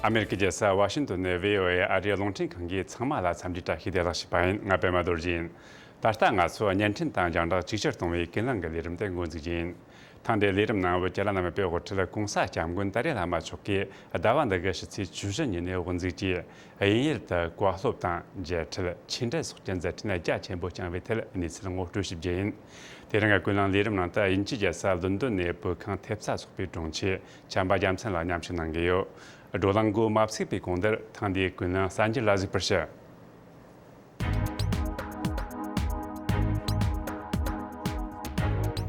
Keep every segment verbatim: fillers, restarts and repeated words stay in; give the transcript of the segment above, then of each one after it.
ཨ་མེ་རི་ཀའི་རྒྱལ་ས་ཝ་ཤིང་ཏོན་ནས་བྷི་ཨོ་ཨེ་ཨ་རིའི་རླུང་འཕྲིན་ཁང་གིས་ཚང་མ་ལ་འཚམས་འདྲི་བཀྲ་ཤིས་བདེ་ལེགས་ཞུས་པ་ཡིན། ང་པད་མ་རྡོ་རྗེ་ཡིན། ད་ལྟ་ང་ཚོ་བརྙན་འཕྲིན་དང་རྒྱང་བསྒྲགས་ཅིག་ཆར་གཏོང་བའི་ཀུན་གླེང་གི་ལས་རིམ་དེ་འགོ་འཛུགས་རྒྱུ་ཡིན། ཐེངས་འདིའི་ལས་རིམ་ནང་བོད་ཀྱི་བླ་ན་མེད་པའི་དབུ་ཁྲིད་གོང་ས་སྐྱབས་མགོན་ཏཱ་ལའི་བླ་མ་མཆོག་གིས་ཟླ་བ་འདི་གི་ཕྱི་ཚེས་བཅུ་བཞི་ཉིན་ནས་དབུ་འཛུགས་ཀྱིས་དབྱིན་ཡུལ་དུ་བཀའ་སློབ་དང་མཇལ་འཕྲད། ཆོས་འབྲེལ་སོགས་ཀྱི་མཛད་འཕྲིན་རྒྱ་ཆེན་པོ་བསྐྱངས་པའི་ཐད་གནས་ཚུལ་ངོ་སྤྲོད་ཞུ་རྒྱུ་ཡིན། དེ་རིང་གི་ཀུན་གླེང་ལས་རིམ་ནང་དུ་དབྱིན་ཇིའི་རྒྱལ་ས་ལོན་ཌོན་ནས་བོད་ཁང་ཐེབས་རྩ་ཚོགས་པའི་དྲུང་ཆེ་བྱམས་པ་རྒྱལ་མཚན་ལགས་མཉམ་ཞུགས་གནང་གི་ཡོད། བགྲོ་གླེང་འགོ་མ་ཚུགས་པའི་གོང་དུ་ཐེངས་འདིའི་ཀུན་གླེང་གསར་འགྱུར་ལ་གཟིགས་པར་ཞུ།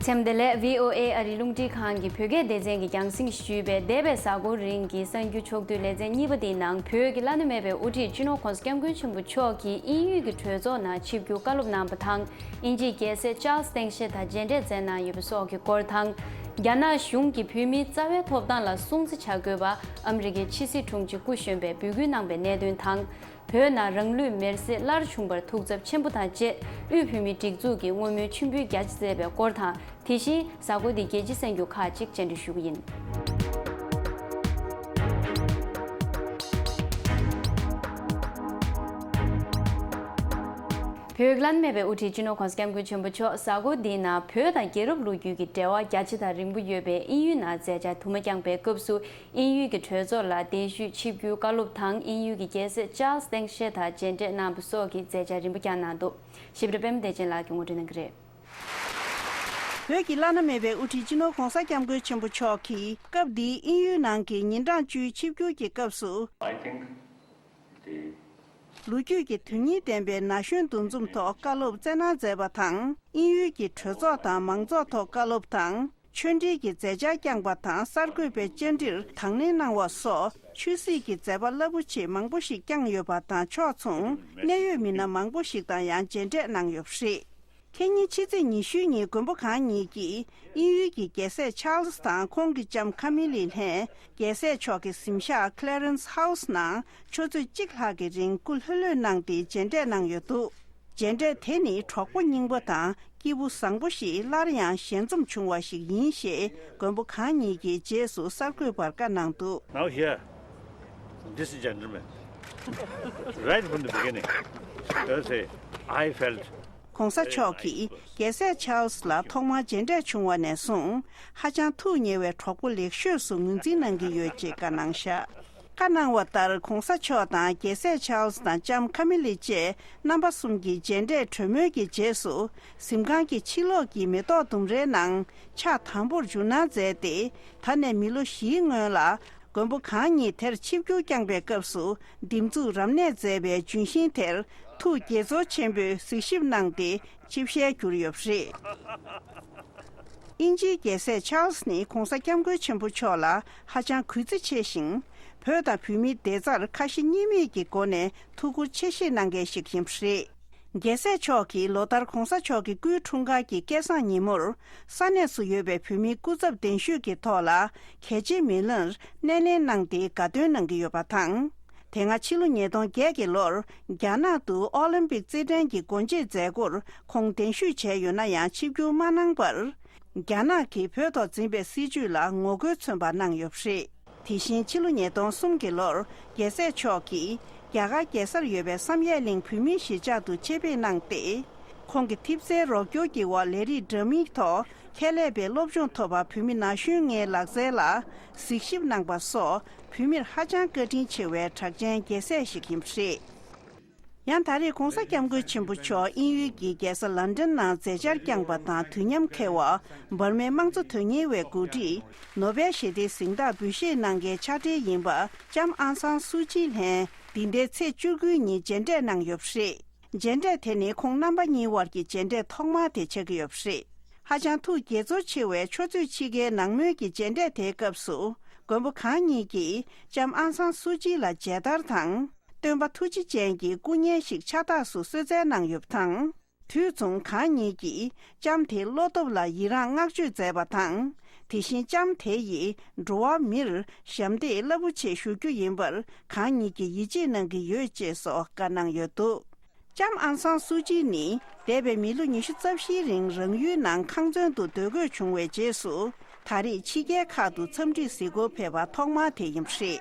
ཚེམ་བདེ་ལེགས། བྷི་ཨོ་ཨེ་ཨ་རིའི་རླུང་འཕྲིན་ཁང་གི་བོད་སྐད་སྡེ་ཚན་གྱིས་རྒྱང་སྲིང་ཞུས་པའི་འདས་པའི་གཟའ་འཁོར་རིང་གི་གསར་འགྱུར་ཕྱོགས་བསྡུས་ལེ་ཚན་གཉིས་པ་འདིའི་ནང་བོད་ཀྱི་བླ་ན་མེད་པའི་དབུ་ཁྲིད་སྤྱི་ནོར་༧གོང་ས་༧སྐྱབས་མགོན་ཆེན་པོ་མཆོག་གིས་དབྱིན་ཡུལ་གྱི་གྲོས་ཚོགས་ནང་ཆིབས་བསྒྱུར་བཀའ་སློབ་གནང་བ་དང་། དབྱིན་ཇིའི་རྒྱལ་སྲས་ཅཱལ་སི་སྟེང་ཤེད་དང་མཇལ་འཕྲད་མཛད་གནང་ཡོད་པ་སོགས་ཀྱི་སྐོར་དང་། རྒྱ་ནག་གཞུང་གིས་བོད་མིའི་རྩ་བའི་ཐོབ་ཐང་ལ་སྲུང་བརྩི་བྱ་དགོས་པ་ཨ་མི་རི་ཀའི་ཕྱི་སྲིད་དྲུང་ཆེ་སྐུ་གཞོན་པས་འབོད་སྐུལ་གནང་པའི་གནད་དོན་དང་། བོད་ནང་རང་ལུས་མེར་སྲེག་སླར་བྱུང་བར་ཐུགས་འཚབ་ཆེན་པོ་དང་བཅས། དབུས་བོད་མིའི་སྒྲིག་འཛུགས་ཀྱིས་བསྔོ་སྨོན་མཆོད་འབུལ་རྒྱ་ཆེ་མཛད་པའི་སྐོར་དང་། དེ་བཞིན་གཟའ་འཁོར་འདིའི་རྒྱལ་སྤྱིའི་གསར་འགྱུར་ཁག་ཅིག་བཅར་འདྲི་ཞུ་གི་ཡིན། བོད་ཀྱི་བླ་ན་མེད་པའི་དབུ་ཁྲིད་སྤྱི་ནོར་༧གོང་ས་༧སྐྱབས་མགོན་ཆེན་པོ་མཆོག་གཟའ་འཁོར་འདིའི་ནང་བོད་དང་རྒྱལ་རབས་ལོ་རྒྱུས་ཀྱི་འབྲེལ་བ་རྒྱ་ཆེ་དང་རིང་པོ་ཡོད་པའི་དབྱིན་ཡུལ་ནང་མཛད་འཆར་དུ་མ་བསྐྱངས་པའི་སྐབས་སུ། དབྱིན་ཡུལ་གྱི་གྲོས་ཚོགས་ལ་གདན་ཞུས་ཆིབས་བསྒྱུར་བཀའ་སློབ་དང་། དབྱིན་ཡུལ་གྱི་རྒྱལ་སྲས་ཅཱལ་སི་སྟེང་ཤེད་དང་མཇལ་འཕྲད་གནང་བ་སོགས་ཀྱི་མཛད་འཆར་རིམ་པ་བསྐྱངས་གནང་འདུག། ཞིབ་ཕྲ་པད་མ་བདེ་ཆེན་ལགས་ཀྱིས་ངོ་སྤྲོད་གནང་གི་རེད། བོད་ཀྱི་བླ་ན་མེད་པའི་དབུ་ཁྲིད་སྤྱི་ནོར་༧གོང་ས་༧སྐྱབས་མགོན་ཆེན་པོ་མཆོག་གིས་སྐབས་འདིའི་དབྱིན་ཡུལ་ནང་གི་ཉིན་གྲངས་བཅུའི་ཆིབས་བསྒྱུར་གྱི་སྐབས་སུ། I think the ལོ་རྒྱུས་ཀྱི་དོན་སྙིང་ལྡན་པའི་ན་གཞོན་འདུ་འཛོམས་ཐོག་བཀའ་སློབ་སྩལ་གནང་མཛད་པ་དང་། དབྱིན་ཡུལ་གྱི་གྲོས་ཚོགས་དང་མང་ཚོགས་ཐོག་བཀའ་སློབ་དང་། ཆོས་འབྲེལ་གྱི་མཛད་འཆར་བསྐྱངས་པ་དང་། གསར་འགོད་པའི་བཅར་འདྲིར་དང་ལེན་གནང་བ་སོགས་ཆོས་སྲིད་ཀྱི་མཛད་པ་རླབས་པོ་ཆེ་མང་པོ་ཞིག་བསྐྱངས་ཡོད་པ་དང་ཕྱོགས་མཚུངས་གནད་ཡོད་མི་སྣ་མང་པོ་ཞིག་དང་ཡང་མཇལ་འཕྲད་གནང་ཡོད་པ་རེད། ཁེ་ཉིན་ཕྱི་ཚེས་ཉི་ཤུ་ཉིན་མགོན་པོ་གང་ཉིད་ཀྱིས་དབྱིན་ཡུལ་གྱི་རྒྱལ་སྲས་ཆཱལ་སི་དང་ཁོང་གི་ལྕམ་ཁ་མི་ལི་ལྷན་རྒྱལ་སྲས་མཆོག་གི་གཟིམ་ཤག་Clarence House ནང་ཆུ་ཚོད་གཅིག་ལྷག་གི་རིང་སྐུ་ལྷོད་ལྷོད་གནང་སྟེ་མཇལ་འཕྲད་གནང་ཡོད་འདུག། མཇལ་འཕྲད་དེ་ནི་གྲོགས་པོ་རྙིང་པ་དང་སྐྱིད་པོ་བཟང་པོ་ཞིག་སླར་ཡང་ཞལ་འཛོམས་བྱུང་བ་ཞིག་ཡིན་ཞེས་མགོན་པོ་གང་ཉིད་ཀྱིས་རྗེས་སུ་གསར་འགོད་པར་བཀའ་གནང་འདུག། Now here, this gentleman, right from the beginning, I say, I felt གོང་ས་མཆོག་གིས་རྒྱལ་སྲས་ཆཱལ་སི་ལ་ཐོག་མར་མཇལ་འཕྲད་བྱུང་བ་ནས་བཟུང་ཧ་ཅང་ཐུགས་ཉེ་བའི་གྲོགས་པོ་ལེགས་ཤོས་སུ་ངོས་འཛིན་གནང་གི་ཡོད་ཅེས་བཀའ་གནང་བཞག། བཀའ་གནང་བ་ལྟར་གོང་ས་མཆོག་དང་རྒྱལ་སྲས་ཆཱལ་སི་དང་ལྕམ་ཁ་མི་ལི་བཅས་རྣམ་པ་གསུམ་གྱི་མཇལ་འཕྲད་གྲོས་མོལ་གྱི་རྗེས་སུ། གཟིམ་ཁང་གི་ཕྱི་ལོགས་ཀྱི་མེ་ཏོག་ལྡུམ་རའི་ནང་ཕྱག་དམ་པོར་འཇུ་གནང་མཛད་དེ། ད་ནས་མི་ལོ་བཞིའི་སྔོན་ལ་མགོན་པོ་གང་ཉིད་དེར་ཆིབས་བསྒྱུར་བསྐྱངས་པའི་སྐབས་སུ་འདེབས་འཛུགས་རབ་གནས་མཛད་པའི་ལྗོན་ཤིང་དེར་ཐུགས་དགྱེས་ཚོར་ཆེན་པོས་གཟིགས་ཞིབ་གནང་སྟེ་ཆིབས་ཞལ་བསྒྱུར་ཡོད་པ་རེད། དབྱིན་ཇིའི་རྒྱལ་སྲས་ཆཱལ་སི་ནི་གོང་ས་སྐྱབས་མགོན་ཆེན་པོ་མཆོག་ལ་ཧ་ཅང་གུས་བརྩི་ཆེ་ཞིང་། བོད་དང་བོད་མིའི་བདེ་རྩར་ཁ་ཞེ་གཉིས་མེད་ཀྱི་སྒོ་ནས་ཐུགས་ཁུར་ཆེ་བཞེས་གནང་མཁན་ཞིག་ཡིན་པ་རེད། རྒྱལ་སྲས་མཆོག་གིས་ལོ་ལྟར་གོང་ས་མཆོག་གི་སྐུའི་འཁྲུངས་སྐར་གྱི་སྐལ་བཟང་ཉིན་མོར་ས་གནས་སུ་ཡོད་པའི་བོད་མིའི་སྐུ་ཚབ་གདན་ཞུས་ཀྱི་ཐོག་ལ་གལ་ཆེའི་མི་སྣར་སྣེ་ལེན་གནང་སྟེ་དགའ་སྟོན་གནང་གི་ཡོད་པ་དང་། དེ་སྔ་ཕྱི་ལོ་ཉིས་སྟོང་བརྒྱད་ཀྱི་ལོར་རྒྱ་ནག་ཏུ་ཨོ་ལིམ་པིག་རྩེད་འགྲན་གྱི་སྒོ་འབྱེད་མཛད་སྒོར་ཁོང་གདན་ཞུས་བྱས་ཡོད་ན་ཡང་ཆིབས་བསྒྱུར་མ་གནང་བར། རྒྱ་ནག་གིས་བོད་ཐོག་འཛིན་པའི་སྲིད་བྱུས་ལ་ངོ་རྒོལ་མཚོན་པ་གནང་ཡོད་པ་རེད། དེ་བཞིན་ཕྱི་ལོ་ཉིས་སྟོང་གསུམ་གྱི་ལོར་རྒྱལ་སྲས་མཆོག་གིས་རྒྱ་གར་རྒྱལ་སར་ཡོད་པའི་བསམ་ཡས་གླིང་བོད་མིའི་གཞིས་ཆགས་སུ་ཆེད་ཕེབས་གནང་སྟེ། ཁོང་གི་ཐེབས་རྩའི་རོགས་སྐྱོར་གྱི་འོག་ལས་རིགས་འདྲ་མིན་ཐོག་ཁྱད་ལས་པའི་སློབ་སྦྱོང་ཐོབ་པ་བོད་མི་ན་གཞོན་ལྔའི་ལག་རྩལ་ལ་གཟིགས་ཞིབ་གནང་པ་སོགས་བོད་མིར་ཧ་ཅང་བཀའ་དྲིན་ཆེ་བའི་གྲགས་ཅན་རྒྱལ་སྲས་ཤིག་ཡིན་པ་རེད། ཡང་ད་རེས་གོང་ས་སྐྱབས་མགོན་ཆེན་པོ་མཆོག་དབྱིན་ཡུལ་གྱི་རྒྱལ་ས་ལན་ཀྲན་ནང་མཛད་འཆར་བསྐྱངས་པ་དང་དུས་མཉམ་འཁེལ་བ་འབར་མའི་དམངས་གཙོ་དོན་གཉེར་བའི་འགོ་ཁྲིད་ནོ་བེལ་ཞི་བདེའི་གཟེངས་རྟགས་འབུལ་བཞེས་གནང་མཁན་ཕྱག་སྦྲེལ་ཡིན་པ་ལྕམ་ཨང་སང་སུའུ་ཅི་ལྷན་འདི་ཟླའི་ཚེས་བཅུ་དགུ་ཉིན་མཇལ་འཕྲད་གནང་ཡོད་པ་རེད། མཇལ་འཕྲད་དེ་ནི་ཁོང་རྣམ་པ་གཉིས་དབར་གྱི་མཇལ་འཕྲད་ཐོག་མ་དེ་ཆགས་ཀྱི་ཡོད་པ་རེད། ཧ་ཅང་ཐུགས་དགྱེས་ཚོར་ཆེ་བའི་ཆུ་ཚོད་ཕྱེད་ཀའི་ནང་མོལ་གྱི་མཇལ་འཕྲད་དེའི་སྐབས་སུ་མགོན་པོ་གང་ཉིད་ཀྱིས་ལྕམ་ཨང་སང་སུའུ་ཅི་ལ་མཇལ་དར་དང་། སྟོན་པ་ཐུགས་རྗེ་ཅན་གྱི་སྐུ་བརྙན་ཞིག་ཕྱག་རྟགས་སུ་གསོལ་སྩལ་གནང་ཡོད་པ་དང་། དུས་མཚུངས་གང་ཉིད་ཀྱིས་ལྕམ་དེའི་བློ་སྟོབས་ལ་ཡི་རངས་བསྔགས་བརྗོད་མཛད་པ་དང་། དེ་བཞིན་ལྕམ་དེ་ཡིས་འགྲོ་བ་མིར་ཞབས་འདེགས་རླབས་པོ་ཆེ་ཞུ་རྒྱུ་ཡིན་པར་གང་ཉིད་ཀྱིས་ཡིད་ཆེས་གནང་གི་ཡོད་ཅེས་སོགས་བཀའ་གནང་ཡོད་འདུག། ལྕམ་ཨང་སང་སུའུ་ཅི་ནི་འདས་པའི་མི་ལོ་ཉི་ཤུ་རྩ་བཞིའི་རིང་རང་ཡུལ་ནང་ཁང་ཚན་དུ་སྡོད་དགོས་བྱུང་བའི་རྗེས་སུ་ད་རེས་ཕྱི་རྒྱལ་ཁག་ཏུ་འཚམས་འདྲིར་གཟིགས་སྐོར་ཕེབས་པ་ཐོག་མ་དེ་ཡིན་པ་རེད།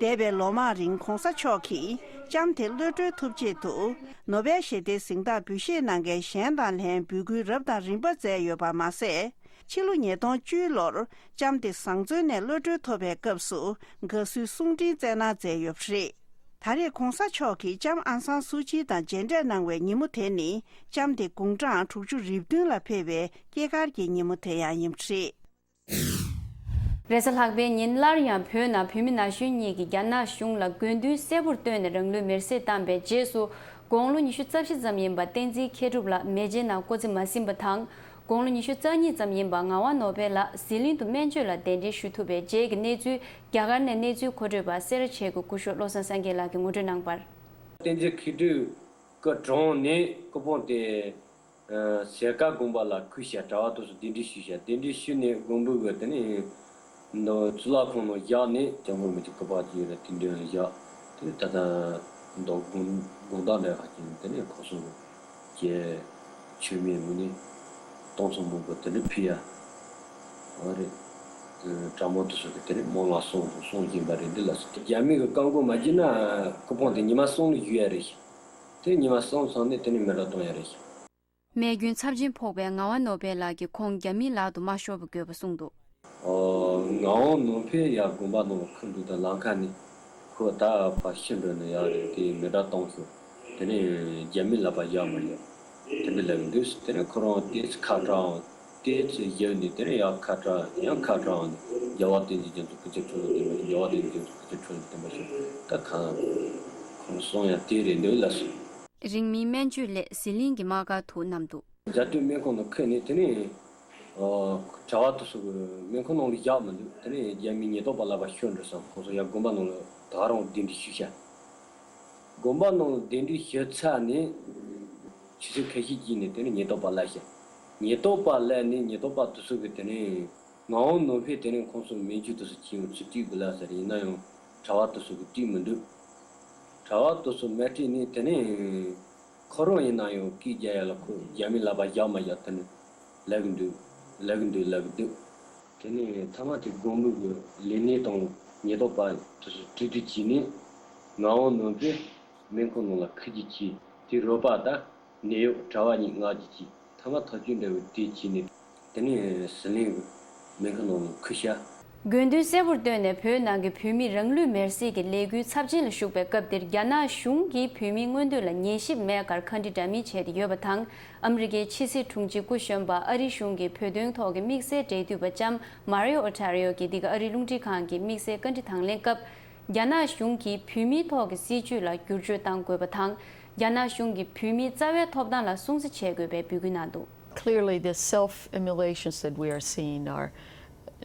འདས་པའི་ལོ་མང་རིང་༧གོང་ས་མཆོག་གིས་ལྕམ་དེ་གློད་གྲོལ་ཐུབ་ཆེད་དུ་ནོ་བེལ་ཞི་བདེའི་གཟེངས་རྟགས་འབུལ་བཞེས་གནང་མཁན་གཞན་དང་ལྷན་འབོད་སྐུལ་རབ་དང་རིམ་པ་མཛད་ཡོད་པ་མ་ཟད། ཕྱི་ལོ་ཉིས་སྟོང་བཅུ་ལོར་ལྕམ་དེ་བཟང་བཙོན་ནས་གློད་གྲོལ་ཐོབ་པའི་སྐབས་སུ་དགའ་བསུའི་གསུང་འཕྲིན་བསྩལ་གནང་མཛད་ཡོད་པ་རེད། ད་རེས་༧གོང་ས་མཆོག་གིས་ལྕམ་ཨང་སང་སུའུ་ཅི་དང་མཇལ་འཕྲད་གནང་བའི་ཉིན་མོ་དེ་ནི་ལྕམ་དེ་དགུང་གྲངས་དྲུག་ཅུ་རེ་བདུན་ལ་ཕེབས་པའི་སྐྱེས་སྐར་གྱི་ཉིན་མོ་དེ་ཡང་ཡིན་པ་རེད། རེས་གཟའ་ལྷག་པའི་ཉིན་སླར་ཡང་བོད་ནང་བོད་མི་ན་གཞོན་གཉིས་ཀྱིས་རྒྱ་ནག་གཞུང་ལ་དགོས་འདུན་གསལ་པོར་བཏོན་ནས་རང་ལུས་མེར་སྲེག་བཏང་པའི་རྗེས་སུ། དགུང་ལོ་ཉི་ཤུ་རྩ་བཞི་ཙམ་ཡིན་པ་བསྟན་འཛིན་མཁས་གྲུབ་ལགས་མེ་ལྕེའི་ནང་སྐོར་རྩིས་མ་ཟིན་པ་དང་། དགུང་ལོ་ཉི་ཤུ་རྩ་གཉིས་ཙམ་ཡིན་པ་ངག་དབང་ནོར་འཕེལ་ལགས་ཟི་ལིང་དུ་སྨན་བཅོས་ལ་གདན་འདྲེན་ཞུ་ཐུབ་པའི་རྗེས་ཀྱི་གནས་ཚུལ། རྒྱ་གར་ནས་གནས་ཚུལ་མཁོ་སྤྲོད་པ་སེ་ར་བྱེས་ཀྱི་སྐུ་ཞབས་བློ་བཟང་སངས་རྒྱས་ལགས་ཀྱིས་ངོ་སྤྲོད་གནང་བར། བསྟན་འཛིན་མཁས་གྲུབ་སྐུ་གྲོངས་ནས་སྐུ་ཕུང་དེ་ཨ་སེར་ཀ་དགོན་པ་ལ་ཁུར་བཞག་གྲྭ་བ་དེ་ཚོ་གདན་འདྲེན་ཞུས་བཞག་གདན་འདྲེན་ཞུས་ནས་དགོན་པའི་གི་དེ་ནས་འདི་གཙུག་ལག་ཁང་ནང་བཞག་ནས་སྐྱབས་མགོན་མི་ཏྲའི་སྐུ་པར་ཅིག་ཡོད་རེད། དེ་འདྲ་བཞག་དེ་ད་ལྟ་མདོ་དགོན་དགོན་བདག་འདྲ་ཁག་ཅིག་དེ་ནས་ཁོ་ཚོ་གི་མཆོད་མེ་མི་ནི་སྟོང་ཚོ་མང་པོ་དེ་འདྲ་ཕུལ་ཡ། ཨ་རེད། གྲྭ་མོ་དེ་ཚོ་གི་དེ་ནས་མོ་ལ་སོང་སོང་བཞིན་པ་རེད། འདི་ལ་སོ་རྒྱ་མི་གི་བཀའ་བཀོད་མ་བྱས་ན་སྐུ་ཕུང་དེ་ཉི་མ་གསུམ་ལ་བཞུ་ཡ་རེད། དེ་ཉི་མ་གསུམ་སོང་ནས་དེ་ནས་མེ་སྲེག་གཏོང་ཡ་རེད། རྨས་སྐྱོན་ཚབས་ཆེན་ཕོག་པའི་ངག་དབང་ནོར་འཕེལ་ལགས་ཀྱིས་ཁོང་རྒྱ་མིའི་ལག་ཏུ་མ་ཤོར་བ་དགོས་པ་གསུངས་འདུག་ཨོ། ངག་དབང་ནོར་འཕེལ་ཡར་དགོན་པ་ནང་ལ་ཁུར་འདུག་དང་ལམ་ཁ་ནས་ཁོ་ད་ཕར་ཤི་འགྲོ་ནས་ཡར་རེད། དེ་མེ་སྲེག་གཏོང་ཤོག་དེ་ནས་རྒྱ་མི་ལག་པ་བཞག་མ་བཞག་དེ་འདྲ་ལབ་འདུག་དེ་ནས་ཁོ་རང་དེ་ཚོ་ཁ་བྲལ་དེ་ཚོ་བཞག་ནས་དེ་ནས་ཡང་ཁ་བྲལ་ཡང་ཁ་བྲལ་ནས་རྒྱལ་བ་བསྟན་འཛིན་རྒྱ་མཚོ་སྐུ་ཚེ་ཁྲི་ལོ་བརྟན་པ་ཞིག་རྒྱལ་བ་བསྟན་འཛིན་རྒྱ་མཚོ་སྐུ་ཚེ་ཁྲི་ལོ་བརྟན་པ་ཞིག་ད་གང་ཁོ་རང་གསུང་ཡ་དེ་རེད་འདུག་ལགས་སོ། རིང་མིན་སྨན་བཅོས་སླད་ཟི་ལིང་གི་དམག་སྒར་དུ་བསྣམས་འདུག་མཛའ་དོན་སྨན་ཁང་ནང་ཁུར་ནས་དེ་ནས་ཨ་གྲྭ་བ་དེ་ཚོ་གི་སྨན་ཁང་ནང་ལ་བཞག་མི་འདུག་དེ་ནས་རྒྱ་མིའི་ཉེན་རྟོག་པ་ལག་པ་ཤོར་འགྲོ་སོང་། ཁོ་ཚོ་ཡར་དགོན་པ་ནང་ལ་ད་ག་རང་གདན་འདྲེན་ཞུས་ཤག་དགོན་པ་ནང་ལ་གདན་འདྲེན་ཞུས་ཚར་ནས་ཆུ་ཚོད་ཁ་ཤས་ཅིག་ནས་དེ་ནས་ཉེན་རྟོག་པ་བསླེབས་ཤག་ཉེན་རྟོག་པ་བསླེབས་ནས་ཉེན་རྟོག་པ་དེ་ཚོ་གིས་དེ་ནས་ངག་དབང་ནོར་འཕེལ་དེ་ནས་ཁོང་ཚོ་སྨན་བཅོས་དེ་ཚོ་བྱེད་ཡོང་ཚུལ་དྲིས་དགོས་ལ་ཟེར། ཡིན་ན་ཡང་གྲྭ་བ་དེ་ཚོ་གིས་དྲིས་མི་འདུག་གྲྭ་བ་དེ་ཚོ་མ་དྲིས་ནས་དེ་ནས་ཁོ་རང་ཡིན་ན་ཡང་སྐད་རྒྱག་ཡ་ལ་ཁོ་རྒྱ་མི་ལག་པ་བཞག་མ་བཞག་དེ་ནས་ལབ་གི་འདུག་ལབ་གི་འདུག་ལབ་གི་འདུག་དེ་ནས་མཐའ་མ་དེ་དགོན་པའི་གི་ལས་སྣེ་དང་ཉེན་རྟོག་པ་དེ་ཚོ་གྲོས་བསྡུར་བྱས་ནས་ངག་དབང་ནོར་འཕེལ་སྨན་ཁང་ནང་ལ་ཁུར་རྒྱུ་བྱས། དེ་རོགས་པ་དང་ནད་གཡོག་གྲྭ་བ་གཉིས་མངགས་རྒྱུ་བྱས། མཐའ་མ་ཐག་གཅོད་འདྲ་བོ་དེ་བྱས་ནས་དེ་ནས་ཟི་ལིང་གི་སྨན་ཁང་ནང་ལ་ཁུར་བཞག་དགོས་འདུན་གསལ་པོར་བཏོན་ནས་བོད་ནང་གི་བོད་མི་རང་ལུས་མེར་སྲེག་གི་ལས་འགུལ་ཚབས་ཆེན་ལ་ཞུགས་པའི་སྐབས་འདིར་རྒྱ་ནག་གཞུང་གིས་བོད་མིའི་མངོན་འདོད་ལ་ཉན་ཞིབ་མེད་ཁར་ཁ་འདྲི་འདྲ་མིན་བྱས་ཏེ་ཡོད་པ་དང་། ཨ་མི་རི་ཀའི་ཕྱི་སྲིད་དྲུང་ཆེ་སྐུ་གཞོན་པ་ཨ་རིའི་གཞུང་གི་བོད་དོན་ཐོག་གི་དམིགས་བསལ་འབྲེལ་མཐུད་པ་ལྕམ་མཱ་རི་ཨོ་ཊ་རི་ཨོ་གིས་འདི་ག་ཨ་རིའི་རླུང་འཕྲིན་ཁང་གི་དམིགས་བསལ་བཀའ་འདྲི་དང་ལེན་སྐབས། རྒྱ་ནག་གཞུང་གིས་བོད་མིའི་ཐོག་གི་སྲིད་བྱུས་ལ་བསྒྱུར་བཅོས་གཏང་དགོས་པ་དང་། རྒྱ་ནག་གཞུང་གིས་བོད་མིའི་རྩ་བའི་ཐོབ་ཐང་ལ་སྲུང་བརྩི་བྱེད་དགོས་པའི་འབོད་སྐུལ་གནང་འདུག Clearly, the self-immolations that we are seeing are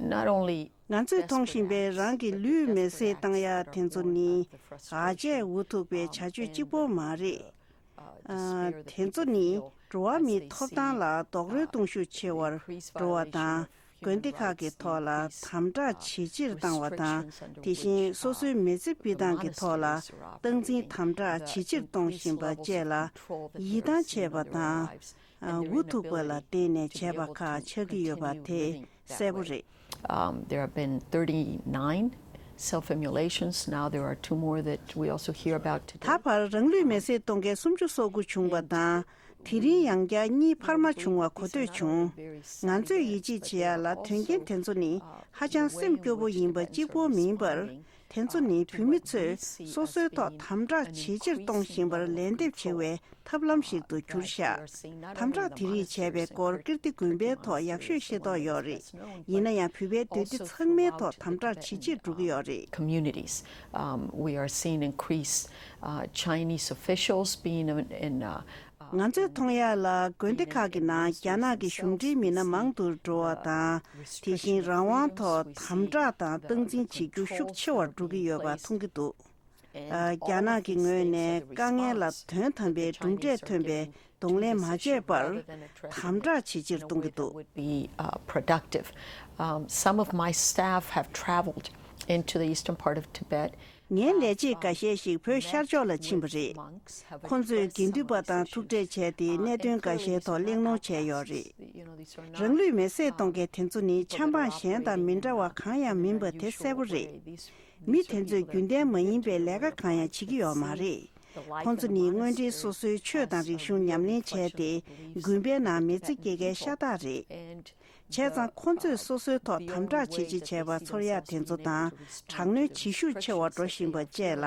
not only ང་ཚོས་མཐོང་བཞིན་པའི་རང་གི་ལུས་མེར་སྲེག་བཏང་ཡ་དེ་ཚོ་ནི་ཨ་ཅེ་འུ་ཐུག་པའི་བྱ་སྤྱོད་གཅིག་པོ་མ་རེད། ཨ་དེ་ཚོ་ནི་འགྲོ་བ་མིའི་ཐོབ་ཐང་ལ་རྡོག་རོལ་གཏོང་ཤུགས་ཆེ་བར་འགྲོ་བ་དང་། དགོན་སྡེ་ཁག་གི་ཐོག་ལ་དམ་དྲག་ཇེ་ཆེར་བཏང་བ་དང་། དེ་བཞིན་སོ་སོའི་མི་ཚེ་སྤྱོད་སྟངས་ཀྱི་ཐོག་ལ་སྟངས་འཛིན་དམ་དྲག་ཇེ་ཆེར་གཏོང་བཞིན་པ་བཅས་ལ་ཡིད་ཐང་ཆད་པ་དང་། འུ་ཐུག་པ་ལ་བརྟེན་ནས་བྱས་པ་ཁག་ཆགས་ཀྱི་ཡོད་པ་དེ་གསལ་པོ་རེད། Um, there have been thirty-nine self-immolations. Now there are two more that we also hear about today. ད་བར་རང་ལུས་མེར་སྲེག་གཏོང་མཁན་སུམ་ཅུ་སོ་དགུ་བྱུང་བ་དང་། དེ་རིང་ཡང་བསྐྱར་གཉིས་འཕར་མ་བྱུང་བ་གོ་ཐོས་བྱུང་། ང་ཚོས་ཡིད་ཆེས་བྱེད་ཡ་ལ་དོན་རྐྱེན་དེ་ཚོ་ནི་ཧ་ཅང་སེམས་སྐྱོ་པོ་ཡིན་པ་གཅིག་པོ་མིན་པར། དེ་ཚོ་ནི་བོད་མི་ཚོས་སོ་སོའི་ཐོག་དམ་དྲག་ཇེ་ཆེར་གཏོང་བཞིན་པར་ལན་འདེབས་བྱེད་པའི་ཐབས་ལམ་ཞིག་ཏུ་གྱུར་ཤག་དམ་དྲག་དེ་རིགས་བྱས་པའི་སྐོར་ཀིརྟི་དགོན་པའི་ཐོག་ཡག་ཤོས་ཤེས་རྟོགས་ཡོད་རེད། ཡིན་ན་ཡང་བོད་པའི་འདུས་སྡེ་ཚང་མའི་ཐོག་དམ་དྲག་ཇེ་ཆེར་འགྲོ་གི་ཡོད་རེད། Communities. Um, we are seeing increased, uh, Chinese officials being in, in, uh, ང་ཚོས་མཐོང་ཡ་ལ་དགོན་སྡེ་ཁག་གི་ནང་རྒྱ་ནག་གི་གཞུང་འབྲེལ་མི་སྣ་མང་དུ་འགྲོ་བ་དང་། དེ་བཞིན་རང་དབང་ཐོག་དམ་དྲག་དང་སྟངས་འཛིན་བྱེད་རྒྱུ་ཤུགས་ཆེ་བར་འགྲོ་གི་ཡོད་པ་མཐོང་གི་འདུག་ཨ། རྒྱ་ནག་གི་ངོས་ནས་དཀའ་ངལ་ལ་དོན་དམ་པའི་གྲུབ་འབྲས་ཐོན་པའི་གདོང་ལེན་མ་བྱས་པར་དམ་དྲག་ཇེ་ཆེར་གཏོང་གི་འདུག Would be, uh, productive. Um, some of my staff have traveled into the eastern part of Tibet. ངའི་ལས་བྱེད་འགའ་ཤས་ཤིག་བོད་ཤར་ཕྱོགས་ལ་ཕྱིན་པ་རེད། ཁོང་ཚོས་དགེ་འདུན་པ་དང་ཐུག་འཕྲད་བྱས་ཏེ་གནད་དོན་འགའ་ཤས་ཐོག་གླེང་སློང་བྱས་ཡོད་རེད། རང་ལུས་མེར་སྲེག་གཏོང་མཁན་དེ་ཚོ་ནི་ཆབ་འབངས་གཞན་དང་མི་འདྲ་བ་གང་ཡང་མིན་པ་དེ་གསལ་པོ་རེད། མི་དེ་ཚོས་རྒྱུན་ལྡན་མ་ཡིན་པའི་ལས་ཀ་གང་ཡང་བྱེད་ཀྱི་ཡོད་མ་རེད། ཁོང་ཚོ་ནི་དངོས་འབྲེལ་སོ་སོའི་ཆོས་དང་རིག་གཞུང་ཉམས་ལེན་བྱས་ཏེ་དགོན་པའི་ནང་མི་ཚེ་སྐྱེལ་མཁན་ཤ་སྟག་རེད། བྱས་ཙང་ཁོང་ཚོས་སོ་སོའི་ཐོག་དམ་དྲག་བྱེད་ཅེས་བྱས་པ་ཚོར་ཡག་དེ་ཚོ་དང་དྲག་གནོན་བྱེད་ཤུགས་ཆེ་བ་འགྲོ་བཞིན་པ་བཅས་ལ།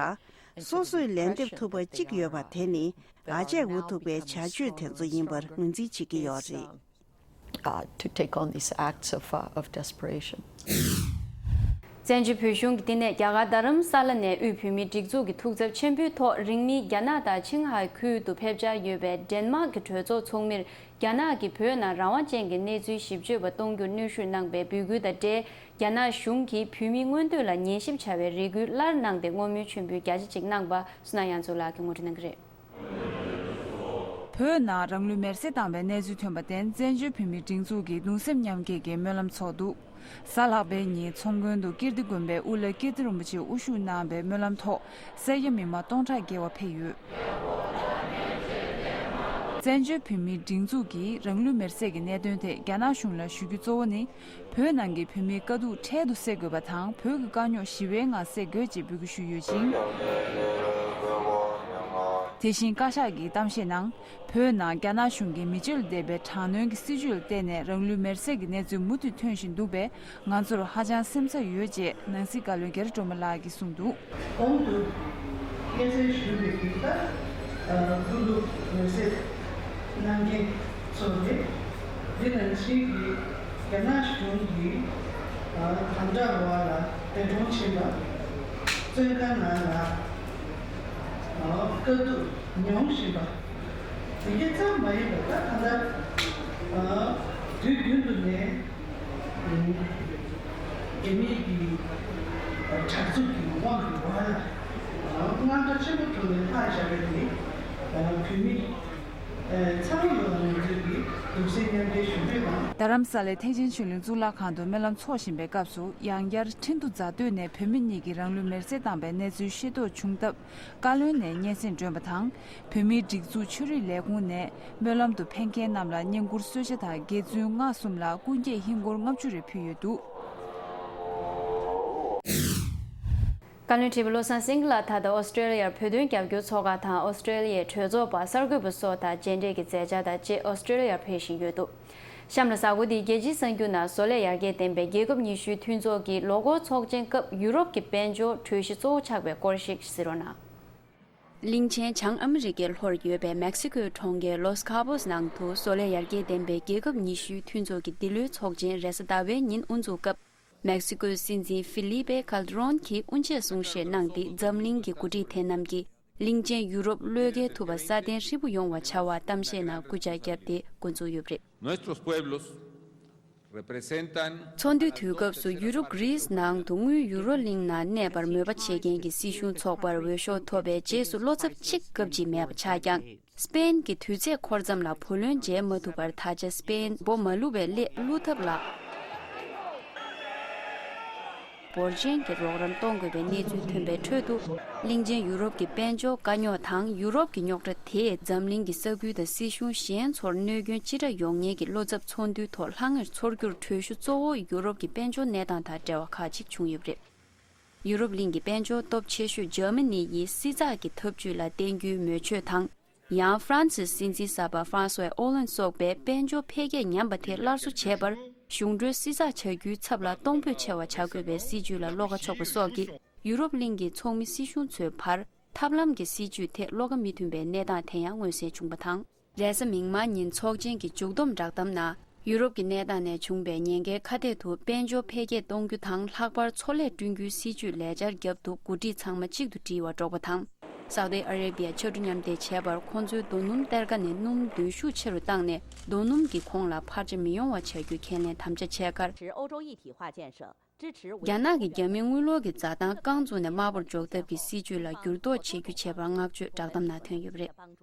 སོ་སོས་ལན་འདེབས་ཐུབ་པ་གཅིག་ཡོད་པ་དེ་ནི་ལག་ཆས་འུ་ཐུག་པའི་བྱ་སྤྱོད་དེ་ཚོ་ཡིན་པར་ངོས་འཛིན་བྱེད་ཀྱི་ཡོད་རེད། uh, to take on these acts of, uh, of desperation. བཙན་བྱོལ་བོད་གཞུང་གིས་འདི་ནས་རྒྱ་གར་རྡ་རམ་ས་ལ་ནས་དབུས་བོད་མིའི་སྒྲིག་འཛུགས་ཀྱི་ཐུགས་འཚབ་ཆེན་པོའི་ཐོག་རིང་མིན་རྒྱ་ནག་དང་ཆིང་ཧའེ་ཁུལ་དུ་ཕེབས་འཆར་ཡོད་པའི་ཌེན་མཱག་གི་གྲོས་ཚོགས་ཚོགས་མིར་རྒྱ་ནག་གིས་བོད་ནང་རང་དབང་ཅན་གྱི་གནས་ཚུལ་ཞིབ་དཔྱོད་པ་གཏོང་རྒྱུར་གནོན་ཤུགས་གནང་པའི་འབོད་སྐུལ་དང་འབྲེལ། རྒྱ་ནག་གཞུང་གིས་བོད་མིའི་མངོན་འདོད་ལ་ཉན་ཞིབ་བྱ་བའི་རེ་སྐུལ་སླར་གནང་སྟེ་བསྔོ་སྨོན་མཆོད་འབུལ་རྒྱ་ཆེ་ཅིག་གནང་པ་བསོད་ནམས་དབྱངས་མཚོ་ལགས་ཀྱིས་ངོ་སྤྲོད་གནང་གི་རེད། བོད་ནང་རང་ལུས་མེར་སྲེག་བཏང་བའི་གནས་ཚུལ་ཐོན་པར་བརྟེན་བཙན་བྱོལ་བོད་མིའི་སྒྲིག་འཛུགས་ཀྱིས་གདུང་སེམས་མཉམ་སྐྱེད་ཀྱི་སྨོན་ལམ་ཚོགས་འདུག་གཟའ་ལྷག་པའི་ཉིན་ཚོང་དགོན་དུ་ཀིརྟི་དགོན་པའི་དབུ་བླ་ཀིརྟི་རིན་པོ་ཆེས་དབུ་བཞུགས་གནང་བའི་སྨོན་ལམ་ཐོག་སེར་སྐྱ་མི་མང་སྟོང་ཕྲག་བརྒལ་བ་ཕེབས་ཡོད། བཙན་བྱོལ་བོད་མིའི་སྒྲིག་འཛུགས་ཀྱིས་རང་ལུས་མེར་སྲེག་གི་གནད་དོན་ཐད་རྒྱ་ནག་གཞུང་ལ་ཞུ་རྒྱུ་གཙོ་བོ་ནི། བོད་ནང་གི་བོད་མིའི་དཀའ་སྡུག་འཕྲལ་དུ་སེལ་དགོས་པ་དང་བོད་ཀྱི་དཀའ་རྙོག་ཞི་བའི་ངང་སེལ་དགོས་ཅེས་འབོད་སྐུལ་ཞུས་ཡོད་ཅིང་། དེ་བཞིན་བཀའ་ཤག་གི་གཏམ་བཤད་ནང་བོད་ནང་རྒྱ་ནག་གཞུང་གིས་མི་སྤྱོད་ལ་བདེ་བའི་དྲག་གནོན་གྱི་སྲིད་བྱུས་ལ་བརྟེན་ནས་རང་ལུས་མེར་སྲེག་གི་གནས་ཚུལ་མུ་མཐུད་ཐོན་བཞིན་འདུག་པས་ང་ཚོར་ཧ་ཅང་སེམས་འཚབ་ཡོད་ཅེས་ནང་སྲིད་བཀའ་བློན་རྒྱ་རི་སྒྲོལ་མ་ལགས་ཀྱིས་གསུངས་འདུག་གོང་དུ་སྐྱེད་ཚལ་ཞུས་པའི་གི་ད་ཀུ་ལུ་མེར་སྲེག་གནང་མཁན་ཚོ་རེད། འདི་ནང་བཞིན་གྱི་རྒྱ་ནག་གཞུང་གིས་དམ་དྲག་འོག་ལ་འདས་གྲོངས་ཕྱིན་པ་བཙོན་ཁང་ནང་ལ་དཀའ་སྡུག་མྱོང་བཞིན་པ་དེ་གས་ཙམ་མ་ཡིན་པར་ད་ད་ལྟ་དུས་རྒྱུན་དུ་ནས། རྒྱ་མིའི་གི་དྲག་རྩུབ་ཀྱི་དབང་གིས་འོག་ལ་དངངས་སྐྲག་ཆེན་པོ་ཐོག་ནས་ལྷག་བཞག་པའི་དེ་བོད་མི་ཚང་མ་ལ་ང་ཚོས་ཀྱི་གདུང་སེམས་མཉམ་སྐྱེད་ཞུ་འདོད་དང་། རྡ་རམ་ས་ལའི་ཐེག་ཆེན་ཆོས་གླིང་གཙུག་ལག་ཁང་དུ་སྨོན་ལམ་འཚོགས་བཞིན་པའི་སྐབས་སུ་ཡང་བསྐྱར་ཁྲིན་ཏུ་རྫ་སྟོད་ནས་བོད་མི་གཉིས་ཀྱིས་རང་ལུས་མེར་སྲེག་བཏང་པའི་གནས་ཚུལ་ཤེས་རྟོགས་བྱུང་སྟབས། བཀའ་བློན་ནས་སྙན་སེང་བསྒྲོན་པ་དང་། བོད་མིའི་སྒྲིག་འཛུགས་ཆོས་རིག་ལས་ཁུངས་ནས་སྨོན་ལམ་དུ་ཕེབས་མཁན་རྣམས་ལ་བསྙེན་བཀུར་གསོལ་ཇ་དང་དགེ་བཙུན་ལྔ་གསུམ་ལ་སྐུ་འགྱེད་ཧིན་སྒོར་ལྔ་བཅུ་རེ་ཕུལ་ཡོད་འདུག་བཀའ་བློན་ཁྲི་པ་བློ་བཟང་སེང་གེ་ལགས་ད་ལྟ་ཨོ་སི་ཀྲེ་ལི་ཡར་བོད་དོན་རྒྱབ་སྐྱོར་ཚོགས་ཁག་དང་ཨོ་སི་ཀྲེ་ལི་ཡའི་གྲོས་ཚོགས་པ་གསར་འགོད་པ་སོགས་དང་མཇལ་འཕྲད་ཀྱི་མཛད་འཆར་དང་བཅས་ཨོ་སི་ཀྲེ་ལི་ཡར་ཕེབས་བཞིན་ཡོད་འདུག་གཤམ་ལ་གཟའ་འཁོར་འདིའི་རྒྱལ་སྤྱིའི་གསར་འགྱུར་ནང་བཟོ་ལས་ཡར་རྒྱས་ལྡན་པའི་རྒྱལ་ཁབ་ཉི་ཤུའི་མཐུན་ཚོགས་ཀྱི་ལོ་འཁོར་ཚོགས་ཆེན་སྐབས་ཡུ་རོབ་ཀྱི་དཔལ་འབྱོར་གྲོས་གཞི་གཙོ་བོ་ཆགས་པའི་སྐོར་ཞིག་གཟིགས་རོགས་གནང་། གླིང་ཆེན་བྱང་ཨ་མི་རི་ཀའི་ལྷོར་ཡོད་པའི་མེག་སི་ཀོའི་གྲོང་ཁྱེར་ལོས་ཁ་པོས་ནང་དུ་བཟོ་ལས་ཡར་རྒྱས་ལྡན་པའི་རྒྱལ་ཁབ་ཉི་ཤུའི་མཐུན་ཚོགས་ཀྱི་འདི་ལོའི་ཚོགས་ཆེན་རེས་གཟའ་ཟླ་བའི་ཉིན་དབུ་འཛུགས་སྐབས། མེག་སི་ཀོའི་སྲིད་འཛིན་ཧྥི་ལི་པེ་ཁལ་ཏྲོན་གྱིས་དབུ་འབྱེད་གསུང་བཤད་གནང་སྟེ་འཛམ་གླིང་གི་འགོ་ཁྲིད་དེ་རྣམས་ཀྱིས་གླིང་ཆེན་ཡུ་རོབ་བློས་འགེལ་ཐུབ་པ་སྲ་བརྟན་ཧྲིལ་པོ་ཡོང་བ་བྱ་བར་གཏམ་བཤད་ནང་སྐུལ་ལྕག་བརྒྱབ་སྟེ་འགོ་འཛུགས་ཡོད་པ་རེད། Nuestros pueblos representan ཚོགས་འདུའི་དུས་སྐབས་སུ་ཡུ་རོབ་གྷི་རིས་ནང་དུ་དངུལ་ཡུ་རོ་གླིང་ནང་གནས་པར་མོས་པ་བྱེད་མཁན་གྱི་སྲིད་གཞུང་ཚོགས་པར་འོས་ཤོག་ཐོབ་པའི་རྗེས་སུ་བློ་འཚབ་གཅིག་སྐབས་གཅིག་མེད་པ་ཆགས་ཀྱང་། སྤེན་གྱི་དུས་ཚོད་འཁོར་མཚམས་ལ་བུ་ལོན་འཇལ་མ་ཐུབ་པར་ད་ཆ་སྤེན་འབོ་མ་བླུགས་པའི་སླད་བླུགས་ཐབས་ལ། འབོར་ཆེན་གྱི་རོགས་རམ་གཏོང་དགོས་པའི་གནས་ཚུལ་ཐོན་པའི་ཁྲོད་དུ། གླིང་ཆེན་ཡུ་རོབ་ཀྱི་དཔལ་འབྱོར་དཀའ་རྙོག་དང་ཡུ་རོབ་ཀྱི་རྙོག་དྲ་དེས་འཛམ་གླིང་གི་ས་ཁུལ་དང་སྲིད་གཞུང་གཞན་ཚོར་གནོད་སྐྱོན་ཅི་འདྲ་ཡོང་ཉེན་གྱི་བློ་འཚབ་ཚོགས་འདུའི་ཐོག་ལྷང་ངེར་ཚོར་རྒྱུར་གྲོས་གཞི་གཙོ་བོ་ཡུ་རོབ་ཀྱི་དཔལ་འབྱོར་གནས་སྟངས་དང་འབྲེལ་བ་ཁག་ཅིག་བྱུང་ཡོད་པ་རེད། ཡུ་རོབ་གླིང་གི་དཔལ་འབྱོར་སྟོབས་ཆེ་ཤོས་འཇར་མ་ནི་ཡིས་བསྲི་ཚགས་ཀྱི་ཐབས་ཇུས་ལ་བརྟེན་རྒྱུའི་མོས་ཆོད་དང་། ཡང་ཧྥ་རན་སིའི་སྲིད་འཛིན་གསར་པ་ཧྥ་རན་སུའེ་ཨོ་ལན་སོགས་པས་དཔལ་འབྱོར་འཕེལ་རྒྱས་ཉམས་པ་དེ་སླར་གསོ་བྱེད་པར་གཞུང་འབྲེལ་བསྲི་ཚགས་བྱ་རྒྱུའི་ཚབ་ལ་གཏོང་ཕོད་ཆེ་བ་བྱ་དགོས་པའི་སྲིད་ཇུས་ལ་བློ་ཁ་ཕྱོགས་པ་སོགས་ཀྱིས་ཡུ་རོབ་གླིང་གི་ཚོགས་མི་སྲིད་གཞུང་ཚོའི་བར་ཐབས་ལམ་གྱི་སྲིད་ཇུས་ཐད་བློ་ཁ་མི་མཐུན་པའི་གནས་སྟངས་དེ་ཡང་མངོན་གསལ་བྱུང་བ་དང་། རེས་གཟའ་མིག་དམར་ཉིན་ཚོགས་ཆེན་གྱི་མཇུག་བསྡོམས་བསྒྲགས་གཏམ་ནང་། ཡུ་རོབ་ཀྱི་གནས་སྟངས་ནས་བྱུང་བའི་ཉེན་ཁའི་ཁ་གཏད་དུ་དཔལ་འབྱོར་འཕེལ་རྒྱས་གཏོང་རྒྱུ་དང་ལྷག་པར་མཚོ་ལས་བསྐྲུན་རྒྱུའི་སྲིད་ཇུས་ལས་འཆར་བརྒྱབ་འདུག་འགོ་ཁྲིད་ཚང་མ་གཅིག་ཏུ་སྒྲིལ་བར་སྒྲོག་པ་དང་། སའུ་ཏི་ཨ་རེ་བི་ཡ་ཕྱར་གྲུ་མཉམ་འདེགས་བྱས་པར་ཁོང་ཚོའི་རྡོ་སྣུམ་གཏེར་ཁ་ནས་སྣུམ་འདོན་ཤུགས་ཆེ་རུ་བཏང་ནས་རྡོ་སྣུམ་གྱི་གོང་ལ་འཕར་ཆ་མི་ཡོང་བ་བྱ་རྒྱུའི་ཁས་ལེན་དམ་བཅའ་བྱས་ཁར། 持欧洲一体化建设，支持维 རྒྱ་ནག་གིས་རྒྱ་མིའི་དངུལ་ལོར་གྱི་འཛའ་ཐང་རྐང་བཙུགས་ནས་དམའ་བར་འཇོག་ཐབས་ཀྱི་སྲིད་ཇུས་ལ་འགྱུར་ལྡོག་བྱེད་རྒྱུ་བྱེད་པར་བསྔགས་བརྗོད་བསྒྲགས་གཏམ་ནང་ཐོན་ཡོད་པ་རེད།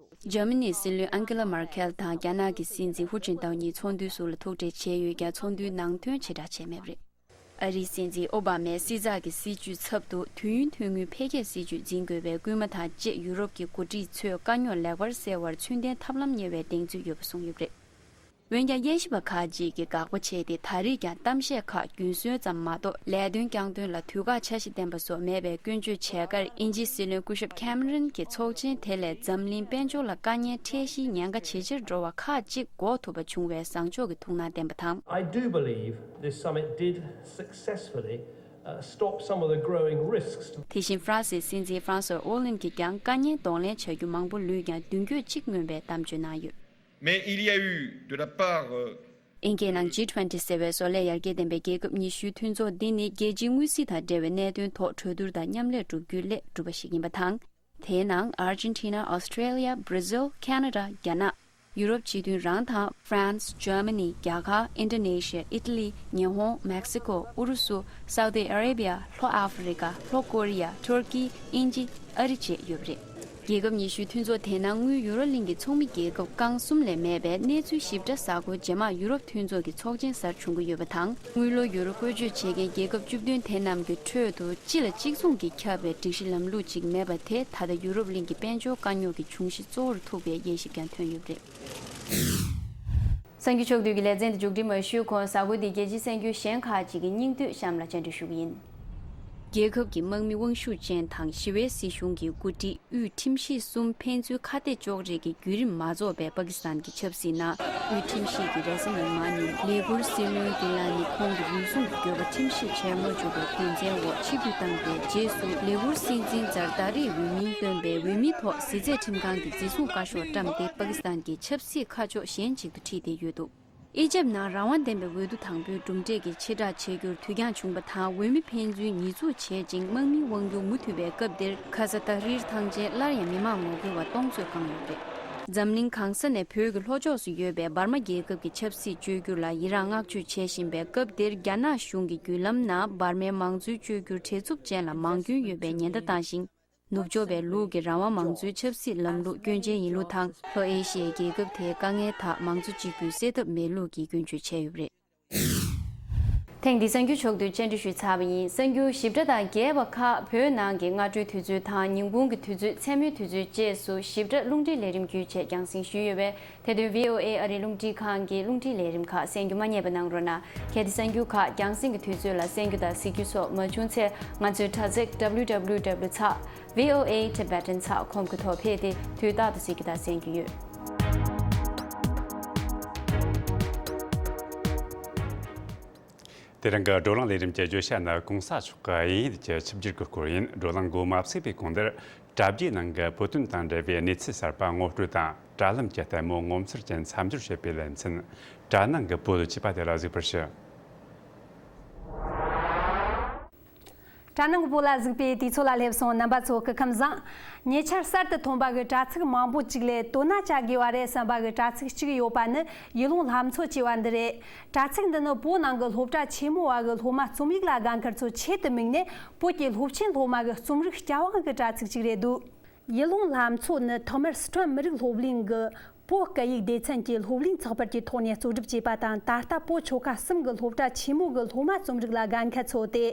འཇར་མ་ནིའི་སྲིད་བློན་ཨན་ཀེ་ལ་མར་ཁེལ་དང་རྒྱ་ནག་གི་སྲིད་འཛིན་ཧུ་ཅིན་ཏའོ་གཉིས་ཚོགས་འདུའི་ཟུར་ལ་ཐུག་འཕྲད་བྱས་ཡོད་ཀྱང་ཚོགས་འདུའི་ནང་དོན་ཞེ་དྲག་བྱས་མེད་པ་རེད། ཨ་རིའི་སྲིད་འཛིན་ཨོ་བྷ་མས་སྲིད་འཛིན་གྱི་སྲིད་བྱུས་ཚབ་ཏུ་དུས་ཡུན་ཐུང་ངུའི་འཕེལ་རྒྱས་སྲིད་བྱུས་འཛིན་དགོས་པའི་སྐུལ་མ་དང་བཅས་ཡུ་རོབ་ཀྱི་འགོ་ཁྲིད་ཚོས་དཀའ་རྙོག་ལེགས་པར་སེལ་བར་ཚུལ་ལྡན་ཐབས་ལམ་གཉེར་བའི་གདེང་ཚོད་ཡོད་པ་གསུངས་ཡོད་པ་རེད། འོན་ཀྱང་དབྱེ་ཞིབ་པ་ཁག་ཅིག་གིས་དགག་པ་བྱས་ཏེ། ད་རེས་ཀྱང་གཏམ་བཤད་ཁག་རྒྱུན་སྲོལ་ཙམ་མ་གཏོགས་ལས་དོན་བསྐྱངས་དོན་ལ་དུས་བཀག་འཆར་གཞི་ལྡན་པ་སོགས་མེད་པའི་སྐྱོན་བརྗོད་བྱས་ཁར། དབྱིན་ཇིའི་སྲིད་བློན་སྐུ་ཞབས་ཁེ་མ་རོན་གྱིས་ཚོགས་ཆེན་དེ་ལས་འཛམ་གླིང་དཔལ་འབྱོར་ལ་དཀའ་ངལ་འཕྲད་གཞིའི་ཉེན་ཁ་ཇེ་ཆེར་འགྲོ་བ་ཁག་ཅིག་འགོག་ཐུབ་པ་བྱུང་བའི་བཟང་ཕྱོགས་ཀྱི་ཐུགས་སྣང་བསྟན་པ་དང་། I do believe this summit did successfully, uh, stop some of the growing risks to དེ་བཞིན་ཧྥ་རན་སིའི་སྲིད་འཛིན་ཧྥ་རན་སོ་ཨོ་ལན་གྱིས་ཀྱང་དཀའ་ངལ་གདོང་ལེན་བྱ་རྒྱུ་མང་པོ་ལུས་ཀྱང་མདུན་སྐྱོད་གཅིག་མངོན་པའི་གཏམ་བརྗོད་གནང་ཡོད། Mais il y a eu de la part, euh, ཨིན་སྐད་ནང་ཇི་ཊུ་ཝེན་ཊི་ཟེར་བའི་བཟོ་ལས་ཡར་རྒྱས་ལྡན་པའི་རྒྱལ་ཁབ་ཉི་ཤུའི་མཐུན་ཚོགས་འདི་ནི་རྒྱལ་སྤྱིའི་དངུལ་སྲིད་དང་འབྲེལ་བའི་གནད་དོན་ཐོག་གྲོས་བསྡུར་དང་མཉམ་ལས་བསྒྲུབ་རྒྱུའི་སླད་གྲུབ་པ་ཞིག་ཡིན་པ་དང་། དེའི་ནང་ཨར་ཇེན་ཊི་ན། ཨོ་སི་ཊེ་ལི་ཡ། བྷར་ཛིལ། ཁེ་ན་ཌ། རྒྱ་ནག་ཡུ་རོབ་སྤྱི་མཐུན་རང་དང་། ཧྥ་རན་སི། འཇར་མ་ནི། རྒྱ་གར། ཨིན་ཌོ་ནེ་ཤི་ཡ། ཨི་ཊ་ལི། ཉི་ཧོང་། མེག་སི་ཀོ། ཨུ་རུ་སུ། སའུ་ཏི་ཨ་རེ་བྷི་ཡ། ལྷོ་ཨ་ཧྥེ་རི་ཀ། ལྷོ་ཀོ་རི་ཡ། ཐུར་ཀི། དབྱིན་ཇི། ཨ་རི་བཅས་ཡོད་པ་རེད། རྒྱལ་ཁབ་ཉི་ཤུའི་མཐུན་ཚོགས་དེའི་ནང་དངུལ་ཡུ་རོ་གླིང་གི་ཚོགས་མི་རྒྱལ་ཁབ་རྐང་གསུམ་ལས་མེད་པས། གནས་ཚུལ་ཞིབ་ཕྲ་གཟའ་འཁོར་རྗེས་མ་ཡུ་རོབ་མཐུན་ཚོགས་ཀྱི་ཚོགས་ཆེན་གསར་བྱུང་གི་ཡོད་པ་དང་། དངུལ་ལོར་ཡུ་རོ་བཀོལ་སྤྱོད་བྱེད་མཁན་རྒྱལ་ཁབ་བཅུ་བདུན་དེ་རྣམས་ཀྱི་ཁྲོད་དུ་སྤྱི་ལ་གཅིག་མཚུངས་ཀྱིས་ཁྱབ་པའི་སྒྲིག་གཞི་ལམ་ལུགས་ཅིག་མེད་པ་དེ་ད་ལྟ་ཡུ་རོབ་གླིང་གི་དཔལ་འབྱོར་དཀའ་རྙོག་གི་འབྱུང་གཞི་གཙོ་བོར་ཐུག་པའི་དབྱེ་ཞིབ་ཀྱང་ཐོན་ཡོད་པ་རེད། གསར་འགྱུར་ཕྱོགས་བསྡུས་ཀྱི་ལེ་ཚན་འདི་མཇུག་སྒྲིལ་མ་ཞུས་གོང་། གཟའ་འཁོར་འདིའི་རྒྱལ་སྤྱིའི་གསར་འགྱུར་གཞན་ཁག་ཅིག་གི་སྙིང་བསྡུས་གཤམ་ལ་སྤྱན་འབུལ་ཞུ་གི་ཡིན། རྒྱལ་ཁབ་ཀྱི་དམག་མི་དབང་ཤུགས་ཅན་དང་ཞི་བའི་སྲིད་གཞུང་གི་འགོ་ཁྲིད། དབུས་ཁྲིམས་གཞི་གསུམ་ཕན་ཚུན་ཁ་གཏད་གཅོག་རེས་ཀྱི་བརྒྱུད་རིམ་མ་རྫོགས་པའི་པ་ཀི་སི་ཐན་གྱི་ཆབ་སྲིད་ནང་། དབུས་ཁྲིམས་ཞིབ་ཀྱིས་རེས་གཟའ་མིག་དམར་ཉིན་ལས་འཁུར་སྲིད་བློན་གྷི་ལ་ནི་ཁོང་གི་འོས་སྲུང་གི་འགྱོད་པ་ཁྲིམས་ཞིབ་བྱེད་མ་བཅུག་པའི་དོན་ཚན་འོག་ཕྱིར་འབུད་བཏང་སྟེ། རྗེས་སུ་ལས་འཁུར་སྲིད་འཛིན་ཛར་ཏཱ་རིའི་འོས་མིང་བཏོན་པའི་འོས་མིའི་ཐོག་གཞི་རྩའི་ཁྲིམས་ཁང་གིས་འཛིན་བཟུང་བཀའ་ཤོག་བཀྲམ་སྟེ། པ་ཀི་སི་ཐན་གྱི་ཆབ་སྲིད་ཁ་ཕྱོགས་གཞན་ཞིག་ཏུ་ཁྲིད་དེ་ཡོད་འདུག་ཨི་ཇེབ་ནང་རང་དབང་ལྡན་པའི་འོས་བསྡུ་དང་པོའི་གྲུབ་འབྲས་ཀྱི་ཕྱིར་བསྒྲགས་བྱེད་རྒྱུར་དུས་འགྱངས་བྱུང་བ་དང་། འོས་མི་ཕན་ཚུན་ཉེས་འཛུགས་བྱེད་ཅིང་དམག་མིའི་དབང་སྒྱུར་མུ་མཐུད་པའི་སྐབས་འདིར། ཁ་ས་ཏཱ་རིར་ཐང་ཆེན་སླར་ཡང་མི་མང་ངོ་རྒོལ་བ་སྟོང་ཚོས་བཀང་ཡོད་པ་རེད། འཛམ་གླིང་གང་ས་ནས་བོད་ཀྱི་ལྷོ་ཕྱོགས་སུ་ཡོད་པའི་འབར་མ་རྒྱལ་ཁབ་ཀྱི་ཆབ་སྲིད་བཅོས་བསྒྱུར་ལ་ཡི་རངས་བསྔགས་བརྗོད་བྱེད་བཞིན་པའི་སྐབས་འདིར། རྒྱ་ནག་གཞུང་གི་བརྒྱུད་ལམ་ནང་འབར་མའི་མང་གཙོའི་བཅོས་བསྒྱུར་བྲེལ་འཚུབ་ཅན་ལ་མང་སྐྱོན་ཡོད་པའི་ཉེན་བརྡ་བཏང་ཞིང་། ནུབ་ཕྱོགས་པའི་ལུགས་ཀྱི་རང་དབང་མང་གཙོའི་ཆབ་སྲིད་ལམ་ལུགས་སྐྱོན་ཅན་ཡིན་ལུགས་དང་། ལྷོ་ཨེ་ཤི་ཡའི་རྒྱལ་ཁབ་དེའི་དཀའ་ངལ་དག་མང་གཙོ་གཅིག་པུས་སེལ་ཐབས་མེད་ལུགས་ཀྱི་སྐྱོན་བརྗོད་བྱས་ཡོད་པ་རེད། ཐེངས་འདིའི་གསར་འགྱུར་ཕྱོགས་བསྡུས་བཅར་འདྲི་ཞུས་ཚར་བ་ཡིན། གསར་འགྱུར་ཞིབ་ཕྲ་དང་རྒྱས་པ་ཁག་བོད་ནང་གི་སྔ་དྲོའི་དུས་ཚོད་དང་། ཉིན་གུང་གི་དུས་ཚོད། མཚན་མོའི་དུས་ཚོད་བཅས་སུ་ཞིབ་ཕྲ་རླུང་འཕྲིན་ལས་རིམ་བརྒྱུད་བཅས་རྒྱང་སྲིང་ཞུས་ཡོད་པས། དེ་དོན་བྷི་ཨོ་ཨེ་ཨ་རིའི་རླུང་འཕྲིན་ཁང་གི་རླུང་འཕྲིན་ལས་རིམ་ཁག་གསན་རྒྱུ་མ་བསྙེལ་བ་གནང་རོགས་གནང་། གལ་ཏེ་གསར་འགྱུར་ཁག་རྒྱང་སྲིང་གི་དུས་ཚོད་ལ་གསན་རྒྱུ་དང་གཟིགས་རྒྱུ་སོགས་མ་བྱུང་ཚེ། ང་ཚོའི་དྲ་ཚིགས་W W W dot V O A Tibetan dot com གི་ཐོག་ཕེབས་ཏེ་དུས་རྟག་ཏུ་གཟིགས་རྒྱུ་དང་གསན་རྒྱུ་ཡོད། དེ་རིང་གི་བགྲོ་གླེང་ལས་རིམ་གྱི་བརྗོད་བྱ་ནི་གོང་ས་མཆོག་གི་དབྱིན་ཡིག་གི་ཆིབས་བསྒྱུར་གྱི་སྐོར་ཡིན། བགྲོ་གླེང་འགོ་མ་ཚུགས་པའི་གོང་དེར། དྲ་རྒྱའི་ནང་གི་བོད་དོན་དང་འབྲེལ་བའི་གནས་ཚུལ་གསར་པ་ངོ་སྤྲོད་དང་། དྲ་ལམ་གྱི་ལྟད་མོ་ངོ་མཚར་ཅན་མཚམས་སྦྱོར་བྱེད་པའི་ལེ་ཚན། དྲ་ནང་གི་བོད་ཅེས་པ་དེ་ལ་གཟིགས་པར་ཞུ། དྲ་ནང་གི་བོད་ལ་གཟིགས་པའི་དུས་ཚོད་ལ་སླེབས་སོང་། རྣམ་པ་ཚོ་སྐུ་ཁམས་བཟང་། ཉེ་ཆར་གསར་དུ་ཐོན་པ་གི་དྲ་ཚིགས་མང་པོ་ཅིག་ལས་དོ་སྣང་བྱ་དགོས་པ་རེད་བསམ་པ་གི་དྲ་ཚིགས་གཅིག་ཡོད་པ་ནི་ཡུལ་ལུང་ལྷ་མཚོ་ཅེས་པ་འདི་རེད། དྲ་ཚིགས་འདི་ནི་བོད་ནང་གི་སློབ་གྲྭ་ཆེན་མོ་བ་གི་སློབ་མ་རྩོམ་ཡིག་ལ་དགའ་མཁན་ཚོའི་ཆེད་དུ་དམིགས་ནས། བོད་ཀྱི་སློབ་ཆེན་སློབ་མ་གི་རྩོམ་རིག་སྐྱོ་དབང་གི་དྲ་ཚིགས་ཅིག་རེད་འདུག་ཡུལ་ལུང་ལྷ་མཚོ་ནི་ཐོག་མར་སི་ཁྲོན་མི་རིགས་སློབ་གླིང་གི་བོད་སྐད་ཡིག་སྡེ་ཚན་གྱི་སློབ་གླིང་ཚགས་པར་གྱི་ཐོག་ནས་གཙོ་སྒྲུབ་བྱས་པ་དང་། ད་ལྟ་བོད་ཆོལ་ཁ་གསུམ་གྱི་སློབ་གྲྭ་ཆེན་མོ་གི་སློབ་མ་རྩོམ་རིག་ལ་དགའ་མཁན་ཚོ་སྟེ།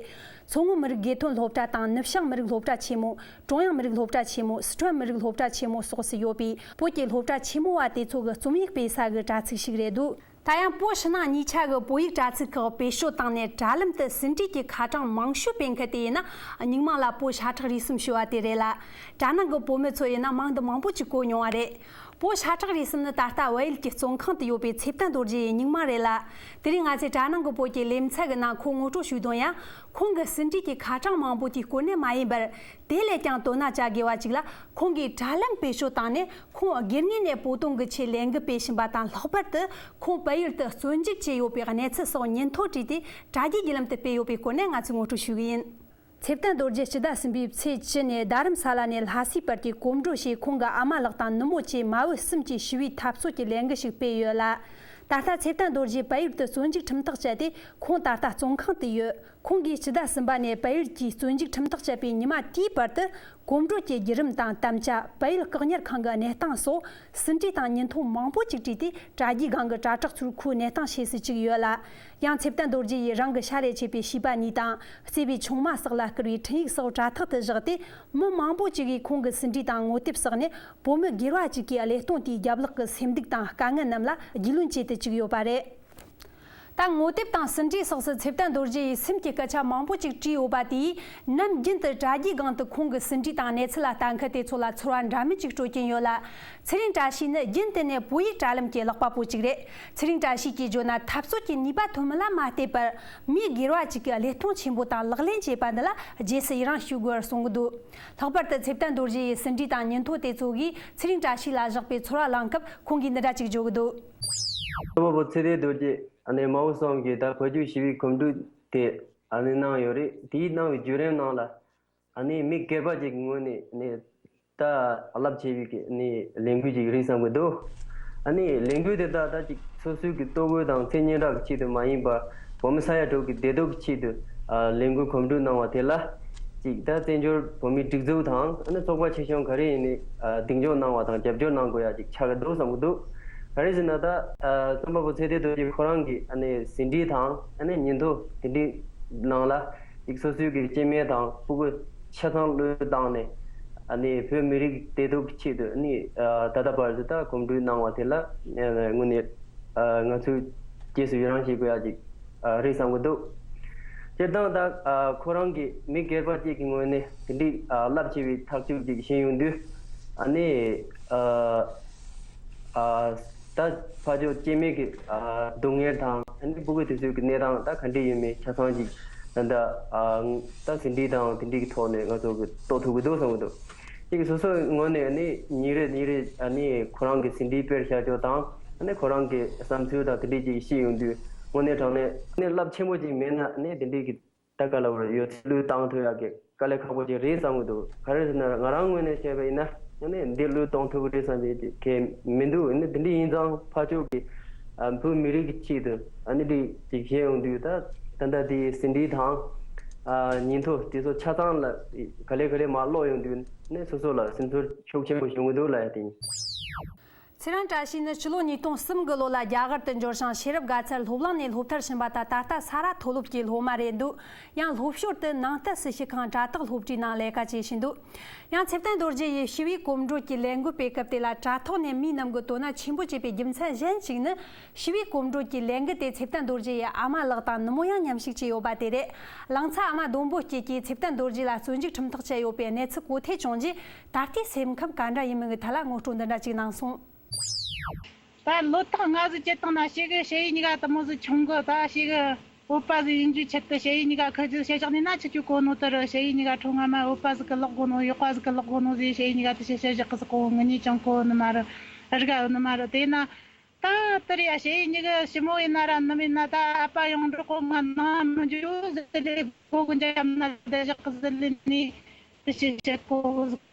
མཚོ་སྔོན་མི་རིགས་དགེ་ཐོན་སློབ་གྲྭ་དང་། ནུབ་བྱང་མི་རིགས་སློབ་གྲྭ་ཆེན་མོ། ཀྲུང་དབྱང་མི་རིགས་སློབ་གྲྭ་ཆེན་མོ། སི་ཁྲོན་མི་རིགས་སློབ་གྲྭ་ཆེན་མོ་སོགས་སུ་ཡོད་པའི་བོད་ཀྱི་སློབ་གྲྭ་ཆེན་མོ་བ་དེ་ཚོ་གི་རྩོམ་ཡིག་སྤེལ་ས་གི་དྲ་ཚིགས་ཤིག་རེད་འདུག་ད་ཡང་བོད་ཕྱི་ནང་གཉིས་ཆ་གི་བོད་ཡིག་དྲ་ཚིགས་ཁག་བེད་སྤྱོད་བཏང་ནས་དྲ་ལམ་དུ་ཟིན་བྲིས་ཀྱི་ཁ་གྲངས་མང་ཤོས་སྤེལ་མཁན་དེ་ཡིན་ན། སྙིང་མ་ལ་བོད་ཤ་ཁྲག་རུས་གསུམ་ཞུ་བ་དེ་རེད་ལ། དྲ་ནང་གི་བོད་མི་ཚོ་ཡིན་ན་མིང་འདི་མང་པོ་ཅིག་གོ་མྱོང་བ་རེད། བོད་ཤ་ཁྲག་རུས་གསུམ་ནི་ད་ལྟ་བལ་ཡུལ་གྱི་བཙོན་ཁང་དུ་ཡོད་པའི་ཚེ་བརྟན་རྡོ་རྗེ་ཡི་སྙིང་མ་རེད་ལ། དེ་རིང་ང་ཚོས་དྲ་ནང་གི་བོད་ཀྱི་ལེ་ཚན་གྱི་ནང་ཁོང་ངོ་སྤྲོད་ཞུས་དོན་ཡང་། ཁོང་གི་ཟིན་བྲིས་ཀྱི་ཁ་གྲངས་མང་པོ་དེའི་སྐོར་ནས་མ་ཡིན་པར། དེ་ལས་ཀྱང་དོ་སྣང་བྱ་དགོས་པ་ཅིག་ལ། ཁོང་གིས་དྲ་ལམ་བེད་སྤྱོད་བཏང་ནས། ཁོང་སྒེར་ངོས་ནས་བོད་དོན་གྱི་ཆེད་ལས་འགུལ་སྤེལ་བཞིན་པ་དང་། ལྷག་པར་དུ་ཁོང་བལ་ཡུལ་དུ་བཙོན་འཇུག་བྱས་ཡོད་པའི་གནས་ཚུལ་སོགས་ཉིན་ཐོ་བྲིས་ཏེ་དྲ་རྒྱའི་བརྒྱུད་ལམ་དུ་སྤེལ་ཡོད་པའི་སྐོར་ནས་ང་ཚོས་ངོ་སྤྲོད་ཞུ་གི་ཡིན། ཚེ་བརྟན་རྡོ་རྗེ་སྤྱི་ཟླ་གསུམ་པའི་ཚེས་བཅུ་ནས་རྡ་རམ་ས་ལ་ནས་ལྷ་སའི་བར་དུ་གོམ་བགྲོད་བྱས། ཁོང་གི་ཨ་མ་ལགས་དང་ནུ་མོ་བཅས་མ་བུ་གསུམ་གྱི་ཞི་བའི་འཐབ་རྩོད་ཀྱི་ལས་འགུལ་ཞིག་སྤེལ་ཡོད་ལ། ད་ལྟ་ཚེ་བརྟན་རྡོ་རྗེ་བལ་ཡུལ་དུ་བཙོན་འཇུག་ཁྲིམས་ཐག་བཅད་དེ། ཁོང་ད་ལྟ་བཙོན་ཁང་དུ་ཡོད། ཁོང་གིས་སྤྱི་ཟླ་གསུམ་པ་ནས་བལ་ཡུལ་གྱི་བཙོན་འཇུག་ཁྲིམས་ཐག་བཅད་པའི་ཉི་མ་དེའི་བར་དུ། གོམ་བགྲོད་ཀྱི་བརྒྱུད་རིམ་དང་དམ་བཅའ། བལ་ཡུལ་བཀག་ཉར་ཁང་གི་གནས་སྟངས་སོགས་ཟིན་བྲིས་དང་ཉིན་ཐོ་མང་པོ་ཅིག་བྲིས་ཏེ། དྲ་རྒྱའི་སྒང་གི་དྲ་བྲག་ཚོར་ཁོའི་གནས་སྟངས་ཤེས་སུ་བཅུག་ཡོད་ལ། ཡང་། ཚེ་བརྟན་རྡོ་རྗེ་ཡིས་རང་གི་ཤ་རུས་ཆད་པའི་བྱིས་པ་གཉིས་དང་། བརྩེ་བའི་ཆུང་མ་སོགས་ལ་བསྐུར་བའི་འཕྲིན་ཡིག་སོགས་དྲ་ཐོག་ཏུ་བཞག་སྟེ། མི་མང་པོ་ཅིག་གིས་ཁོང་གི་ཟིན་བྲིས་དང་ངོ་དེབ་སོགས་ནས། བོད་མི་སྒེར་བ་གཅིག་གི་བློས་གཏོང་དེའི་རྒྱབ་ལོགས་ཀྱི་སེམས་སྡུག་དང་དཀའ་ངལ་རྣམས་ལ་རྒྱུས་ལོན་བྱེད་དུ་བཅུག་ཡོད་པ་རེད། ད་ངོ་དེབ་དང་ཟིན་བྲིས་སོགས་སུ་ཚེ་བརྟན་རྡོ་རྗེ་ཡིས་སེམས་ཀྱི་སྐད་ཆ་མང་པོ་ཅིག་བྲིས་ཡོད་པ་དེས། ནམ་རྒྱུན་དུ་དྲ་རྒྱའི་སྒང་དུ་ཁོང་གི་ཟིན་བྲིས་དང་གནས་ཚུལ་ལ་ལྟ་མཁན་དེ་ཚོ་ལ་ཚོར་བ་འདྲ་མིན་ཅིག་སྤྲོད་ཀྱིན་ཡོད་ལ། ཚེ་རིང་བཀྲ་ཤིས་ནི་རྒྱུན་དུ་ནས་བོད་ཡིག་དྲ་ལམ་གྱི་ཀློག་པ་པོ་ཅིག་རེད། ཚེ་རིང་བཀྲ་ཤིས་ཀྱིས་བརྗོད་ན། འཐབ་རྩོད་ཀྱི་ནུས་པ་ཐོན་མིན་ལ་མ་ལྟོས་པར། མིའི་སྒེར་བ་ཅིག་གི་བློས་གཏོང་ཆེན་པོ་དང་ལག་ལེན་བྱས་པ་འདི་ལ་རྗེས་སུ་ཡི་རང་ཞུ་དགོས་པར་གསུང་གི་འདུག། ལྷག་པར་དུ་ཚེ་བརྟན་རྡོ་རྗེ་ཡི་ཟིན་བྲིས་དང་ཉིན་ཐོ་དེ་ཚོ་གིས་ཚེ་རིང་བཀྲ་ཤིས་ལ་བཞག་པའི་ཚོར་བ་གླེང་སྐབས། ཁོང་གིས་འདི་འདྲ་ཅིག་བརྗོད་ཀྱི་འདུག། རྩོམ་པ་པོ་ཚེ་བརྟན་རྡོ་རྗེ་ཨ་ནེ་མའོ་བསམ་གྱིས་ད་བོད་བརྒྱུད་ཞི་བའི་གོམ་བགྲོད་དེ་ཨ་ནེ་གནང་ཡོད་རེད། དེའི་གནང་བའི་བརྒྱུད་རིམ་ནང་ལ་ཨ་ནེ་མི་སྒེར་པ་ཅིག་གི་ངོས་ནས་ནི་ད་རླབས་ཆེ་བའི་གི་ནི་ལས་འགུལ་ཅིག་རེད་བསམ་གྱི་འདུག། ཨ་ནེ་ལས་འགུལ་དེ་དག་ད་ཅིག་སོ་སོའི་གི་ལྟོ་གོས་དང་མཚན་སྙན་གྲགས་ཀྱི་ཆེད་དུ་མ་ཡིན་པར། བོད་མི་ས་ཡ་དྲུག་གི་བདེ་སྡུག་གི་ཆེད་དུ་ཨ་ལས་འགུལ་གོམ་བགྲོད་གནང་བ་དེ་ལ། གཅིག་ད་བཙན་བྱོལ་བོད་མིའི་སྒྲིག་འཛུགས་དང་། ཨ་ནི་ཚོགས་པ་ཆེ་ཆུང་ག་རེ་ཡིན་ནའི་ཨ་གདེང་འཇོག་གནང་བ་དང་རྒྱབ་སྐྱོར་གནང་དགོས་ཡ་ཅིག་ཆགས་ཀྱི་འདུག་བསམ་གྱི་འདུག། ག་རེ་ཟེར་ན་ད་ཨ་རྩོམ་པ་པོ་ཚེ་བརྟན་རྡོ་རྗེ་ཁོ་རང་གི་ཨ་ནི་ཟིན་བྲིས་དང་། ཨ་ནི་ཉིན་ཐོ་དེ་འདྲའི་ནང་ལ་ཅིག་སོ་སོའི་གི་སྐྱེ་དམན་དང་སྤུ་གུ་ཆ་ཚང་བློས་བཏང་ནས། ཨ་ནི་བོད་མི་རིགས་བདེ་སྡུག་གི་ཆེད་དུ་ཨ་ནི་ཨ་ད་ལྟ་བར་དུ་ད་གོམ་བགྲོད་གནང་བ་དེ་ལ་ཨ་དངོས་གནས་ཨ་ང་ཚོས་རྗེས་སུ་ཡི་རང་བྱེད་དགོས་ཡ་ཅིག་ཨ་རེད་བསམ་གྱི་འདུག། སྤྱིར་བཏང་ད་ཨ་ཁོ་རང་གི་མི་སྒེར་པ་གཅིག་གི་ངོས་ནས་དེ་འདྲའི་ཨ་རླབས་ཆེ་བའི་ཐག་གཅོད་ཅིག་བཞེས་ཡོང་དུས། ཨ་ནི་ཨ་ཨ་ད་ཕར་ཕྱོགས་སྐྱེ་དམན་གྱི་ཨ་སྡུག་བསྔལ་དང་། ཨ་ནི་སྤུ་གུ་དེ་ཚོའི་གི་གནས་སྟངས་ད་ག་འདྲ་ཡོད་མེད་ཆ་ཚང་ཅིག་ད་ལྟ་ཨ་ད་ཟིན་བྲིས་དང་དེ་འདྲའི་གི་ཐོག་ནས་ང་ཚོ་གི་རྟོགས་ཐུབ་ཀྱི་འདུག་བསམ་གྱི་འདུག། གཅིག་སོ་སོའི་ངོས་ནས་ནི་ཉིན་རེ་ཉིན་རེ་ཨ་ནི་ཁོ་རང་གི་ཟིན་བྲིས་དཔེར་བཞག་ཆོག་དང་། ཨ་ནི་ཁོ་རང་གི་བསམ་ཚུལ་དང་དེ་འདྲས་ཅིག་བཤད་ཡོང་དུས། དངོས་གནས་དྲང་གནས་ནི་རླབས་ཆེན་པོ་ཅིག་མེད་ན་ནི་དེ་འདྲས་ཀྱི་ད་ག་ལ་བར་ཡོད་ཚད་བློས་བཏང་ཐུབ་ཡག་གི་དཀའ་ལས་ཁག་པོ་ཅིག་རེད་བསམ་གྱི་འདུག། ག་རེ་ཟེར་ན་ང་རང་ངོས་ནས་བཤད་པ་ཡིན་ན། ཨ་ནི་འདི་བློས་གཏོང་ཐུབ་ཀྱི་རེད་བསམ་པའི་གི་མི་འདུག། ཨ་ནི་དེ་འདྲས་ཡིན་ཙང་ཕར་ཕྱོགས་ཀྱི་ཨ་བོད་མི་རིགས་ཀྱི་ཆེད་དུ་ཨ་ནི་འདི་ཅིག་བཤད་ཡོང་དུས། ད་ད་ལྟ་དེའི་ཟིན་བྲིས་དང་ཨ་ཉིན་ཐོ་དེ་ཚོ་ཆ་ཚང་ལ་ག་ལེ་ག་ལེ་མར་ཀློག་ཡོང་དུས་ནི་སོ་སོ་ལ་སེམས་ཚོར་ཤུགས་ཆེན་པོ་བྱུང་གི་འདུག་ལབ་ཡ་དེ་ཡིན། ཚེ་རིང་བཀྲ་ཤིས་ནི་ཕྱི་ལོ་ཉིས་སྟོང་གསུམ་གྱི་ལོ་ལ་རྒྱ་གར་དུ་འབྱོར་ཞིང་། ཤེས་རབ་དགའ་ཚལ་སློབ་གླིང་ནས་སློབ་མཐར་ཕྱིན་པ་དང་། ད་ལྟ་ས་རཱ་མཐོ་སློབ་ཀྱི་སློབ་མ་རེད་འདུག། ཡང་སློབ་ཞོར་དུ་ནང་བསྟན་སྲི་ཞུ་ཁང་དྲ་ཐོག་སློབ་གྲྭའི་ནང་ལས་ཀ་བྱེད་བཞིན་འདུག། ཡང་ཚེ་བརྟན་རྡོ་རྗེ་ཡིས་ཞི་བའི་གོམ་བགྲོད་ཀྱི་ལས་འགུལ་སྤེལ་སྐབས་དེ་ལ་དྲ་ཐོག་ནས་མིའི་རྣམས་ཀྱིས་དོ་སྣང་ཆེན་པོ་བྱེད་པའི་རྒྱུ་མཚན་གཞན་ཞིག་ནི། ཞི་བའི་གོམ་བགྲོད་ཀྱི་ལས་འགུལ་དེ་ཚེ་བརྟན་རྡོ་རྗེ་ཡི་ཨ་མ་ལགས་དང་ནུ་མོ་ཡང་མཉམ་ཞུགས་བྱས་ཡོད་པ་དེ་རེད། གླིང་ཚ་ཨ་མ་ལྡོང་པོ་སྐྱིད་ཀྱིས་ཚེ་བརྟན་རྡོ་རྗེ་ལ་བཙོན་འཇུག་ཁྲིམས་ཐག་བཅད་ཡོད་པའི་གནས་ཚུལ་གོ་ཐོས་བྱུང་རྗེས། ད་ལྟའི་སེམས་ཁམས་ག་འདྲ་ཡིན་མིན་གྱི་ཐད་ལ་ངོ་སྤྲོད་འདི་འདྲ་ཅིག་གནང་སོང་། ད་ལོ་ཐོག་ང་ཟིག་སྤྱིར་བཏང་ན་ཞེ་གི་ཞ་ཡི་གཉིས་ཀ་དེ་མོ་ཟིག་ཆུང་གི། ད་ཞེ་གི་བོད་པ་ཟིག་ཡིན་རྒྱུའི་ཆེད་དུ་ཞ་ཡི་གཉིས་ཀ་ཁ་རྒྱུ་བྱས་བཞག་ནས་ན་ཆི་ཆི་གོ་ནོ། དེར་ཞ་ཡི་གཉིས་ཀ་ཁྲོ་ང་མ་བོད་པ་ཟིག་གི་ལོག་གོ་ནོ། གཡོག་པ་ཟིག་གི་ལོག་གོ་ནོ་ཟིག། ཞ་ཡི་གཉིས་ཀ་དེ་ཞེ་ཞེ་བཞག་གི་ཟིག་གོ། ངེད་གཉིས་ཅང་གོ་ནི་མ་རེད། རིག་ག་ཡོད་ནི་མ་རེད། དེ་ན། ད་དེ་རེད་ཡ། ཞ་ཡི་གཉིས་ཀ་ཞི་མོ་ཡིན་ན་ར་ནུ་མོ་ཡིན་ན། ད་ཨ་ཕ་ཡོང་འགྲོ་གོ་ང་ནང་མི་འཇུག་ཟེར་ལེ། སྒོ་གི་འཇབ་ན་བསྡད་བཞག་གི་ཟེར་ལེ་ནི། དེ་ཞེས་བཤད་གོ་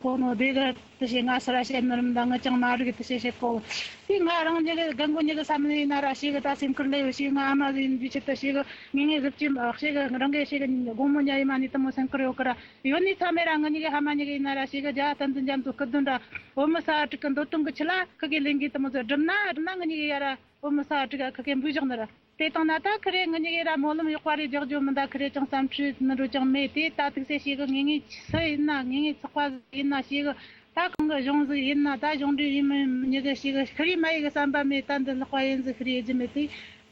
གོ་ནོ། དེ་ག་དེ་ཞེས་ང་སུ་ར་བཤད་ནི་རམ། ད་ང་ཅང་མ་རིག་གི། དེ་ཞེས་བཤད་གོ། དེ་ང་རང་ཉིད་ཀྱི་རྒན་གོ་ཉིད་ཀྱི་ས་མིན་ཡིན་ན་ར་ཞེ་གི་ད་སེམས་ཁུར་སླེབས་ཡོད། ཞེ་གི་ང་ཨ་མ་ཟིག་ཡིན་དུས་ཆེད་དུ་ཞེ་གི་ངེས་ངེས་གཟབ་ཅིང་ཞེ་གི་རང་གི་ཞེ་གི་དགོང་མོ་ཉལ་ཡིན་མ་ནི་དེ་མོ་སེམས་ཁུར་ཡོད་གི་ར། ཡོད་ནི་ཚ་མེད་ར་ང་གཉིས་ཀྱི་ཕ་མ་གཉིས་ཀྱི་ཡིན་ན་ར་ཞེ་གི་རྒྱ་ཐམ་དུ་འཇམ་དུ་སྐུ་གདུང་ར། འོ་མི་ས་ཨ་ཀྲིག་གི་འདོད་དོན་གྱི་ཆེད་ལ་ཁུ་གེ་ལེན་གི་དེ་མོ་ཚོ་སྒྲུབ་ན་སྒྲུབ་ན་ང་གཉིས་ཀྱི་ཡ་ར། འོ་མི་ས་ཨ་ཀྲིག་ག་ཁུ་གེ་འབུལ་བཞག་ནི་ར། དེ་དང་ན་ད་ཁི་རེ་ང་གཉིས་ཀྱི་ར་སྨོན་ལམ་ཡག་པ་རེ་རྒྱག་རྒྱུ་མི་འདའ། ཁི་རེ་ཅང་བསམ་འཁྲུལ་ནི་རུ་ཅང་མེད། དེ་ད་ཐུག་སེ་ཞེ་གི་ངེས་ངེས་སུ་ཡིན་ན། ངེས་ངེས་ཚོགས་པ་ཟིག་ཡིན་ན་ཞེ་གི། ད་གང་གི་གཞུང་ཟིག་ཡིན་ན། ད་གཞུང་འབྲེལ་ཡིན་མིན་ཉི་གི་ཞེ་གི་ཁི་རེ་མ་ཡི་གི་བསམ་པ་མེད། ད་འདི་ལྷག་པ་ཡིན་ཟིག་ཁི་རེ་ཡེ་རྒྱུ་མེད། དེ་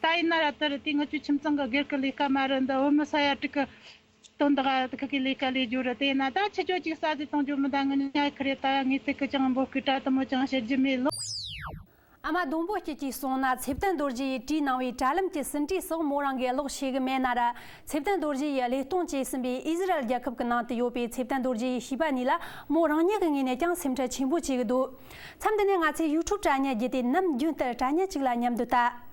ད་ཡིན་ན་ར་དེར་དེ་ང་ཚོའི་ཁྱིམ་ཚང་གི་སྒེར་གི་ལས་ཀ་མ་རེད། འདི་འོ་མི་ས་ཡ་ཀྲིག་གི་དོན་དག་ཁི་གེ་ལས་ཀ་ལས་རྒྱུ་རེད། དེ་ན་ད་ཆི་ཆོ་ཅིག་ས་ཟིག་གཏོང་རྒྱུ་མི་འདའ། ང་ཉ་ཁི་རེ་ད་ངེས་ཐིག་གི་ཅང་འབོད་སྐུལ་དྲ་དེ་མོ་ཅང་བྱེད་རྒྱུ་མེད་ལོ། ཨ་མ་ལྡོང་པོ་སྐྱིད་ཀྱིས་གསུངས་ན། ཚེ་བརྟན་རྡོ་རྗེ་ཡིས་བྲིས་གནང་བའི་དྲ་ལམ་གྱི་ཟིན་བྲིས་སོགས་མོ་རང་གིས་ཀློག་ཤེས་གི་མེད་ན་ར། ཚེ་བརྟན་རྡོ་རྗེ་ཡིས་བློས་གཏོང་བྱས་ཟིན་པའི་ཨི་ཟི་རལ་རྒྱལ་ཁབ་ཀྱི་ནང་དུ་ཡོད་པའི་ཚེ་བརྟན་རྡོ་རྗེ་ཡི་བྱིས་པ་གཉིས་ལ་མོ་རང་ཉིད་ཀྱི་ངོས་ནས་ཀྱང་སེམས་ཁྲལ་ཆེན་པོ་བྱེད་ཀྱི་འདུག། མཚམས་འདི་ནས་ང་ཚོས་ཡུ་ཊུབ་དྲ་བརྙན་བརྒྱུད་དེ་ནམ་རྒྱུན་ལྟར་དྲ་བརྙན་གཅིག་ལ་མཉམ་དུ་ལྟ།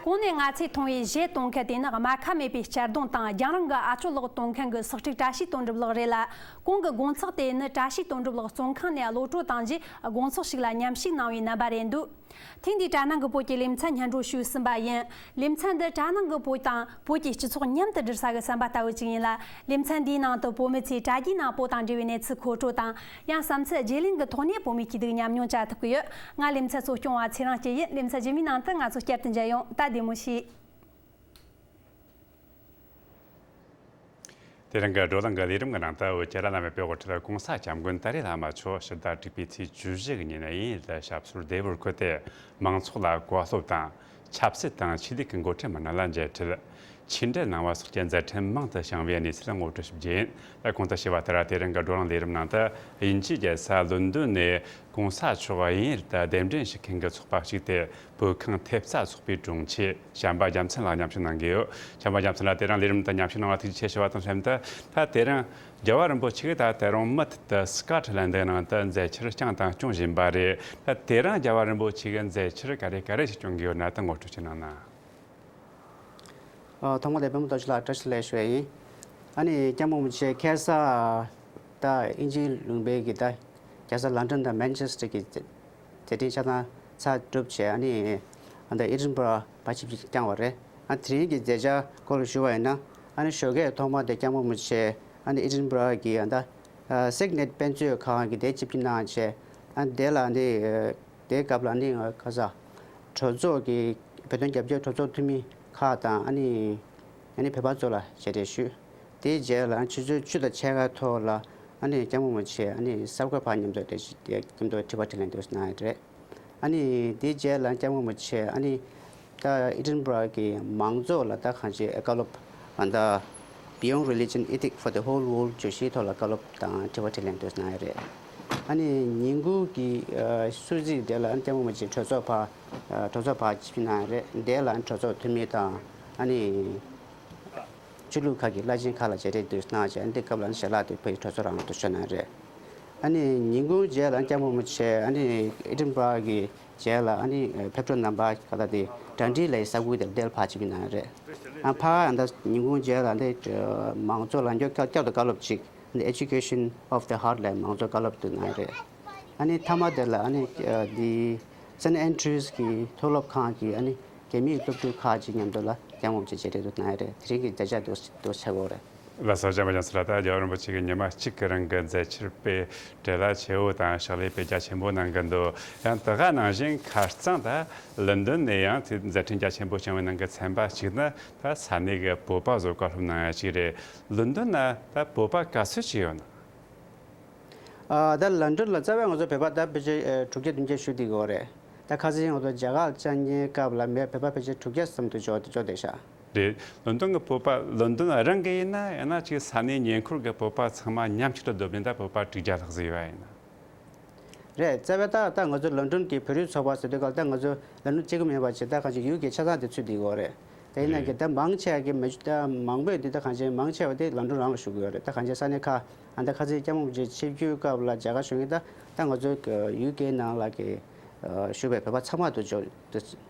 གོང་ནས་ང་ཚོས་མཐོང་བའི་གཞས་གཏོང་མཁན་དེ་ནི་རྨ་ཁ་མེད་པའི་གཅར་རྡུང་དང་རྒྱང་རིང་གི་ཨ་ཅོ་ལགས་གཏོང་མཁན་གྱི་སོག་ཕྲུག་བཀྲ་ཤིས་དོན་གྲུབ་ལགས་རེད་ལ། གོང་གི་དགོང་ཚོགས་དེ་ནི་བཀྲ་ཤིས་དོན་གྲུབ་ལགས་བཙོན་ཁང་ནས་གློད་གྲོལ་བཏང་རྗེས་དགོང་ཚོགས་ཤིག་ལ་མཉམ་ཞུགས་གནང་བའི་རྣམ་པ་རེད་འདུག་ཐེངས་འདིའི་དྲ་ནང་གི་བོད་ཀྱི་ལེ་ཚན་སྙན་སྒྲོན་ཞུས་ཟིན་པ་ཡིན། ལེ་ཚན་འདི་དྲ་ནང་གི་བོད་དང་བོད་ཀྱི་སྤྱི་ཚོགས་མཉམ་དུ་སྒྲིལ་ས་གི་ཟམ་པ་ལྟ་བུ་ཅིག་ཡིན་ལ། ལེ་ཚན་འདིའི་ནང་དུ་བོད་མི་ཚོས་དྲ་རྒྱའི་ནང་བོད་དང་འབྲེལ་བའི་གནས་ཚུལ་མཁོ་སྤྲོད་དང་། ཡང་བསམ་ཚུལ་བརྗེ་ལེན་གྱི་ཐོག་ནས་བོད་མི་སྐྱིད་སྡུག་མཉམ་མྱོང་བྱ་ཐུབ་ཀྱི་ཡོད། ང་ལེ་ཚན་གཙོ་སྐྱོང་བ་ཚེ་རིང་སྐྱིད་ཡིན། ལེ་ཚན་རྗེས་མའི་ནང་དུ་ང་ཚོ་བསྐྱར་དུ་མཇལ་ཡོང་། ད་བདེ་མོ་བྱོས། དེ་རིང་གི་བགྲོ་གླེང་གི་ལས་རིམ་གྱི་ནང་དུ་བོད་ཀྱི་བླ་ན་མེད་པའི་དབུ་ཁྲིད་གོང་ས་སྐྱབས་མགོན་ཏཱ་ལའི་བླ་མ་མཆོག་ཕྱི་ཟླ་དྲུག་པའི་ཚེས་བཅུ་བཞི་གི་ཉིན་དབྱིན་ཡུལ་ཞབས་སོར་བདེ་བར་འཁོད་དེ། མང་ཚོགས་ལ་བཀའ་སློབ་དང་། ཆབ་སྲིད་དང་ཆོས་ལུགས་ཀྱི་འགོ་ཁྲིད་མི་སྣ་ལ་མཇལ་འཕྲད། ཆོས་འབྲེལ་གནང་བ་སོགས་ཀྱི་མཛད་འཕྲིན་མང་དུ་བྱུང་བའི་གནས་ཚུལ་ངོ་སྤྲོད་ཞུ་རྒྱུ་ཡིན། ད་གོང་དུ་ཞུས་པ་ལྟར་དེ་རིང་གི་བགྲོ་གླེང་ལས་རིམ་ནང་དུ་དབྱིན་ཇིའི་རྒྱལ་ས་ལོན་ཌོན་ནས་གོང་ས་མཆོག་དབྱིན་ཡུལ་དུ་གདན་འདྲེན་ཞུ་མཁན་གྱི་ཚོགས་པ་གཅིག་སྟེ། བོད་ཁམས་ཐེབས་རྩ་ཚོགས་པའི་དྲུང་ཆེ་བྱམས་པ་རྒྱལ་མཚན་ལགས་མཉམ་ཞུགས་གནང་གི་ཡོད། བྱམས་པ་རྒྱལ་མཚན་ལགས་དེ་རིང་ལས་རིམ་དུ་མཉམ་ཞུགས་གནང་བ་ཐུགས་རྗེ་ཆེ་ཞུ་བ་དང་ལྷན་དུ། ད་དེ་རིང་རྒྱལ་བ་རིན་པོ་ཆེ་གིས་ད་དེ་རིང་མུ་མཐུད་དུ་སི་ཀ་ཊི་ལན་ཌན་ནང་དུ་མཛད་འཆར་བསྐྱངས་དང་སྐྱོང་བཞིན་པ་རེད། ད་དེ་རིང་རྒྱལ་བ་རིན་པོ་ཆེ་གིས་མཛད་འཆར་ག་རེ་ག་རེ་ཞིག་སྐྱོང་གི་ཡོད་ན་ད་ངོ་སྤྲོད་ཅིག་གནང་ན། ཨ། ཐོག་མ་དེ་པད་མ་རྡོ་རྗེ་ལགས་བཀྲ་ཤིས་བདེ་ལེགས་ཞུ་ཡ་ཡིན། ཨ་ནི་སྐྱབས་མགོན་རིན་པོ་ཆེ་ཁ་སང་ད་དབྱིན་ཇིའི་ལུང་པའི་གི་ད་རྒྱལ་ས་ལོན་ཌོན་དང་མན་ཆེ་སི་ཊར་གི་མཛད་འཕྲིན་ཆ་ཚང་ཚར་གྲུབ་བྱས། ཨ་ནི་ཨ་ད་ཨེ་ཌིན་སྦུ་རོ་ཕར་ཆིབས་བསྒྱིར་བསྐྱངས་པ་རེད། ཨ་དེ་རིང་གི་མཛད་འཆར་སྐོར་ལ་ཞུ་བ་ཡིན་ན། ཨ་ནི་ཞོགས་ཀས་ཐོག་མ་དེ་སྐྱབས་མགོན་རིན་པོ་ཆེ་ཨ་ནི་ཨེ་ཌིན་སྦུ་རོ་གི་ཨ་ད་སིག་ནེཊ་དཔེ་མཛོད་ཁང་གི་དེ་ཆིབས་བསྒྱིར་གནང་བྱས། ཨ་དེ་ལ་ཨ་ནི་དེའི་སྐབས་ལ་ཨ་ནི་ཁ་ས་གྲོས་ཚོགས་ཀྱི་བོད་དོན་རྒྱབ་སྐྱོར་གྲོས་ཚོགས་འཐུས་མི་ཁག་དང་། ཨ་ནི་ཨ་ནི་བོད་པ་ཚོ་ལ་མཇལ་འཕྲད་ཞུས། དེའི་རྗེས་ལ་ཆུ་ཚོད་བཅུ་དང་ཕྱེད་ཀ་ཐོག་ལ་ཨ་ནི་སྐྱབས་མགོན་རིན་པོ་ཆེ་ཨ་ནི་གསར་འགོད་པ་མཉམ་དུ་དེ་མཉམ་དུ་དྲི་བ་དྲིས་ལན་དུ་གནང་ཡོད་རེད། ཨ་ནི་དེའི་རྗེས་ལ་སྐྱབས་མགོན་རིན་པོ་ཆེ་ཨ་ནི་ད་ཨེ་ཌིན་སྦུ་རོ་གི་མང་ཚོགས་ལ་ད་གང་ཅི་བཀའ་སློབ་ཨ་ད་Beyond Religion, Ethic for the Whole World བརྗོད་གཞིའི་ཐོག་ལ་བཀའ་སློབ་དང་དྲི་བ་དྲིས་ལན་དུ་གནང་ཡོད་རེད། ཨ་ནི་ཉིན་གུང་གི་ཨ་གསོལ་ཚིགས་དེ་ལ་ཨ་ནི་སྐྱབས་མགོན་རིན་པོ་ཆེ་གྲོས་ཚོགས་ཕར་ཨ་གྲོས་ཚོགས་ཕར་ཆིབས་བསྒྱིར་གནང་ཡོད་རེད། དེ་ལ་ཨ་ནི་གྲོས་ཚོགས་འཐུས་མི་དང་ཨ་ནི་ཆོས་ལུགས་ཁག་གི་བླ་ཆེན་ཁག་ལ་མཇལ་འཕྲད་དུ་གནང་བྱས། ཨ་ནི་དེ་སྐབས་ལ་ཨ་ནི་ཞལ་ལག་དེ་ཕ་གི་གྲོས་ཚོགས་རང་དུ་ཞུས་གནང་རེད། ཨ་ནི་ཉིན་གུང་རྗེས་ལ་སྐྱབས་མགོན་རིན་པོ་ཆེ་ཨ་ནི་ཨེ་ཌིན་སྦུ་རོ་གི་རྗེས་ལ་ཨ་ནི་ཕེབས་འགྲོ་རྣམ་པ་ག་ད་དེ་གྲ་སྒྲིག་ལ་ས་ཁུལ་དེར་དེ་ལ་ཕར་ཆིབས་བསྒྱིར་གནང་རེད། ཨ་ཕར་ཨ་ད་ཉིན་གུང་རྗེས་ལ་འདི་མང་ཚོགས་ལ་མགྱོགས་བསྐྱར་དུ་བཀའ་སློབ་ཅིག Education of the Heart ལ་མང་གཙོ་བཀའ་སློབ་དུ་གནང་རེད། ཨ་ནི་མཐའ་མ་དེ་ལ་ཨ་ནི་འདི་Saint Andrewsགི་མཐོ་སློབ་ཁང་གི་ཨ་ནི་རྒྱ་མིའི་སློབ་ཕྲུག་ཁག་ཅིག་མཉམ་དུ་ལ་སྐྱབས་མགོན་རིན་པོ་ཆེ་མཇལ་འཕྲད་དུ་གནང་རེད། དེ་རིང་གི་མཛད་འཆར་དུ་དུ་ཆགས་ཡོད་རེད། ལགས་སོ། བྱམས་པ་རྒྱལ་མཚན་ལགས། ད་རྒྱལ་བ་རིན་པོ་ཆེ་གིས་ཉི་མ་གཅིག་གི་རིང་གི་མཛད་འཆར་དཔེ་བྲེལ་བ་ཆེ་བོ་དང་ཕྱག་ལས་དཔེ་རྒྱ་ཆེན་པོ་གནང་གི་འདུག་ཡང་དེ་ག་ནང་བཞིན་ཁ་རྩང་ད་ལོན་ཌོན་ནས་ཡང་དེ་མཛད་འཕྲིན་རྒྱ་ཆེན་པོ་བྱུང་བའི་ནང་གི་ཚན་པ་གཅིག་ནི་ད་ས་གནས་ཀྱི་བོད་པ་ཚོར་བཀའ་སློབ་གནང་ཡ་གཅིག་རེད། ལོན་ཌོན་ན་ད་བོད་པ་ག་ཚོད་ཅིག་ཡོད་ན། ཨ་ད་ལོན་ཌོན་ལ་རྩ་བའི་ང་ཚོ་བོད་པ་ད་ཕལ་ཆེར་ཨེ་དྲུག་བརྒྱ་བདུན་བརྒྱ་བཞུགས་བསྡད་ཡོད་རེད། ད་ཁ་སང་ང་ཚོ་རྒྱ་གར་བཅར་མཁན་སྐབས་ལ་མི་བོད་པ་ཕལ་ཆེར་དྲུག་བརྒྱ་ཙམ་དུ་འབྱོར་འབྱོར་བསྡད་ཤག་རེད། ལོན་ཌོན་གྱི་བོད་པ་ལོན་ཌོན་རང་གི་ཡིན་ན་ཡང་ན་ཅིག་ས་གནས་ཉེ་འཁོར་གྱི་བོད་པ་ཚང་མ་མཉམ་གཅིག་ཏུ་བསྡོམས་ནས་ད་བོད་པ་དྲུག་བརྒྱ་ལྷག་ཙམ་ཡོད་པ་ཡིན་ན། རེད། རྩ་བའི་ད་ད་ང་ཚོ་ལོན་ཌོན་གྱི་བོད་རིགས་ཚོགས་པ་ཟེར་དུས་སྐབས་ད་ང་ཚོ་ལོན་ཌོན་གཅིག་པུ་མིན་པ་ཅིག་ད་གང་ཅི་ཡུ་ཀེ་ཆ་ཚང་དེ་ཚུད་བསྡད་ཡོད་རེད། དེ་ཡིན་ན་གི་རེད། ད་མང་ཆེ་བ་གི་མི་ད་མང་པོས་འདི་ད་གང་ཅི་མང་ཆེ་བ་དེ་ལོན་ཌོན་རང་ལ་བཞུགས་ཡོད་རེད། ད་གང་ཅི་ས་གནས་ཁག་ཨ་ད་ཁ་སང་སྐྱབས་མགོན་རིན་པོ་ཆེ་ཆིབས་བསྒྱུར་སྐབས་ལ་རྒྱ་གར་གཞུང་གིས་ད་ད་ང་ཚོ་གི་ཡུ་ཀེ་ནང་ལ་གི་ཨ་བཞུགས་པའི་བོད་པ་ཚང་མ་དུ་འབྱོར་དུ་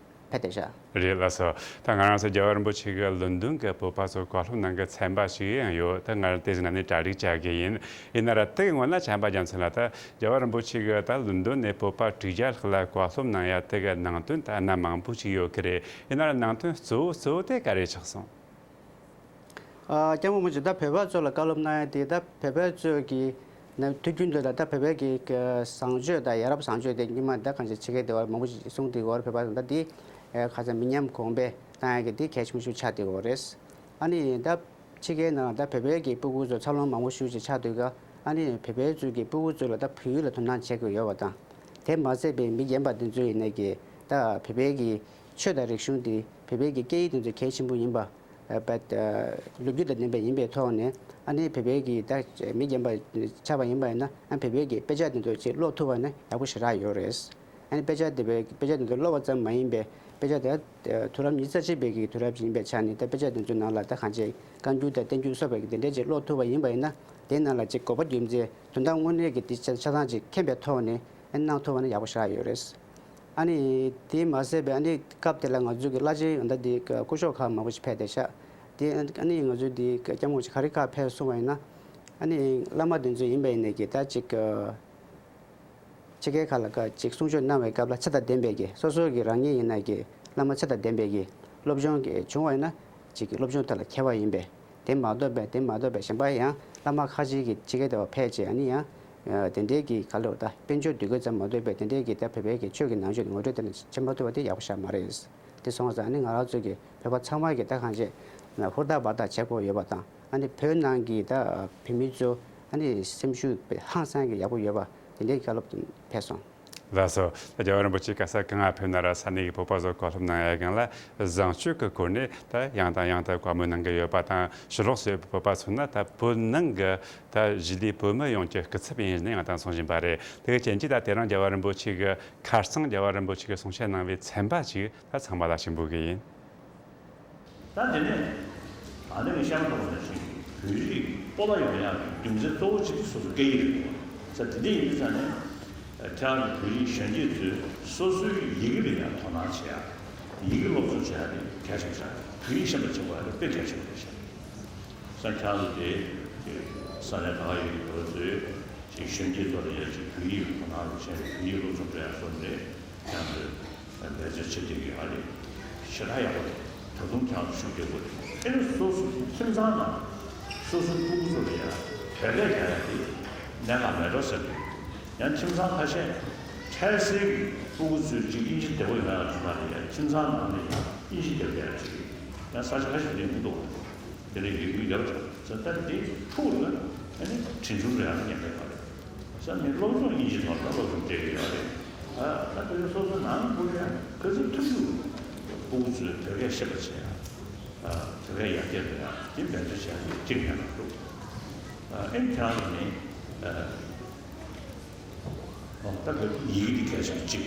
ཕེབས་བསྡད་ཤག་རེད། ལགས་སོ། ད་ང་རང་ཚོ་རྒྱལ་བ་རིན་པོ་ཆེ་གིས་ལོན་ཌོན་གྱི་བོད་པ་ཚོར་བཀའ་སློབ་གནང་གི་ཚན་པ་ཞིག་ཡང་ཡོད། ད་ང་རང་དེ་ཟིན་ནས་གྲ་སྒྲིག་བྱ་གི་ཡིན། ཡིན་ན་ར་དེ་གི་སྔོན་ལ་བྱམས་པ་རྒྱལ་མཚན་ལགས། ད་རྒྱལ་བ་རིན་པོ་ཆེ་གིས་ད་ལོན་ཌོན་ནས་བོད་པ་དྲུག་བརྒྱ་ལྷག་ལ་བཀའ་སློབ་གནང་ཡ་དེ་གི་ནང་དོན་ད་གནད་མང་པོ་ཞིག་ཡོད་ཀྱི་རེད། ཡིན་ན་ར་ནང་དོན་གཙོ་བོ་གཙོ་བོ་དེ་ག་རེ་ཆགས་སོང་། ཨ་སྐྱབས་མགོན་རིན་པོ་ཆེ་ད་བོད་པ་ཚོ་ལ་བཀའ་སློབ་གནང་ཡ་དེ་ད་བོད་པ་ཚོ་གི་ནང་དུས་རྒྱུན་དུ་ད་ད་བོད་པའི་གི་གི་བཟང་སྤྱོད་དང་ཡ་རབས་བཟང་སྤྱོད་དེ་སྔོན་མ་ད་གང་ཅི་ཕྱི་རྒྱལ་སྡེ་བ་མང་པོ་ཞིག་གསུངས་བསྡད་ཡོད་རེད། བོད་པ་ད་འདི་ཨེ་ཁ་ཚ་མི་ཉམས་གོང་འཕེལ་བཏང་ཡ་གི་འདི་གལ་ཆེན་པོ་ཞིག་ཆགས་བསྡད་ཡོད་རེད། ཨ་ནི་ད་ཕྱི་རྒྱལ་ནང་ད་བོད་པའི་གི་སྤུ་གུ་ཚོ་འཚར་ལོངས་མང་པོ་ཞིག་ཅིག་ཆགས་དུས་ཀ་ཨ་ནི་བོད་པའི་ཚོ་གི་སྤུ་གུ་ཚོ་ལ་ད་བོད་ཡིག་ལ་དོ་སྣང་བྱེད་དགོས་ཡོད་པ་དང་། དེ་མ་ཟད་པའི་མི་རྒན་པ་འདི་ཚོ་ཡིན་ནའི་གི་ད་བོད་པའི་གི་ཆོས་དང་རིག་གཞུང་འདི་བོད་པའི་གི་སྐད་ཡིག་འདི་ཚོ་གལ་ཆེན་པོ་ཡིན་པ། ཨ་པ་ཨ་ལོ་རྒྱུས་དང་ལྡན་པ་ཡིན་པའི་ཐོག་ནས་ཨ་ནི་བོད་པའི་གི་ད་མི་རྒན་པ་ཆགས་པ་ཡིན་པ་ཡིན་ན་ཨ་བོད་པའི་གི་དཔེ་ཆ་འདི་ཚོ་ཅིག་ཀློག་ཐུབ་པ་ན་ཡག་པོ་ཞེ་དྲག་ཡོད་རེད། ཨ་ནི་དཔེ་ཆ་འདི་བའི་དཔེ་ཆ་འདི་ཚོ་ཀློག་པ་ཙམ་མ་ཡིན་པའི་དཔེ་ཆ་དེ་དུས་རབས་ཉི་ཤུ་རྩ་གཅིག་པའི་གི་དུས་རབས་ཡིན་པའི་ཆ་ནས་ད་དཔེ་ཆ་འདི་ཚོའི་ནང་ལ་ད་གང་ཅི་བཀའ་འགྱུར་དང་བསྟན་འགྱུར་སོགས་པའི་གི་འདི་འདྲའི་ཅིག་ཀློག་ཐུབ་པ་ཡིན་པ་ཡིན་ན་དེའི་ནང་ལ་ཅིག་དགོས་པ་རྒྱུ་མཚན་དོན་དག་དངོས་གནས་ཀྱི་འདི་ཆ་ཆ་ཚང་ཅིག་མཁྱེན་པའི་ཐོག་ནས་ཨ་གནང་ཐུབ་པ་ན་ཡག་པོ་ཞེ་དྲག་ཡོད་རེད། ཨ་ནི་དེ་མ་ཟད་པའི་ཨ་ནི་སྐབས་དེ་ལ་ང་ཚོའི་གི་བླ་ཆེན་ད་དེ་སྐུ་ཞབས་ཁག་མང་པོ་ཞིག་ཕེབས་བསྡད་ཤག་དེ་ཨ་ནི་ང་ཚོའི་དེ་སྐྱབས་མགོན་ཆེན་ག་རེ་ཁག་ཕེབས་གསུངས་པ་ཡིན་ན། ཨ་ནི་བླ་མ་དེ་ཚོ་ཡིན་པ་ཡིན་ནའི་གི་ད་ཅིག་ཕྱི་རྒྱལ་ཁག་ལ་ཀ་ཅིག་གསུང་ཆོས་གནང་བའི་སྐབས་ལ་ཚད་དང་ལྡན་པའི་གི་སོ་སོ་གི་རང་ཉིད་ཡིན་ན་གི་བླ་མ་ཚད་དང་ལྡན་པའི་གི་སློབ་སྦྱོང་གི་བྱུང་བ་ཡིན་ན་ཅིག་གི་སློབ་སྦྱོང་དེ་ལ་མཁས་པ་ཡིན་པས། དེ་མ་གཏོགས་པའི་དེ་མ་གཏོགས་པའི་གཞན་པ་ཡང་བླ་མ་ཁ་ཅིག་གི་ཕྱི་རྒྱལ་དུ་ཕེབས་བྱས་ཨ་ནི་ཡང་དེ་འདྲའི་གི་ག་ལོར་ད་དཔལ་འབྱོར་འདུ་འགོད་ཙམ་མ་གཏོགས་པའི་དེ་འདྲའི་གི་ད་བོད་པའི་གི་ཆོས་ཀྱི་ནང་ཆོས་དེ་ངོ་སྤྲོད་དེ་ནི་བྱེད་མ་ཐུབ་པ་དེ་ཡག་པོ་ཞིག་མ་རེད། དེ་སོང་ཙང་ཨ་ནི་ང་རང་ཚོ་གི་བོད་པ་ཚང་མ་གི་ད་གང་བྱས་ཧུར་ཐག་འབད་ཐག་བྱེད་དགོས་ཡོད་པ་དང་ཨ་ནི་བོད་ནང་གི་ད་བོད་མི་ཚོ་ཨ་ནི་སེམས་ཤུགས་ཧང་སང་གི་ཡག་པོ་ཡོད་པ་དེ་འདྲའི་གི་བཀའ་སློབ་ཕེབས་སོང་། ལགས་སོ། ད་རྒྱལ་བ་རིན་པོ་ཆེ་ག་ས་གང་ང་ཕེབས་ན་ར་ས་གནས་ཀྱི་བོད་པ་ཚོ་བཀའ་སློབ་གནང་ཡ་སྒང་ལ་བཟང་སྤྱོད་ཀྱི་སྐོར་ནས་ད་ཡང་དང་ཡང་དུ་བཀའ་མོལ་གནང་གི་ཡོད་པ་དང་ཕྱི་ལོགས་སུ་ཡོད་པའི་བོད་པ་ཚོ་ནི་ད་བོད་ནང་གི་ད་གཞིས་ལུས་བོད་མི་ཡོངས་ཀྱི་སྐུ་ཚབ་ཡིན་ནས་ང་དང་གསུང་བཞིན་པ་རེད། དེ་གི་རྐྱེན་གྱིས་ད་དེ་རིང་རྒྱལ་བ་རིན་པོ་ཆེ་གི་ཁ་རྩང་རྒྱལ་བ་རིན་པོ་ཆེ་གི་གསུང་བཤད་གནང་བའི་ཚན་པ་ཅིག་ད་ཚང་མ་ལ་ཞུ་འབུལ་གི་ཡིན། ད་དེ་ནས་ཨ་ནེ་མི་ཤམ་ཐོག་ནས་ཤིང་བོད་རིགས་སྤོ་ལོ་ཡོང་ཡག་གི་རྒྱུ་མཚན་གཙོ་བོ་གཅིག་དེ་སོ་སོ་སྐད་ཡིག་རེད་འདུག་ས་དེ་འདྲ་ཡིན་དུས་ཙང་ནས་ཁྱེད་རང་གི་བོད་རིགས་གཞོན་སྐྱེས་ཚོས་སོ་སོའི་ཡི་གེ་ལ་ཡང་དོ་སྣང་བྱེད་ཡག་ཡི་གེ་སློབ་སྦྱོང་བྱེད་ཡག་དེ་གལ་ཆེན་པོ་ཆགས་བོད་ཡིག་ཤེས་པ་ཆེན་པོ་ཡག་དེ་དཔེ་གལ་ཆེན་པོ་རེད་ཤག་ས་ཁྱེད་རང་ཚོ་དེ་ས་གནས་ད་ག་ཡོད་ཀྱི་བོད་ཚོས་ཅིག་གཞོན་སྐྱེས་ཚོ་ལ་ཡང་ཅིག་བོད་ཡིག་ལ་དོ་སྣང་རུ་བྱས་ནས་བོད་ཡིག་སློབ་སྦྱོང་སྤྲད་ཡག་སོགས་ནས་ཁྱེད་རང་ཚོས། འབད་བརྩོན་བྱེད་བསྡད་ཡོད་རེད། ཞེ་དྲག་ཡག་པོ་རེད། ད་དུང་ཁྱེད་རང་ཚོ་ཤུགས་རྒྱག་དགོས་རེད། ཨེ་ནི་སོ་སོ་ཁྱིམ་ཚང་ནང་སོ་སོའི་སྤུ་གུ་ཚོ་ལ་ཡང་བོད་སྐད་རྒྱག་ཡག་དེ་གནད་འགག་མེད་འགྲོ་ཟེར་གྱི་ཡོད། ཡང་ཁྱིམ་ཚང་ཁ་ཤས་འཕྲལ་སེལ་གྱི་སྤུ་གུ་ཚོས་ཅིག་དབྱིན་ཇི་བདེ་པོ་ཡོང་ཡག་ཚོ་ནང་ལ་ཡང་ཁྱིམ་ཚང་ནང་ལ་ཡང་དབྱིན་ཇི་བདེ་པོ་ཡག་ཅིག་ཡང་ས་ཆ་ཁ་ཤས་དེ་འདུག་དེ་འདྲ་ཡོད་རྒྱུ་ཡོད་པ་འདྲ། ད་ལྟ་འདི་ཐུག་ལ་ཨ་ནི་གྲོན་ཆུང་རེད་ཨ་ནི་ཉན་པའི་བར་རེད། ས་ནི་སློབ་སྦྱོང་དབྱིན་ཇི་ཐོག་ལ་སློབ་སྦྱོང་སྤྲད་ཀྱི་ཡོད་རེད། ཨ་ད་དེ་ཚོ་སོ་སོ་ནང་ཁུལ་ཡང་ག་ཚོད་ཐུབ་ཐུབ་སྤུ་གུ་ཚོས་བོད་སྐད་ཤེས་པ་བྱེད་ཡ། ཨ་བོད་སྐད་ཡར་རྒྱས་འགྲོ་ཡ་དེ་འབད་བརྩོན་བྱེད་ཡ་དེ་གཅིག་ཡང་མ་གཏོགས། ཨ་ཨེ་ཁྱེད་རང་ཚོ་ནི་ཨ་ད་བོད་ཡིག་འདི་གལ་ཆེན་པོ་གཅིག་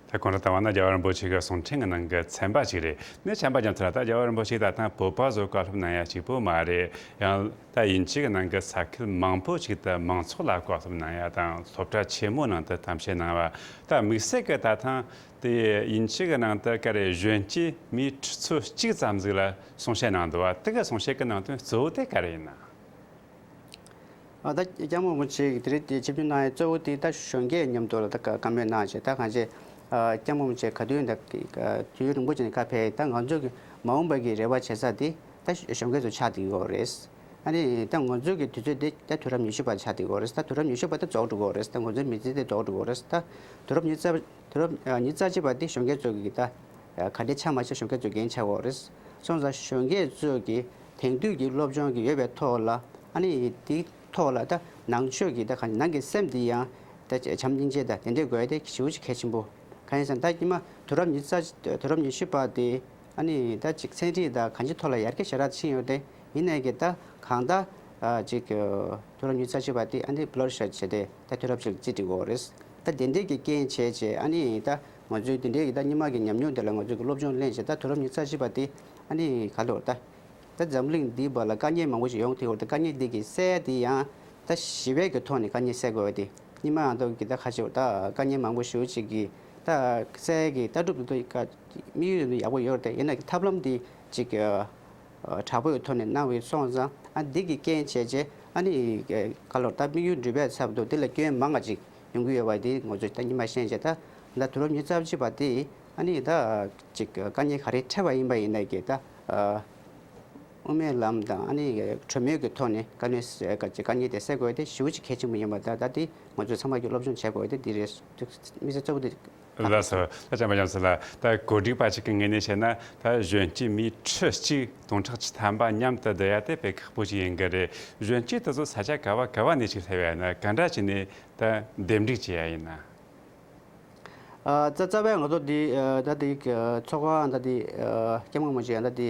ད་གོང་དུ་བཏང་བ་ན་རྒྱལ་བ་རིན་པོ་ཆེ་གི་གསུང་འཕྲིན་གྱི་ནང་གི་ཚན་པ་ཞིག་རེད། ནས་བྱམས་པ་རྒྱ་མཚོ་ལགས། ད་རྒྱལ་བ་རིན་པོ་ཆེ་ད་ཐེངས་བོད་པ་ཚོ་བཀའ་སློབ་གནང་ཡ་གཅིག་པོ་མ་རེད། ཡང་ད་དབྱིན་ཇི་གི་ནང་གི་ས་ཁུལ་མང་པོ་ཞིག་ཏུ་མང་ཚོགས་ལ་བཀའ་སློབ་གནང་ཡ་དང་སློབ་གྲྭ་ཆེན་མོ་ནང་དུ་གཏམ་བཤད་གནང་བ། ད་དམིགས་བསལ་གྱི་ད་ཐེངས་དེ་དབྱིན་ཇི་གི་ནང་དུ་ག་རེ་གཞོན་སྐྱེས་མིའི་ཁྲི་ཚོ་གཅིག་ཙམ་ཟིག་ལ་གསུང་བཤད་གནང་འདུག་བ། དེ་གི་གསུང་བཤད་ཀྱི་ནང་དོན་གཙོ་བོ་དེ་ག་རེ་ཡིན་ན། ཨ་ད་སྐྱབས་མགོན་རིན་པོ་ཆེ་གིས་དེ་རིང་དེ་ཆིབས་བསྒྱུར་གནང་ཡས་གཙོ་བོ་དེ་ད་གཞོན་སྐྱེས་མཉམ་དུ་ལ་ད་བཀའ་མོལ་གནང་བྱས། ད་གང་བྱས་ཨ་སྐྱབས་མགོན་རིན་པོ་ཆེ་ག་དུས་ད་དུས་ཡུན་རིང་པོ་ཅིག་ནས་ཁ་ཕྱེ་ད་ང་ཚོ་གི་མ་འོངས་པ་གི་རེ་བ་བྱེད་ས་དེ་ད་གཞོན་སྐྱེས་ཚོ་ཆགས་བསྡད་ཡོད་རེད། ཨ་ནི་ད་ང་ཚོ་གི་དུས་ཚོད་དེ་ད་དུས་རབས་ཉི་ཤུ་པ་ཆགས་བསྡད་ཡོད་རེད། ད་དུས་རབས་ཉི་ཤུ་པ་ད་རྫོགས་འགྲོ་གི་ཡོད་རེད། ད་ང་ཚོའི་མི་ཚེ་དེ་རྫོགས་འགྲོ་གི་ཡོད་རེད། ད་དུས་རབས་ཉི་ཤུ་རྩ་དུས་རབས་ཉི་ཤུ་རྩ་གཅིག་པ་དེ་གཞོན་སྐྱེས་ཚོ་གི་ད་ག་འདྲ་ཆགས་མ་ཆགས་གཞོན་སྐྱེས་ཚོ་འགན་ཆགས་ཡོད་རེད། སོང་ཙང་གཞོན་སྐྱེས་ཚོ་གི་དེང་དུས་ཀྱི་སློབ་སྦྱོང་གི་ཡོད་པའི་ཐོག་ལ་ཨ་ནི་དེའི་ཐོག་ལ་ད་ནང་ཆོས་ཀྱི་ད་ག་ནང་གི་སེམས་དེ་ཡང་ད་བྱམས་སྙིང་རྗེ་ད་དེ་འདྲའི་དགོས་ཡ་དེ་ཞེ་པོ་ཅིག་གལ་ཆེན་པོ། གང་ཡིན་ཟེར་ན་ད་སྔོན་མ་དུས་རབས་ཉི་ཤུ་རྩ་དུས་རབས་ཉི་ཤུ་པ་དེ་ཨ་ནི་ད་ཅིག་ཚན་རིག་ད་གང་ཅིའི་ཐོག་ལ་ཡར་རྒྱས་ཞེ་དྲག་ཕྱིན་ཡོད་དེ། ཡིན་ནའི་གི་ད་གང་ལྟར་ཨ་ཅིག་དུས་རབས་ཉི་ཤུ་རྩ་གཅིག་པ་དེ་ཨ་ནི་བློར་ཤར་བྱས་ཏེ་ད་དུས་རབས་ཅིག་རྩིས་འགྲིག་གི་ཡོད་རེད། ད་དེ་འདྲའི་གི་རྐྱེན་བྱས་བྱས་ཨ་ནི་ད་ང་ཚོའི་དེ་འདྲའི་གི་ད་སྔོན་མ་གི་ཉམས་མྱོང་དེ་ལ་ང་ཚོས་གི་སློབ་སྦྱོང་ལེན་བྱས། ད་དུས་རབས་ཉི་ཤུ་རྩ་གཅིག་པ་དེ་ཨ་ནི་ག་ལོར་ད་ད་འཛམ་གླིང་འདིའི་བར་ལ་དཀའ་ངལ་མང་པོ་ཞིག་ཡོང་གི་ཡོད་རེད། ད་དཀའ་ངལ་འདི་གི་སེལ་ཡ་དེ་ཡང་ད་ཞི་བའི་གི་ཐོག་ནས་དཀའ་ངལ་སེལ་དགོས་པ་དེ་སྔོན་མ་ཡང་ད་གི་ད་ཁ་ཤས་ད་དཀའ་ངལ་མང་པོ་ཞེ་པོ་ཅིག་གི་ད་སེལ་ཡ་གི་ལྟ་གྲུབ་དེ་ཚོ་དམིགས་ཡུལ་དེ་ཡག་པོ་ཡོད་རེད། ཡིན་ན་གི་ཐབས་ལམ་དེ་ཅིག་དྲག་པོའི་ཐོག་ནས་གནང་བའི་སོང་ཙང་ཨ་འདི་གི་རྐྱེན་བྱས་རྗེས་ཨ་ནི་ག་ལོར་ད་དམིགས་ཡུལ་འགྲུབ་པའི་ཚབ་ཏུ་འདི་ལ་སྐྱོན་མང་བ་ཅིག་ཡོང་གི་ཡོད་པ་དེ་ང་ཚོས་ད་སྔོན་མ་ཤེས་བྱས། ད་ད་དུས་རབས་ཉི་ཤུ་རྩ་གཅིག་པ་དེ་ཨ་ནི་ད་ཅིག་དཀའ་ངལ་ག་རེ་འཕྲད་པ་ཡིན་པ་ཡིན་ནའི་གི་ད་དབུ་མའི་ལམ་དང་ཨ་ནི་གྲོས་མོལ་གྱི་ཐོག་ནས་དཀའ་ངལ་དཀའ་ངལ་དེ་སེལ་དགོས་དེ་ཞེ་པོ་ཅིག་གལ་ཆེན་པོ་ཡིན་པ། ད་ད་དེ་ང་ཚོས་ཚང་མ་གི་སློབ་སྦྱོང་བྱེད་དགོས་དེ་འདི་རེད། དམིགས་བསལ་གཙོ་བོ་དེ། ལགས་སོ། ད་བྱམས་པ་རྒྱ་མཚོ་ལགས། ད་གོ་སྒྲིག་པ་ཅིག་གི་ངོས་ནས་བཤད་ན་ད་གཞོན་སྐྱེས་མི་ཁྲི་གཅིག་སྟོང་ཕྲག་གཅིག་ཐམ་པ་མཉམ་དུ་བསྡུ་ཡ་དེ་དཔེ་ཁག་པོ་ཞིག་ཡིན་གི་རེད། གཞོན་སྐྱེས་དེ་ཚོ་ས་ཆ་ག་བ་ག་བ་ནས་ཅིག་སླེབས་ཡ་ཡིན་ན། ག་འདྲ་བྱས་ནས་ད་འདེམས་སྒྲིག་བྱེད་ཡ་ཡིན་ན། ཨ་ད་རྩ་བའི་ང་ཚོ་འདི་ཨ་ད་འདི་ཚོགས་ཁང་ད་འདི་ཨ་སྐྱབས་མགོན་རིན་པོ་ཆེ་ད་འདི་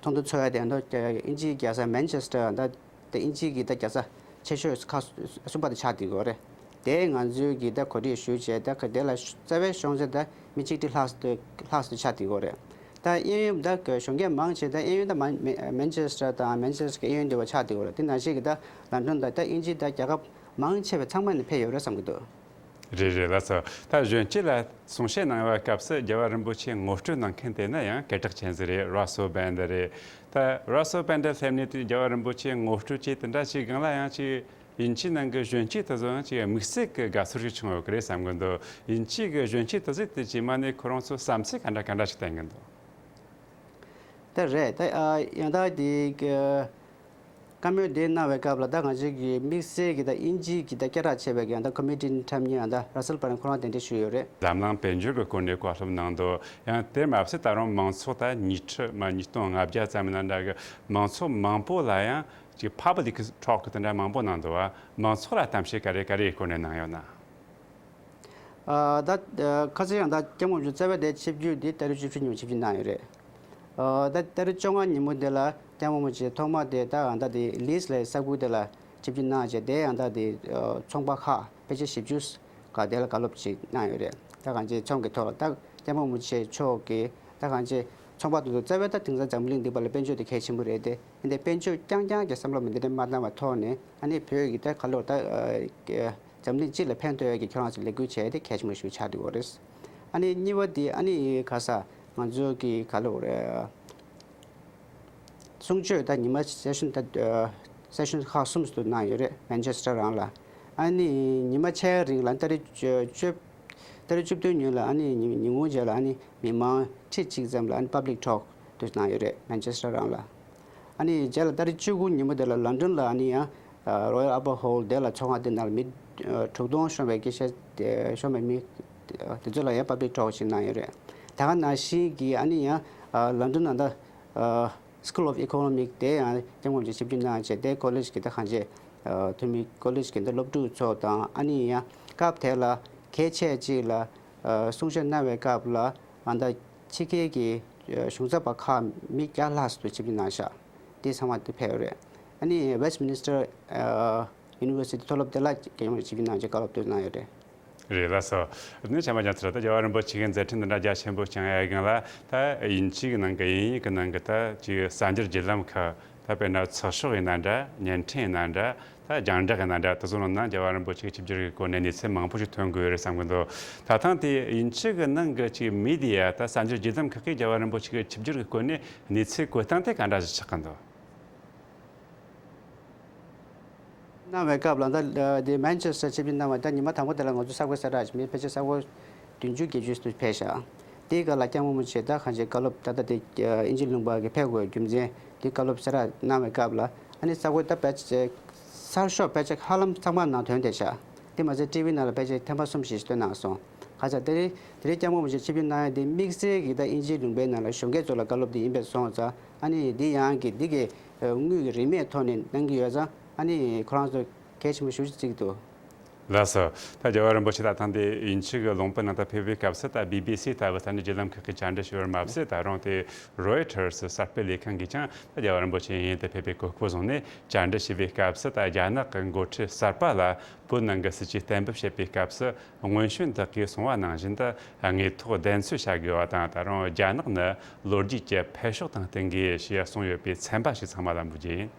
ཚོགས་འདུ་ཚོགས་ཡ་དེ་ད་དབྱིན་ཇིའི་རྒྱལ་ས་མན་ཆེ་སི་ཊར་ད། དེ་དབྱིན་ཇི་གི་ད་རྒྱལ་ས་ཆེ་ཤོས་ཁག་གསུམ་པ་དེ་ཆགས་བསྡད་ཡོད་རེད། དེ་ང་ཚོའི་གི་ད་གོ་སྒྲིག་ཞུས་བྱས། ད་ག་དེ་ལ་རྩ་བའི་གཞུང་ཚབ་ད་མི་གཅིག་ཁྲི་ལྷག་ཙམ་ལྷག་ཙམ་ཆགས་བསྡད་ཡོད་རེད། ད་གཡས་གཡོན་ད་གཞོན་སྐྱེས་མང་ཆེ་ད་གཡས་གཡོན་ད་མན་མན་ཆེ་སི་ཊར་དང་མན་ཆེ་སི་ཊར་གི་གཡས་གཡོན་དེ་བ་ཆགས་བསྡད་ཡོད་རེད། དེ་ནང་བཞིན་གི་ད་ལན་ཌན་ད་ད་དབྱིན་ཇི་ད་རྒྱལ་ཁབ་མང་ཆེ་བ་ཚང་མ་ནས་ཕེབས་ཡོད་རེད་བསམ་གི་འདུག་རེད་རེད། ལགས་སོ། ད་གཞོན་སྐྱེས་ལ་གསུང་བཤད་གནང་བའི་སྐབས་སུ་རྒྱལ་བ་རིན་པོ་ཆེ་ངོ་སྤྲོད་གནང་མཁན་དེ་ནི་ཡང་སྐད་གྲགས་ཅན་ཟིག་རེད། ར་སོ་བན་ཌ་རེད། ད་ར་སོ་བན་ཌ་སླེབས་ནས་དུས་རྒྱལ་བ་རིན་པོ་ཆེ་ངོ་སྤྲོད་བྱས་དེ་འདྲ་ཞིག་སྒང་ལ་ཡང་ཅིག་དབྱིན་ཇིའི་ནང་གི་གཞོན་སྐྱེས་དེ་ཚོ་ཡང་ཅིག་དམིགས་བསལ་གྱི་དགའ་ཚོར་ཞིག་བྱུང་ཡོད་ཀྱི་རེད་བསམ་གྱི་འདུག་དབྱིན་ཇིའི་གི་གཞོན་སྐྱེས་དེ་ཚོས་དེ་རྗེས་མ་ནས་ཁོ་རང་ཚོ་བསམ་ཚུལ་ག་འདྲ་ག་འདྲ་ཞིག་བསྟན་གྱི་འདུག་ད་རེད། ད་ཨ་ཡང་ད་དེ་གི་བཀའ་མོལ་དེ་གནང་བའི་སྐབས་ལ་ད་ང་ཚོའི་གི་དམིགས་བསལ་གྱི་ད་དབྱིན་ཇིའི་གི་ད་སྐད་གྲགས་ཆེ་བའི་གི་ཡང་ད་ཀོ་མེ་ཌི་ཡན་འཁྲབ་མཁན་ཡང་ད་ར་སེལ་པར་ཁོ་རང་གདན་འདྲེན་ཞུས་ཡོད་རེད། འཛམ་གླིང་དཔལ་འབྱོར་གྱི་སྐོར་ནས་བཀའ་སློབ་གནང་འདུག་ཡང་དེར་མ་ཟད་ད་རུང་མང་ཚོགས་ད་ཉིས་ཁྲི་མ་ཉིས་སྟོང་ལྔ་བརྒྱ་ཙམ་ཡིན་ན་འདྲ་གི་མང་ཚོགས་མང་པོ་ལ་ཡང་ཅིག་ཕབ་ལིག་ཊོག་དེ་འདྲ་མང་པོ་གནང་འདུག་བ། མང་ཚོགས་ལ་གཏམ་བཤད་ག་རེ་ག་རེའི་སྐོར་ནས་གནང་ཡོད་ན། ཨ་ད་ཨ་ཁ་སང་ཡང་ད་སྐྱབས་མགོན་རིན་པོ་ཆེ་རྩ་བའི་དེ་ཆིབས་བསྒྱུར་དེ་ཏ་རིག་བཅུ་བཞི་ཉིན་མོ་ཆིབས་བསྒྱུར་གནང་ཡོད་རེད། ཨ་ད་ཏ་རིག་བཅོ་ལྔ་ཉིན་མོ་དེ་ལ་སྐྱབས་མགོན་རིན་པོ་ཆེ་ཐོག་མ་དེ་ད་ཨ་ད་དེ་ལིས་ལའི་ས་ཁུལ་དེ་ལ་ཆིབས་བསྒྱུར་གནང་བྱས། དེ་ཡང་ད་དེ་ཨ་ཚོང་པ་ཁག་ཕལ་ཆེར་བཞི་བཅུ་ག་དེ་ལ་བཀའ་སློབ་ཅིག་གནང་ཡོད་རེད། ད་གང་ཅི་ཚོང་གི་ཐོག་ལ་ད་སྐྱབས་མགོན་རིན་པོ་ཆེ་མཆོག་གིས་ད་གང་ཅི་ཚོང་པ་དེ་ཚོ་རྩ་བའི་ད་དེང་སང་འཛམ་གླིང་འདི་པ་ལ་དཔལ་འབྱོར་དེ་གལ་ཆེན་པོ་རེད་དེ། འདི་དཔལ་འབྱོར་རྐྱང་རྐྱང་གི་བསམ་བློ་མི་འདི་འདྲ་མ་བཏང་བའི་ཐོག་ནས་ཨ་ནི་བོད་ཀྱི་ད་ག་ལོར་ད་ཨ་འཛམ་གླིང་སྤྱི་ལ་ཕན་ཐོགས་ཡ་གི་ཁྱོད་རང་ཚོ་ལས་འགུལ་བྱས་ཏེ་གལ་ཆེན་པོ་ཞིག་ཆགས་འདུག་གོ་རེད། ཨ་ནི་གཉིས་པ་དེ་ཨ་ནི་ག་ས་ང་ཚོ་གི་ག་ལོར་རེད། གསུང་ཆོས་ད་ཉི་མ་སེ་ཤན་ད་སེ་ཤན་ཁག་གསུམ་དུ་གནང་ཡོད་རེད། མན་ཆེ་སི་ཊར་རང་ལ། ཨ་ནི་ཉི་མ་ཕྱེད་ཀ་རིང་ལ་ཏ་རིག་བཅུ་ཏ་རིག་བཅུ་བདུན་ཉིན་ལ་ཨ་ནི་ཉིན་ཉིན་གུང་རྗེས་ལ་ཨ་ནི་མི་མང་ཁྲི་གཅིག་ཙམ་ལ་ཨ་ནི་པབ་ལིག་ཊོག་དུ་གནང་ཡོད་རེད། མན་ཆེ་སི་ཊར་རང་ལ། ཨ་ནི་རྗེས་ལ་ཏ་རིག་བཅུ་དགུ་ཉིན་མོ་དེ་ལ་ལོན་ཌོན་ལ་ཨ་ནི་ཡང་རོ་ཡལ་ཨལ་བར་ཊ་ཧོལ་དེ་ལ་ཚོགས་ཁང་དེ་ནང་ལ་མི་དྲུག་སྟོང་ཤོང་བའི་སྐད་ཆ་ཤོང་བའི་མི་དེ་ཚོ་ལ་ཡང་པབ་ལིག་ཊོག་ཅིག་གནང་ཡོད་རེད། ད་ག་ནང་བཞིན་གྱི་ཨ་ནི་ཡང་ལོན་ཌོན་ནང་ད། School of Economic དེ་ཡང་སྐྱབས་མགོན་རིན་པོ་ཆེ་ཆིབས་བསྒྱུར་གནང་བྱས། དེ་ཀོ་ལེཇ་གི་ད་གང་ཅི་ཐོན་མི་ཀོ་ལེཇ་གི་ད་སློབ་ཕྲུག་ཚོ་དང་ཨ་ནི་ཡང་སྐབས་དེ་ལ་གལ་ཆེ་ཅིག་ལ་གསུང་བཤད་གནང་བའི་སྐབས་ལ་ཨ་ད་ཕྱི་རྒྱལ་གྱི་གཞུང་ཚབ་པ་ཁག་མི་བརྒྱ་ལྷག་ཙམ་ཆིབས་བསྒྱུར་གནང་ཤག་དེ་ཚང་མ་དེ་ཕེབས་ཡོད་རེད། ཨ་ནི་Westminster University མཐོ་སློབ་དེ་ལ་སྐྱབས་མགོན་རིན་པོ་ཆེ་ཆིབས་བསྒྱུར་གནང་བྱས་བཀའ་སློབ་དེ་གནང་ཡོད་རེད། རེད་ལགས་སོ། ནི་བྱམས་པ་རྒྱ་མཚོ་ལགས། ད་རྒྱལ་བ་རིན་པོ་ཆེ་གི་མཛད་འཕྲིན་འདི་འདྲ་རྒྱ་ཆེན་པོ་བསྐྱངས་ཡ་སྒང་ལ་ད་དབྱིན་ཇི་གི་ནང་གི་དབྱིན་ཡིག་གི་ནང་གི་ད་ཅིག་གསར་འགྱུར་བརྒྱུད་ལམ་ཁག་ད་དཔེར་ན་ཚགས་ཤོག་ཡིན་ན་འདྲ། བརྙན་འཕྲིན་ཡིན་ན་འདྲ། ད་རྒྱང་བསྒྲགས་ཡིན་ན་འདྲ། དེ་ཚོ་ནང་ན་རྒྱལ་བ་རིན་པོ་ཆེ་གི་ཆིབས་བསྒྱུར་གི་སྐོར་ནས་གནས་ཚུལ་མང་པོ་ཞིག་ཐོན་དགོས་ཡོད་རེད་བསམ་གི་འདུག་ད་ཐེངས་དེ་དབྱིན་ཇི་གི་ནང་གི་ཅིག་མི་ཌི་ཡ་ད་གསར་འགྱུར་བརྒྱུད་ལམ་ཁག་གིས་རྒྱལ་བ་རིན་པོ་ཆེ་གི་ཆིབས་བསྒྱུར་གི་སྐོར་ནས་གནས་ཚུལ་བཀོད་སྟངས་དེ་ག་འདྲ་ཞིག་ཆགས་གི་འདུག་གནང་བའི་སྐབས་ལ་ད་དེ་མན་ཆེ་སི་ཊར་ཆིབས་བསྒྱུར་གནང་བ་ད་ཉི་མ་དང་པོ་དེ་ལ་ང་ཚོ་ས་གོ་གསལ་བསྒྲགས་ཀྱི་མི་ཕལ་ཆེར་ས་གོ་བདུན་ཅུ་བརྒྱད་ཅུ་ཙམ་ཕེབས་ཤག་དེའི་སྐབས་ལ་སྐྱབས་མགོན་རིན་པོ་ཆེ་ད་གང་ཅི་བཀའ་སློབ་ད་ལྟ་དེ་དབྱིན་ཇི་ལུང་པ་གི་ཕེབས་དགོས་རྒྱུ་མཚན་དེ་བཀའ་སློབ་གསལ་བསྒྲགས་གནང་བའི་སྐབས་ལ་ཨ་ནི་ས་གོ་ད་ཕལ་ཆེར་གསར་ཤོག་ཕལ་ཆེར་ཧ་ལམ་ཚང་མ་ནང་ཐོན་བསྡད་ཤག་དེ་མ་ཟད་ཊི་ཝི་ནང་ལ་ཕལ་ཆེར་ཐེངས་མ་གསུམ་བཞི་ཞིག་བཏོན་གནང་སོང་། ག་ཚ་དེ་རིང་དེ་རིང་སྐྱབས་མགོན་རིན་པོ་ཆེ་ཆིབས་བསྒྱུར་གནང་ཡ་དེ་དམིགས་བསལ་གྱི་ད་དབྱིན་ཇིའི་ལུང་པའི་ནང་ལ་གཞོན་སྐྱེས་ཚོ་ལ་བཀའ་སློབ་དེ་ཡིན་པས་སོང་ཙང་ཨ་ནི་འདི་ཡང་གི་འདི་གི་དངུལ་གྱི་རིན་མེད་ཐོག་ནས་གནང་གི་ཡོད་ཙང་ཨ་ནི་ཁོ་རང་ཚོ་གལ་ཆེན་པོ་ཞེ་པོ་ཅིག་བརྩི་གི་འདུག་ལགས་སོ། ད་རྒྱལ་བ་རིན་པོ་ཆེ་ད་ཐེངས་འདི་དབྱིན་ཇི་གི་ལུང་པའི་ནང་ད་ཕེབས་པའི་སྐབས་སུ་ད་བི་བི་སི་ལྟ་བུ་ས་གནས་བརྒྱུད་ལམ་ཁག་གིས་བཅར་འདྲི་ཞུས་པར་མ་ཟད་ད་རུང་དེ་རོའི་ཊར་སི་གསར་སྤེལ་ལས་ཁང་གིས་ཀྱང་ད་རྒྱལ་བ་རིན་པོ་ཆེ་དབྱིན་ཡུལ་དུ་ཕེབས་པའི་གོ་སྐབས་བཟུང་ནས་བཅར་འདྲི་ཞུས་པའི་སྐབས་སུ་ད་རྒྱ་ནག་གི་འགོ་ཁྲིད་གསར་པ་ལ་བོད་ནང་གི་སྲིད་ཇུས་གཏན་འབེབས་བྱེད་པའི་སྐབས་སུ་སྔོན་བྱོན་དག་གིས་གསུངས་པ་ནང་བཞིན་དུ་དངོས་ཐོག་བདེན་འཚོལ་བྱ་དགོས་པ་དང་། ད་རུང་རྒྱ་ནག་ནི་ལོ་རྒྱུས་ཀྱི་འཕེལ་ཕྱོགས་དང་བསྟུན་དགོས་ཞེས་གསུངས་ཡོད་པའི་ཚན་པ་ཞིག་ཚང་མ་ལ་འབུལ་རྒྱུ་ཡིན།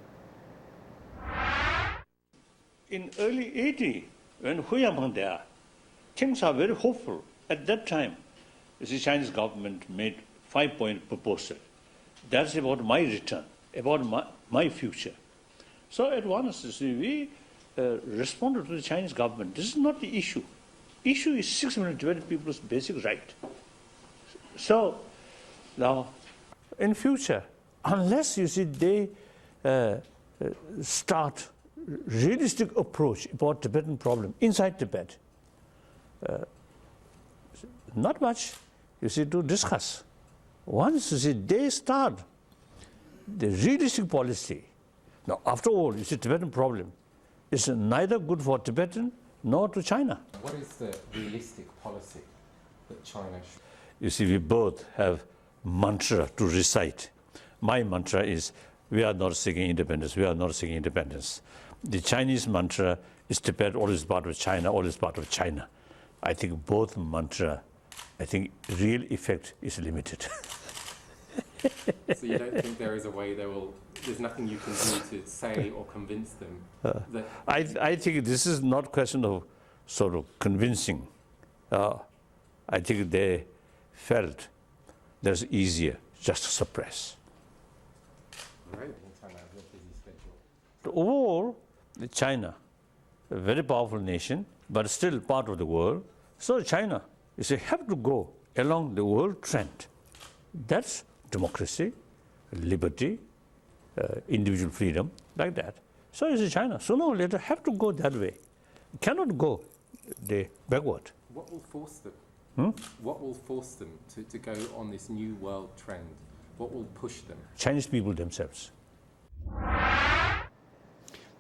In early eighty, when Hu Yanpeng there, things are very hopeful. At that time, you see, Chinese government made five-point proposal. That's about my return, about my, my future. So at once, you see, we uh, responded to the Chinese government. This is not the issue. Issue is six million Tibetan people's basic right. So now, in future, unless, you see, they uh, uh, start realistic approach about Tibetan problem inside Tibet, uh, not much, you see, to discuss. Once, you see, they start the realistic policy. Now, after all, you see, Tibetan problem is neither good for Tibetan nor to China. What is the realistic policy that China should? You see, we both have mantra to recite. My mantra is, we are not seeking independence, we are not seeking independence. The Chinese mantra is Tibet, all is part of China, all is part of China. I think both mantra, I think real effect is limited. So you don't think there is a way they will, there's nothing you can do to say or convince them that I, I think this is not question of sort of convincing, uh, I think they felt that's easier just to suppress. Right. In China, what is the schedule? Overall, China, a very powerful nation, but still part of the world. So China, you see, have to go along the world trend. That's democracy, liberty, uh, individual freedom, like that. So you see, China, sooner or later, have to go that way. Cannot go the backward. What will force them? Hmm? What will force them to, to go on this new world trend? What will push them? Chinese people themselves.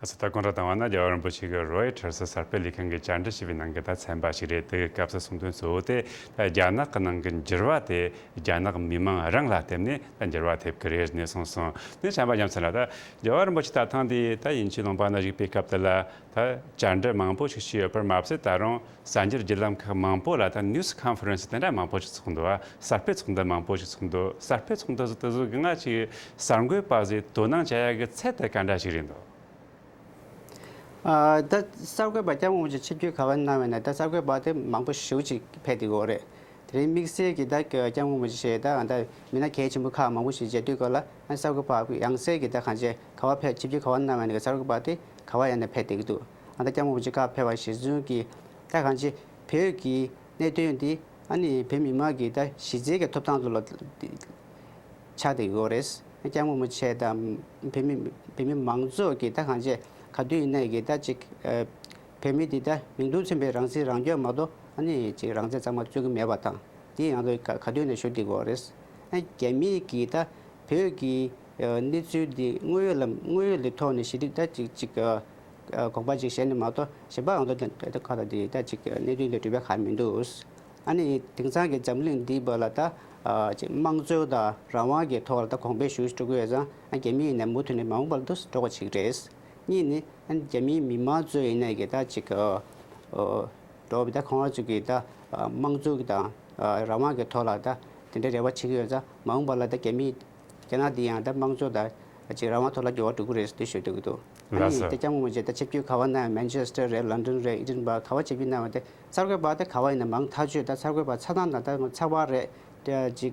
ཨ་ས་ད་གོང་དུ་བཏང་བ་ན་རྒྱལ་བ་རིན་པོ་ཆེ་གི་རོའི་ཊར་སི་གསར་སྤེལ་ལས་ཁང་གིས་བཅར་འདྲི་ཞུས་པའི་ནང་གི་ད་ཚན་པ་ཞིག་རེད། དེ་གི་སྐབས་སུ་གསུངས་དོན་གཙོ་བོ་དེ་ད་རྒྱ་ནག་གི་ནང་གི་འགྱུར་བ་དེ་རྒྱ་ནག་མི་མང་རང་ལ་བརྟེན་ནས་ད་འགྱུར་བ་ཐེབས་ཀྱི་རེད་ནས་གསུངས་སོང་། དེ་བྱམས་པ་རྒྱ་མཚོ་ལགས། ད་རྒྱལ་བ་རིན་པོ་ཆེ་ད་ཐེངས་འདི་ད་དབྱིན་ཇིའི་ལུང་པ་ན་བཞུགས་པའི་སྐབས་དེ་ལ། ད་བཅར་འདྲི་མང་པོ་ཞིག་བྱས་ཡོད་པར་མ་ཟད། ད་རུང་གསར་འགྱུར་བརྒྱུད་ལམ་ཁག་མང་པོ་ལ་ད་ནིའུ་སི་ཁོན་ཕ་རན་སི་དེ་འདྲ་མང་པོ་ཞིག་ཚོགས་འདུག་གསར་སྤེལ་ཚོགས་འདུ་མང་པོ་ཞིག་ཚོགས་འདུག་གསར་སྤེལ་ཚོགས་འདུ་དེ་ཚོ་གི་ང་ཅིག་གསར་འགོད་པ་ཟིག་དོ་སྣང་བྱ་ཡ་གི་ཚད་དེ་ག་འདྲ་ཞིག་རེད་འདུག་ཨ། ད་གསར་འགོད་པ་སྐྱབས་མགོན་རིན་པོ་ཆེ་ཆིབས་བསྒྱུར་ག་པར་གནང་བ་ཡིན་ན། ད་གསར་འགོད་པ་དེ་མང་པོ་ཞེ་པོ་ཅིག་ཕེབས་བསྡད་ཡོད་རེད། དེ་རིང་དམིགས་བསལ་གྱིས་ད་སྐྱབས་མགོན་རིན་པོ་ཆེ་ད་ད་མི་སྣ་གལ་ཆེན་པོ་ཁག་མང་པོ་ཞིག་མཇལ་དུས་སྐབས་ལ། ཨ། གསར་འགོད་པ་ཡང་སེ་གིས་ད་གང་བྱས་ག་པར་ཕེབས། ཆིབས་བསྒྱུར་ག་པར་གནང་བ་ཡིན་ན་གསར་འགོད་པ་དེ་ག་པར་ཡིན་ན་ཕེབས་བསྡད་ཀྱི་འདུག་ཨ། ད་སྐྱབས་མགོན་རིན་པོ་ཆེ་ཁ་ཕེབས་པ་གཞིར་བཟུང་གིས་ད་གང་བྱས་བོད་ཀྱི་གནད་དོན་འདི། ཨ་ནི་བོད་མི་མང་གི་ད་གཞི་རྩའི་གི་ཐོབ་ཐང་ཚོ་ལ་ཆགས་བསྡད་ཡོད་རེད། སྐྱབས་མགོན་རིན་པོ་ཆེ་དང་བོད་མི་བོད་མི་མང་ཚོགས་ཀྱི་ད་གང་བྱས་ག་དུས་ཡིན་ནའི་གི་ད་ཅིག་ཨ། བོད་མི་འདི་ད་མིང་དོན་མཚུངས་པའི་རང་སྲིད་རང་སྐྱོང་མ་གཏོགས། ཨ་ནི་ཅིག་རང་བཙན་གཙང་མ་རྩོད་ཀྱི་མེད་པ་དང་། དེ་ཡང་ད་ག་ག་དུས་ནས་ཞུ་བསྡད་ཡོད་རེད། ཨ། རྒྱ་མིས་ཀྱི་ད་བོད་ཀྱི་ཨ། གནས་ཚུལ་འདི་དངོས་ཡོད་ལ་དངོས་ཡོད་ལ་ཐོག་ནས་ཞེ་དྲག་ད་ཅིག་ཅིག་ཨ། ཨ། དགོངས་པ་ཅིག་བཞེས་ནས་མ་གཏོགས། གཞན་པ་ཡང་ད་ད་ག་ད་དེ་ད་ཅིག་གནད་དོན་དེ་འགྲུབ་པའི་ག་མི་འདུག་ཨ་ནི་དེང་སང་གི་འཛམ་གླིང་འདིའི་བར་ལ་ད་ཨ། ཅིག་དམངས་གཙོ་དང་རང་དབང་གི་ཐོག་ལ་ད་གོང་འཕེལ་ཞེ་པོ་ཅིག་འགྲོ་གི་ཡོད་ཙང་། ཨ། རྒྱ་མི་ཡིན་ན་མུ་མཐུད་ནས་མ་འོངས་པ་ལ་ད་འགྲོ་དགོས་ཅིག་རེད། གཉིས་ནི། ཨ། རྒྱ་མིའི་མི་མང་ཚོ་ཡིན་ནའི་གི་ད་ཅིག་ཨ། འགྲོ་བའི་ད་ཁོང་རང་ཚོ་གི་ད་དམངས་གཙོ་གི་དང་རང་དབང་གི་ཐོག་ལ་ད་དེ་འདྲའི་རེ་བ་བྱེད་ཀྱི་ཡོད་ཙང་། མ་འོངས་པ་ལ་ད་རྒྱ་མིའི་རྒྱ་ནག་འདི་ཡང་ད་དམངས་གཙོ་དང་ཅིག་རང་དབང་ཐོག་ལ་འགྱུར་བ་འགྲོ་གི་རེད་ཟེར་དེ་ཞུ་འདོད་ཀྱི་འདུག་ཨ་ནི་ད་སྐྱབས་མགོན་རིན་པོ་ཆེ་ད་ཆིབས་བསྒྱུར་ག་པར་གནང་། མན་ཆེ་སི་ཊར་རེད། ལོན་ཌོན་རེད། ཨེ་ཌིན་བྷག་ག་པར་ཆིབས་བསྒྱུར་གནང་བ་དེ། གསར་འགོད་པ་དེ་ག་པར་ཡིན་ན་མང་ཐག་ཆོད། ད་གསར་འགོད་པ་ཚང་མ་ནང་ད་ཚགས་པར་རེད། ད་ཅིག་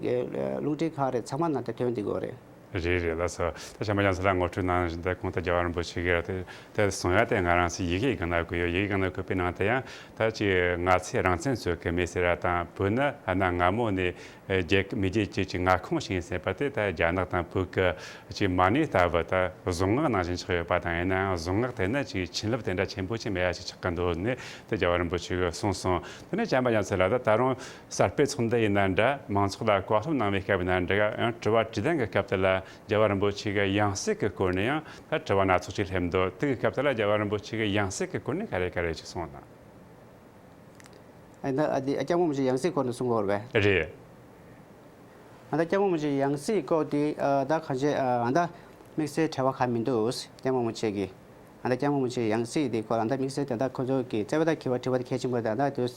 རླུང་འཕྲིན་ཁང་རེད། ཚང་མ་ནང་ད་ཐོན་བསྡད་ཀྱི་ཡོད་རེད། རེད་རེད། ལགས་སོ། ད་བྱམས་པ་རྒྱ་མཚོ་ལགས་ངོ་སྤྲོད་གནང་བཞིན། ད་གོང་དུ་རྒྱལ་བ་རིན་པོ་ཆེ་གིས་དེ་དེ་གསུང་ཡ་དེ་ང་རང་ཚོས་ཡི་གེའི་སྒང་ན་བཀོད་ཡོད། ཡི་གེའི་སྒང་ན་བཀོད་པའི་ནང་དུ་ཡང་ད་ཅིག་ང་ཚོས་རང་བཙན་རྩོད་ཀྱི་མེད་ཟེར་ཡ་དང་། བོད་ནི་གནའ་སྔ་མོ་ནས་རྒྱལ་མི་རྒྱལ་གྱི་ཅིག་མངའ་ཁོངས་ཤིག་ཡིན་ཟེར་བ་དེ། ད་རྒྱ་ནག་དང་བོད་ཀྱི་ཅིག་མ་ཎི་ལྟ་བུ་ད་གཟུངས་སྔགས་ནང་བཞིན་ཆགས་ཡོད་པ་དང་། ཡིན་ནའང་གཟུངས་སྔགས་དེ་ནི་ཅིག་བྱིན་རླབས་དེ་འདྲ་ཆེན་པོ་ཅིག་མེད་ཡ་ཞིག་ཆགས་ཀྱི་འདུག་ནས། དེ་རྒྱལ་བ་རིན་པོ་ཆེ་གིས་གསུངས་སོང་། དེ་ནས་བྱམས་པ་རྒྱ་མཚོ་ལགས། ད་ད་རུང་གསར་སྤེལ་ཚོགས་འདུ་ཡིན་ན་འདྲ། མང་ཚོགས་ལ་བཀའ་སློབ་གནང་བའི་སྐབས་ཡིན་ན་འདྲ། ཡང་དྲི་བ་དྲིས་ལན་གྱི་སྐབས་དེ་ལ་རྒྱལ་བ་རིན་པོ་ཆེ་གིས་ཡང་སྲིད་ཀྱི་སྐོར་ནས་ཡང་ད་དྲི་བ་སྣ་ཚོགས་ཅིག་སླེབས་འདུག་དེ་གི་སྐབས་དེ་ལ་རྒྱལ་བ་རིན་པོ་ཆེ་གིས་ཡང་སྲིད་ཀྱི་སྐོར་ནས་ག་རེ་ག་རེ་ཅིག་གསུངས་ན། ཨ། ད་ཨ་དེ་སྐྱབས་མགོན་རིན་པོ་ཆེ་ཡང་སྲིད་སྐོར་ནས་གསུང་གི་ཡོད་རེད་པས། རེད། ཨ། ད་སྐྱབས་མགོན་རིན་པོ་ཆེ་ཡང་སྲིད་སྐོར་དེ། ཨ། ད་གང་བྱས། ཨ། ད་དམིགས་བསལ་བྲེལ་བ་གང་མི་འདུག་སྐྱབས་མགོན་རིན་པོ་ཆེ་གིས། ཨ། ད་སྐྱབས་མགོན་རིན་པོ་ཆེ་ཡང་སྲིད་དེ་སྐོར་ལ་ད་དམིགས་བསལ་དེ་ད་ཁོ་ཚོ་གི་རྩ་བའི་ད་དྲི་བ་དེ་གལ་ཆེན་པོ་རེད། ད་ད་དུས་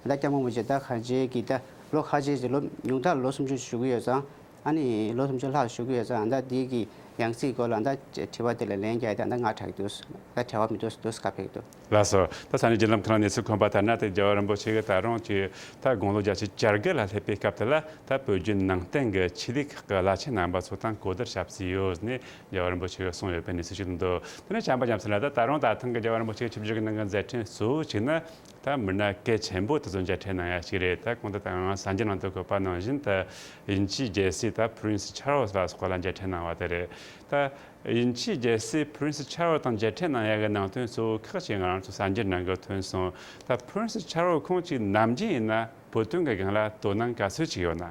ད་སྐྱབས་མགོན་རིན་པོ་ཆེ་ད་གང་བྱས་ཀྱི་ད་ལོ་ཁ་ཤས་ཀྱི་ལོ་ཉུང་མཐར་ལོ་སུམ་ཅུ་བཞུགས་ཀྱི་ཡོད་ཙང་། ཨ་ནི་ལོ་སུམ་ཅུ་ལྷག་བཞུགས་ཀྱི་ཡོད་ཙང་། ད་འདི་གི་ཡང་སྲིད་སྐོར་ལ་ད་དྲི་བ་དེ་ལ་ལན་རྒྱག་ཡ་དེ་ད་ང་དྲག་འདུག་ད་བྲེལ་བ་མི་འདུག་འདུག་ཁ་ཕེབས་འདུག་ལགས་སོ། ད་ས་གནས་བརྒྱུད་ལམ་ཁག་ནས་གནས་ཚུལ་ཁོམ་པ་ལྟར་ན། དེ་རྒྱལ་བ་རིན་པོ་ཆེ་གིས་ད་རུང་ཅིག་ད་དགུང་ལོ་བརྒྱད་ཅུ་གྱ་དགུ་ལ་སླེབས་པའི་སྐབས་དེ་ལ། ད་བོད་བརྒྱུད་ནང་བསྟན་གྱི་ཆོས་ལུགས་ཁག་གི་བླ་ཆེན་རྣམ་པ་ཚོ་དང་གོ་བསྡུར་ཞབས་ཕྱི་ཡོད་ནས་རྒྱལ་བ་རིན་པོ་ཆེ་གིས་གསུངས་ཡོད་པའི་གནས་ཚུལ་ཞིག་འདུག་དེ་ནས་བྱམས་པ་རྒྱ་མཚོ་ལགས། ད་ད་རུང་ད་ཐེངས་ཀྱི་རྒྱལ་བ་རིན་པོ་ཆེ་ཆིབས་བསྒྱུར་གྱི་ནང་གི་མཛད་འཕྲིན་གཙོ་བོ་གཅིག་ནི། ད་མི་སྣ་གལ་ཆེན་པོ་དེ་ཚོ་མཇལ་འཕྲད་གནང་ཡ་ཞིག་རེད། ད་གོང་དུ་ད་ང་གསར་འགྱུར་ནང་དུ་བཀོད་པ་ནང་བཞིན། ད་དབྱིན་ཇིའི་རྒྱལ་སྲས་ད་Prince Charles ལ་སོགས་ལ་མཇལ་འཕྲད་གནང་བ་དེ་རེད། ད་དབྱིན་ཇིའི་རྒྱལ་སྲས་Prince Charles དང་མཇལ་འཕྲད་གནང་ཡ་གི་ནང་དོན་གཙོ་བོ་ཁག་ཅིག་ང་རང་ཚོ་གསར་འགྱུར་ནང་གི་ཐོན་སོང་། ད་Prince Charles ཁོང་ཅིག་ནམ་རྒྱུན་ཡིན་ན་བོད་དོན་གྱི་སྒང་ལ་དོ་སྣང་ག་ཚོད་ཅིག་ཡོད་ན།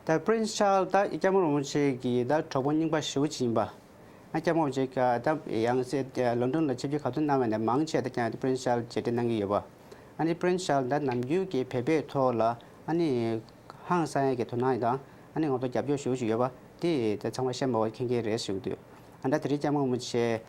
ད་Prince Charles ད་སྐྱབས་མགོན་རིན་པོ་ཆེ་གི་ད་གྲོགས་པོ་རྙིང་པ་ཞེ་པོ་ཅིག་ཡིན་པ། ཨ། སྐྱབས་མགོན་རིན་པོ་ཆེ་ད་ཡང་སྲིད་ལོན་ཌོན་ལ་ཆིབས་བསྒྱུར་ག་ཚོད་གནང་བ་ནས་མང་ཆེ་ད་ཀྱང་Prince Charles མཇལ་འཕྲད་གནང་གི་ཡོད་པ། ཨ་ནི་Prince Charles ད་ནམ་རྒྱུན་གྱི་བོད་པའི་ཐོག་ལ་ཨ་ནི་ཧང་སང་ཡ་གི་དོ་སྣང་དང་། ཨ་ནི་ང་ཚོ་རྒྱབ་སྐྱོར་ཞེ་པོ་ཅིག་ཡོད་པ་དེ་ད་ཚང་མ་ཤེས་མ་བ་མཁྱེན་མཁན་རེད་ཞུ་གི་འདུག་ཨ། ད་དེ་རིང་སྐྱབས་མགོན་རིན་པོ་ཆེ་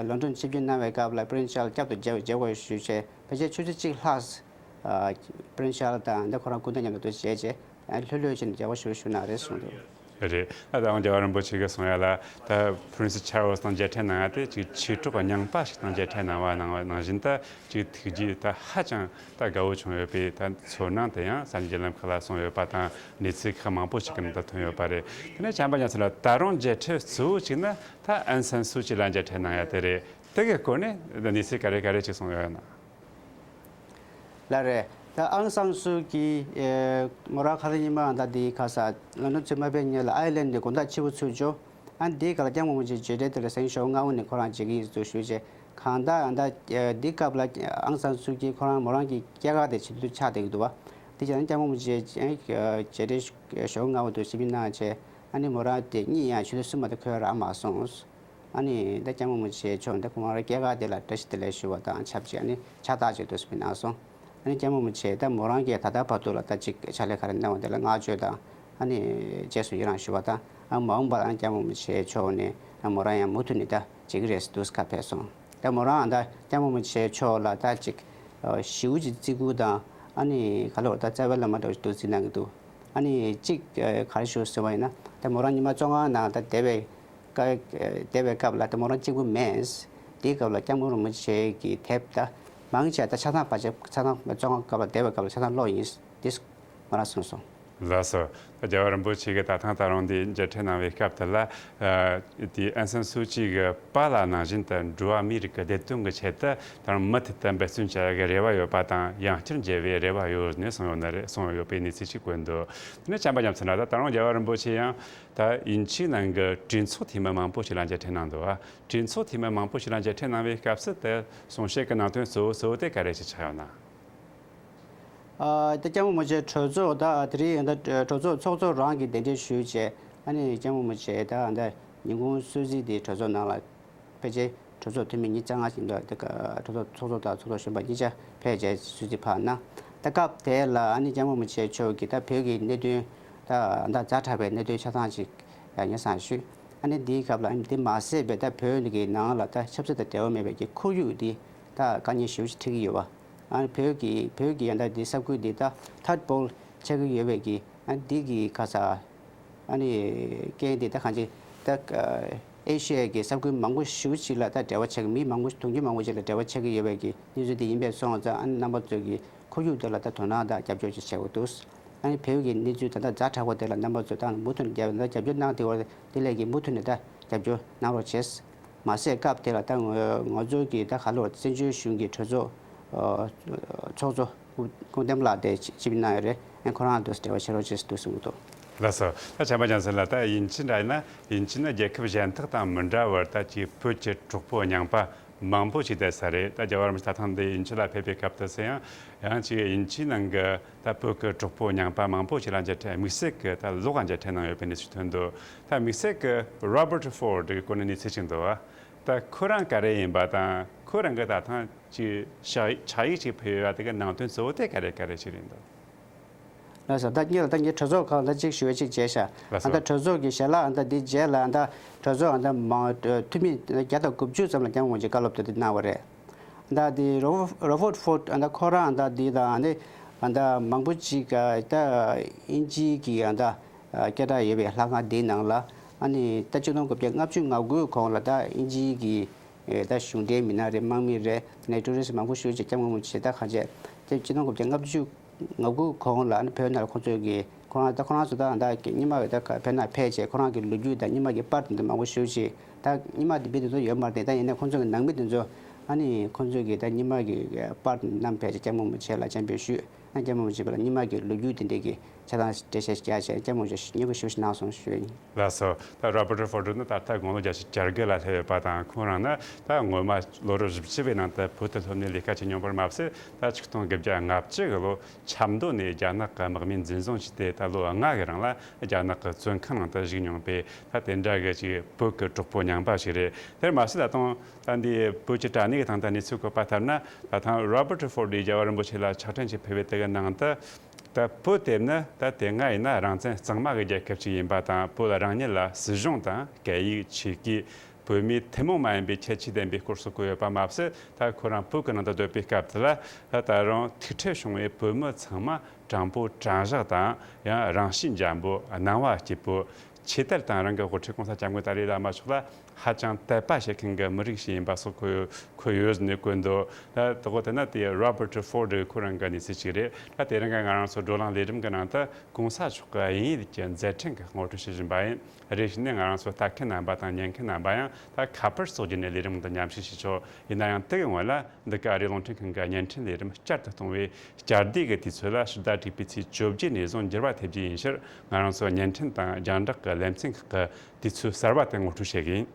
ལོན་ཌོན་ཆིབས་བསྒྱུར་གནང་བའི་སྐབས་ལ་Prince Charles བསྐྱར་དུ་མཇལ་མཇལ་དགོས་ཞུས་བྱས། ཕལ་ཆེར་ཆུ་ཚོད་གཅིག་ལྷག Prince Charles དང་ད་ཁོ་རང་སྐུ་ཟླ་མཉམ་དུ་མཇལ་བྱས། ལྷོད་ལྷོད་བྱས་ནས་མཇལ་བ་ཞུ་ཞུ་གནང་རེད་གསུངས་འདུག་རེད། ད་ལྟ་རྒྱལ་བ་རིན་པོ་ཆེ་གིས་གསུངས་ཡ་ལ། ད་Prince Charles་དང་མཇལ་འཕྲད་གནང་ཡ་དེ་ཅིག་མཆེད་གྲོགས་རྙིང་པ་ཞིག་དང་མཇལ་འཕྲད་གནང་བ་གནང་བ་ནང་བཞིན། ད་ཅིག་ཐུགས་རྗེ་ད་ཧ་ཅང་ད་དགའ་བོ་བྱུང་ཡོད་པའི་ད་ཚོར་སྣང་དེ་ཡང་གསར་འགྱུར་བརྒྱུད་ལམ་ཁག་ལ་གསུངས་ཡོད་པ་དང་། གནས་ཚུལ་ཁག་མང་པོ་ཞིག་གི་ནང་དུ་ཐོན་ཡོད་པ་རེད། དེ་ནས་བྱམས་པ་རྒྱ་མཚོ་ལགས། ད་རུང་མཇལ་འཕྲད་གཙོ་བོ་གཅིག་ནི་ད་ཨང་སན་སུའུ་ཅི་ལ་མཇལ་འཕྲད་གནང་ཡ་དེ་རེད། དེ་གི་སྐོར་ནས་གནས་ཚུལ་ག་རེ་ག་རེ་ཅིག་གསུངས་ཡོད་ན། ལགས་རེད། ད་ཨང་སང་སུའུ་ཀི་ཨེ་མོ་རང་ཁ་སང་ཉི་མ་ད་འདི་ཁ་ས་ལོན་ཌོན་ཚུར་མ་ཕེབས་སྔོན་ལ་ཨའི་ལན་ཌི་ནས་དགོང་དག་ཕྱི་པོ་ཚུར་འབྱོར། ཨ་འདིའི་སྐབས་ལ་སྐྱབས་མགོན་རིན་པོ་ཆེ་མཇལ་འཕྲད་དེ་ལ་སང་ཉིན་ཞོགས་སྔ་པོ་ནས་ཁོ་རང་མཇལ་གྱི་ཡིན་ཟེར་ཞུས་བྱས། གང་ལྟར་ཨ་ད་ཨེ་འདི་སྐབས་ལ་ཨང་སང་སུའུ་ཀི་ཁོ་རང་མོ་རང་གི་སྐྱེས་སྐར་དེ་ཆེད་དུ་ཆགས་བསྡད་ཀྱི་འདུག་བ། དེ་བྱས་ན་སྐྱབས་མགོན་རིན་པོ་ཆེ་ཨེ་མཇལ་འཕྲད་ཞོགས་སྔ་པོ་དུ་ཞི་མི་གནང་བྱས། ཨ་ནི་མོ་རང་དེ་གཉིད་ཡང་ཆུ་ཚོད་གསུམ་མ་གཏོགས་ཁོ་རང་མ་སོང་། ཨ་ནི་ད་སྐྱབས་མགོན་རིན་པོ་ཆེ་མཆོག་ད་ཁོང་རང་སྐྱེས་སྐར་དེ་ལ་བཀྲ་ཤིས་བདེ་ལེགས་ཞུ་བ་དང་ཆབས་ཅིག་ཨ་ནི་ཕྱག་རྟགས་ཅིག་འདུག་སེ་གནང་སོང་། ཨ་ནི་སྐྱབས་མགོན་རིན་པོ་ཆེ་ད་མོ་རང་གིས་ད་ལྟ་བར་དུ་ལ་ད་ཅིག་ཕྱག་ལས་ག་རེ་གནང་བ་དེ་ལ་བསྔགས་བརྗོད་དང་། ཨ་ནི་རྗེས་སུ་ཡི་རང་ཞུ་བ་དང་། ཨ་མ་འོངས་པ་ལ་ཨ་ནི་སྐྱབས་མགོན་རིན་པོ་ཆེ་མཆོག་ནས་ཨ་མོ་རང་ཡང་མུ་མཐུད་ནས་ད་མཇལ་གྱི་རེད་ཟེར་འདུག་སེ་ཁ་ཕེབས་སོང་། ད་མོ་རང་ཨ་ད་སྐྱབས་མགོན་རིན་པོ་ཆེ་མཆོག་ལ་ད་ཅིག་ཞེ་པོ་ཅིག་བརྩི་བཀུར་དང་། ཨ་ནི་ག་ལོར་ད་རྩ་བའི་བླ་མ་འདྲ་བོ་ཞིག་འདུག་བརྩི་གནང་གི་འདུག་ཨ་ནི་གཅིག་ག་རེ་ཞུ་ཟེར་བ་ཡིན་ན། ད་མོ་རང་ཉི་མ་བཅོ་ལྔ་ནང་ད་འདས་པའི་བཀའ་འདས་པའི་སྐབས་ལ་ད་མོ་རང་གཅིག་པུ་མེད། དེའི་སྐབས་ལ་སྐྱབས་མགོན་རིན་པོ་ཆེ་གི་དེབ་ད་མང་ཆེ་ད་ཆ་ཚང་ཕལ་ཆེར་ཆ་ཚང་བཅོ་ལྔ་སྐབས་ལ་འདས་པའི་སྐབས་ལ་ཆ་ཚང་ཀློག་ཡིན་དེ་མོ་རང་གསུངས་སོང་། ལགས་སོ། ད་རྒྱལ་བ་རིན་པོ་ཆེ་གིས་ད་ཐེངས་ད་རུང་འདི་མཇལ་འཕྲད་གནང་བའི་སྐབས་དེ་ལ། ཨ་དེ་ཨང་སན་སུའུ་ཅི་གི་པཱ་ལགས་ནང་བཞིན་དུ་འགྲོ་བ་མིའི་རིགས་ཀྱི་བདེ་དོན་གྱི་ཆེད་དུ་ད་རུང་མུ་མཐུད་དུ་འབད་བརྩོན་བྱ་ཡག་གི་རེ་བ་ཡོད་པ་དང་། ཡང་བསྐྱར་མཇལ་བའི་རེ་བ་ཡོད་ནས་གསུངས་ཡོད་ན་རེད། གསུངས་ཡོད་པའི་གནས་ཚུལ་ཞིག་བཀོད་འདུག་དེ་ནས་བྱམས་པ་རྒྱ་མཚོ་ལགས། ད་ད་རུང་རྒྱལ་བ་རིན་པོ་ཆེ་ཡང་ད་དབྱིན་ཇིའི་ནང་གི་གྲོས་ཚོགས་འཐུས་མི་མང་པོ་ཞིག་ལ་མཇལ་འཕྲད་གནང་འདུག་ཨ། གྲོས་ཚོགས་འཐུས་མི་མང་པོ་ཞིག་ལ་མཇལ་འཕྲད་གནང་བའི་སྐབས་སུ་དེ་གསུང་བཤད་ཀྱི་ནང་དོན་གཙོ་བོ་གཙོ་བོ་དེ་ག་རེ་ཞིག་ཆགས་ཡོད་ན། ཨ་ད་སྐྱབས་མགོན་རིན་པོ་ཆེ་གྲོས་ཚོགས་ད་དེ་རིང་ད་གྲོས་ཚོགས་ཚོགས་གཙོ་རང་གིས་གདན་འདྲེན་ཞུས་བྱས། ཨ་ནི་སྐྱབས་མགོན་རིན་པོ་ཆེ་ད་ད་ཉིན་གུང་གསོལ་ཚིགས་དེ་གྲོས་ཚོགས་ནང་ལ་ཕལ་ཆེར་གྲོས་ཚོགས་འཐུས་མི་ཉི་ཤུ་རྩ་ལྔ་ཞིག་འདུག་དེ་ག་གྲོས་ཚོགས་ཚོགས་གཙོ་དང་ཚོགས་གཙོ་གཞོན་པ་གཉིས་ཆ་ཕེབས་བྱས་གསོལ་ཚིགས་ཕར་གནང་། ད་སྐབས་དེ་ལ་ཨ་ནི་སྐྱབས་མགོན་རིན་པོ་ཆེ་མཆོག་གིས་ད་བོད་ཀྱི་གནད་དོན་ད་ད་ཛ་དྲག་པའི་གནད་དོན་ཆ་ཚང་ཞིག་ཡང་སྙན་སེང་ཞུས། ཨ་ནི་འདིའི་སྐབས་ལ་ཨ་ནི་འདི་མ་ཟད་པའི་ད་བོད་ཀྱི་ནང་ལ་ད་ཆབ་སྲིད་དང་འབྲེལ་བ་མེད་པའི་གི་ཁོར་ཡུག་འདི་ད་དཀའ་ངལ་ཞེ་པོ་ཞིག་འཕྲད་ཀྱི་ཡོད་པ། ཨ་ནི་བོད་ཀྱི་བོད་ཀྱི་ཡང་ད་འདི་ས་ཁུལ་འདི་ད་ཐར་ཌི་ཝོལཌ་ཆགས་ཀྱི་ཡོད་པའི་གི་ཨ་ནི་འདི་གི་ག་ས་ཨ་ནི་རྐྱེན་འདི་ད་གང་ཅི་ད་ཨེ་ཤི་ཡའི་གི་ས་ཁུལ་མང་པོ་ཞེ་པོ་ཅིག་ལ་ད་འབྲེལ་བ་ཆགས་ཀྱི། མི་མང་པོ་དུང་ཕྱུར་མང་པོ་ཅིག་ལ་འབྲེལ་བ་ཆགས་ཀྱི་ཡོད་པའི་གི་གནས་ཚུལ་འདི་ཡིན་པས་སོང་ཙང་། ཨ་ནི་རྣམ་པ་ཚོས་གི་ཁོར་ཡུག་དེ་ལ་ད་དོ་སྣང་དང་རྒྱབ་སྐྱོར་ཅིག་བྱེད་དགོས་འདུག་ཨ་ནི་བོད་ཀྱི་གནས་ཚུལ་ད་ལྟ་ཛ་དྲག་པོ་དེ་ལ་རྣམ་པ་ཚོས་ད་མུ་མཐུད་ནས་རྒྱབ་ད་རྒྱབ་སྐྱོར་གནང་དེ་བར་དེ་ལས་ཀྱི་མུ་མཐུད་ནས་ད་རྒྱབ་སྐྱོར་གནང་རོགས་བྱེད། མ་ཟད་སྐབས་དེ་ལ་ད་ང་ང་ཚོ་གི་ད་ག་ལོར་བཙན་བྱོལ་གཞུང་གི་གྲོས་ཚོགས་ཨ་ཚོགས་གཙོ་སྐུ་ཁམས་བཟང་ལགས་དེ་ཆིབས་གནང་ཡོད་རེད། ཨ་ཁོ་རང་དང་འབྲེལ་བ་བྱེད་རོགས་བྱེད་ཟེར་དུ་གསུངས་འདུག་ལགས་སོ། ད་བྱམས་པ་རྒྱ་མཚོ་ལགས། ད་དབྱིན་ཇི་འདྲ་ཡིན་ན། དབྱིན་ཇི་ནི་རྒྱལ་ཁབ་གཞན་དག་དང་མི་འདྲ་བར་ད་ཅིག་བོད་ཀྱི་གྲོགས་པོ་རྙིང་པ་མང་པོ་ཞིག་བསྡད་ས་རེད། ད་རྒྱལ་བ་རིན་པོ་ཆེ་ད་ཐེངས་འདི་དབྱིན་ཇི་ལ་ཕེབས་པའི་སྐབས་དུ་སེ་ཡང་ཡང་ཅིག་དབྱིན་ཇིའི་ནང་གི་ད་བོད་ཀྱི་གྲོགས་པོ་རྙིང་པ་མང་པོ་ཞིག་ལ་མཇལ་འཕྲད། དམིགས་བསལ་གྱི་ད་ལོགས་ཀ་མཇལ་འཕྲད་གནང་ཡོད་པའི་གནས་ཚུལ་ཐོན་འདུག་ད་དམིགས་བསལ་གྱི་Robert Ford་གི་སྐོར་ནས་གནས་ཚུལ་ཅིག་འདུག་ད་ཁོ་རང་ག་རེ་ཡིན་པ་དང་། ཁོ་རང་གི་ད་ཐེངས་ཅིག་ཕྱག་ཕྱག་ཡིག་ཅིག་ཕུལ་ཡོད་པ་དེ་གི་ནང་དོན་གཙོ་བོ་དེ་ག་རེ་ག་རེ་ཞིག་རེད་འདུག་ལགས་སོ། ད་ངས་ལ་ད་ངས་གྲོས་ཚོགས་ཁག་ལ་གཅིག་ཞུ་བ་གཅིག་བྱས་ཤག་ལགས་སོ། ད་གྲོས་ཚོགས་ཀྱི་ཞལ་ལག་ད་འདི་རྗེས་ལ་ད་གྲོས་ཚོགས་ད་མ་འཐུས་མི་བརྒྱ་དང་དགུ་བཅུ་ཙམ་ལ་སྐྱབས་མགོན་གྱིས་བཀའ་སློབ་དེ་འདི་གནང་བ་རེད། ད་འདི་རོ་Robert Ford་ད་ཁོ་རང་ད་འདི་ད་ནི་ད་མང་པོ་ཅིག་ད་དབྱིན་ཇིའི་གི་ད་སྐད་གྲགས་ཡོད་པའི་ལྷ་ཁང་འདིའི་ནང་ལ་ཨ་ནི་ད་ཆིག་སྟོང་དགུ་བརྒྱ་ལྔ་བཅུ་ང་དགུའི་གོང་ལ་ད་དབྱིན་ཇིའི་གི་ད་གཞུང་འབྲེལ་མི་སྣ་རེད། དམག་མི་རེད། ནས་ཊུ་རི་སི་མང་པོ་ཞིག་ཅིག་སྐྱབས་མགོན་རིན་པོ་ཆེ་ད་གང་བྱས་དེ་ཆིག་སྟོང་དགུ་བརྒྱ་ལྔ་བཅུ་ང་དགུ་གོང་ལ་ཨ་ནི་བོད་ནང་ལ་ཁོང་ཚོས་ཀྱི་ཁོ་རང་ད་ཁོ་རང་ཚོ་ད་ད་རྙིང་མ་གི་ད་བོད་ནང་ཕེབས་བྱས་ཁོ་རང་གི་ལོ་རྒྱུས་དང་རྙིང་མ་གི་པར་དེ་ཚོ་མང་པོ་ཞིག་ཅིག་ད་རྙིང་མ་དེ་མི་དེ་ཚོ་ཡོད་མ་རེད། ད་ཡིན་ནའི་ཁོང་ཚོ་གི་ནང་མི་དེ་ཚོ་ཨ་ནི་ཁོང་ཚོས་ཀྱི་ད་རྙིང་མ་གི་པར་བསྣམས་ཕེབས་བྱས་སྐྱབས་མགོན་རིན་པོ་ཆེ་ལ་འཚམས་འདྲི་ཞུས། ཨ་སྐྱབས་མགོན་རིན་པོ་ཆེ་ལ་རྙིང་མ་གི་ལོ་རྒྱུས་དེ་འདྲས་ཀྱི་ཆ་ཚང་འགྲེལ་བཤད་རྒྱག་བྱས་སྐྱབས་མགོན་རིན་པོ་ཆེ་མཉེས་པོ་ཞེ་པོ་ཞིག་གནང་སོང་ཞུ་ཡ་ཡིན། ལགས་སོ། ད་Robert Ford་ནི་ད་ལྟ་དགུང་ལོ་བརྒྱད་ཅུ་གྱ་དགུ་ལ་སླེབས་ཡོད་པ་དང་། ཁོང་རང་ནི་ད་སྔོན་མ་ལོ་རབས་བཞི་བཅུ་བའི་ནང་དུ་བོད་དུ་སླེབས་ནས་ལས་ཀ་བྱེད་མྱོང་བར་མ་ཟད། ད་ཆིག་སྟོང་དགུ་བརྒྱ་ལྔ་བཅུ་གི་ལོ་ཆབ་མདོ་ནས་རྒྱ་ནག་གི་དམག་མིས་འཛིན་བཟུང་བྱས་ཏེ་ད་ལོ་ལྔ་གི་རིང་ལ་རྒྱ་ནག་གི་བཙོན་ཁང་ནང་དུ་བཞུགས་མྱོང་པའི་ད་དེ་འདྲ་གི་ཅིག་བོད་ཀྱི་གྲོགས་པོ་རྙིང་པ་ཞིག་རེད། དེར་མ་ཟད་ད་དུང་ད་འདི་བོད་ཀྱི་དྲ་གནས་ཀྱི་སྟེང་དུ་གནས་ཚུལ་བཀོད་པ་ལྟར་ན། ད་ཐེངས་Robert Ford་ཡིས་རྒྱལ་བ་རིན་པོ་ཆེ་ལ་ཕྱག་ཕྲེང་ཅིག་ཕུལ་བའི་དེ་གི་ནང་དུ། ད་བོད་དེ་ནི་ད་དེ་སྔ་ཡིན་ན་རང་བཙན་གཙང་མ་གི་རྒྱལ་ཁབ་ཅིག་ཡིན་པ་དང་། བོད་རང་ཉིད་ལ་སྲིད་གཞུང་དང་སྐད་ཡིག་ཆོས་སྐད། བོད་མིའི་ཐུན་མོང་མ་ཡིན་པའི་ཁྱད་ཆོས་ལྡན་པའི་སྐོར་སོགས་བཀོད་ཡོད་པ་མ་ཟད། ད་ཁོ་རང་བོད་ཀྱི་ནང་དུ་སྡོད་པའི་སྐབས་དེ་ལ་ད་རུང་ཐུག་འཕྲད་བྱུང་བའི་བོད་མི་ཚང་མ་དྲང་པོ་དྲང་བཞག་དང་། ཡང་རང་གཤིས་འཇམ་པོ། སྣང་བ་སྐྱིད་པོ། ཆོས་དད་དང་རང་གི་དབུ་ཁྲིད་གོང་ས་སྐྱབས་མགོན་ཏཱ་ལའི་བླ་མ་མཆོག་ལ་ཧ་ཅང་དད་པ་བྱེད་མཁན་གྱི་མི་རིགས་ཤིག་ཡིན་པ་སོགས་ཁོ་ཁོ་ཡོད་ནས་བཀོད་འདུག་ད་དོགས་དེ་ན་དེ་Robert Ford ཁོ་རང་གི་གནས་ཚུལ་ཅིག་རེད། ད་དེ་རིང་གི་ང་རང་ཚོ་བགྲོ་གླེང་ལས་རིམ་གྱི་ནང་དུ་གོང་ས་མཆོག་གི་དབྱིན་ཡིག་གི་མཛད་འཕྲིན་གྱི་ངོ་སྤྲོད་བྱེད་བཞིན་པ་ཡིན། རེ་ཞིག་ནས་ང་རང་ཚོ་ལྟ་མཁན་རྣམ་པ་དང་ཉན་མཁན་རྣམ་པ་ཡང་ད་ཁ་པར་སོགས་བརྒྱུད་ནས་ལས་རིམ་འདི་མཉམ་ཞུགས་བྱེད་ཆོག་ཡིན་ན་ཡང་དེ་གི་སྔོན་ལ་འདི་ག་ཨ་རིའི་རླུང་འཕྲིན་ཁང་གི་བརྙན་འཕྲིན་ལས་རིམ་བསྐྱར་དུ་གཏོང་བའི་བསྐྱར་ཟློས་ཀྱི་དུས་ཚོད་ལ་ཕྱི་ཟླ་དྲུག་པའི་ཚེས་བཅོ་བརྒྱད་ནས་བཟུང་འགྱུར་བ་ཐེབས་རྒྱུ་ཡིན་ཕྱིར། ང་རང་ཚོ་བརྙན་འཕྲིན་དང་རྒྱང་བསྒྲགས་ཀྱི་ལེ་ཚན་ཁག་གི་དུས་ཚོད་གསར་བ་དེ་ངོ་སྤྲོད་བྱེད་ཀྱི་ཡིན།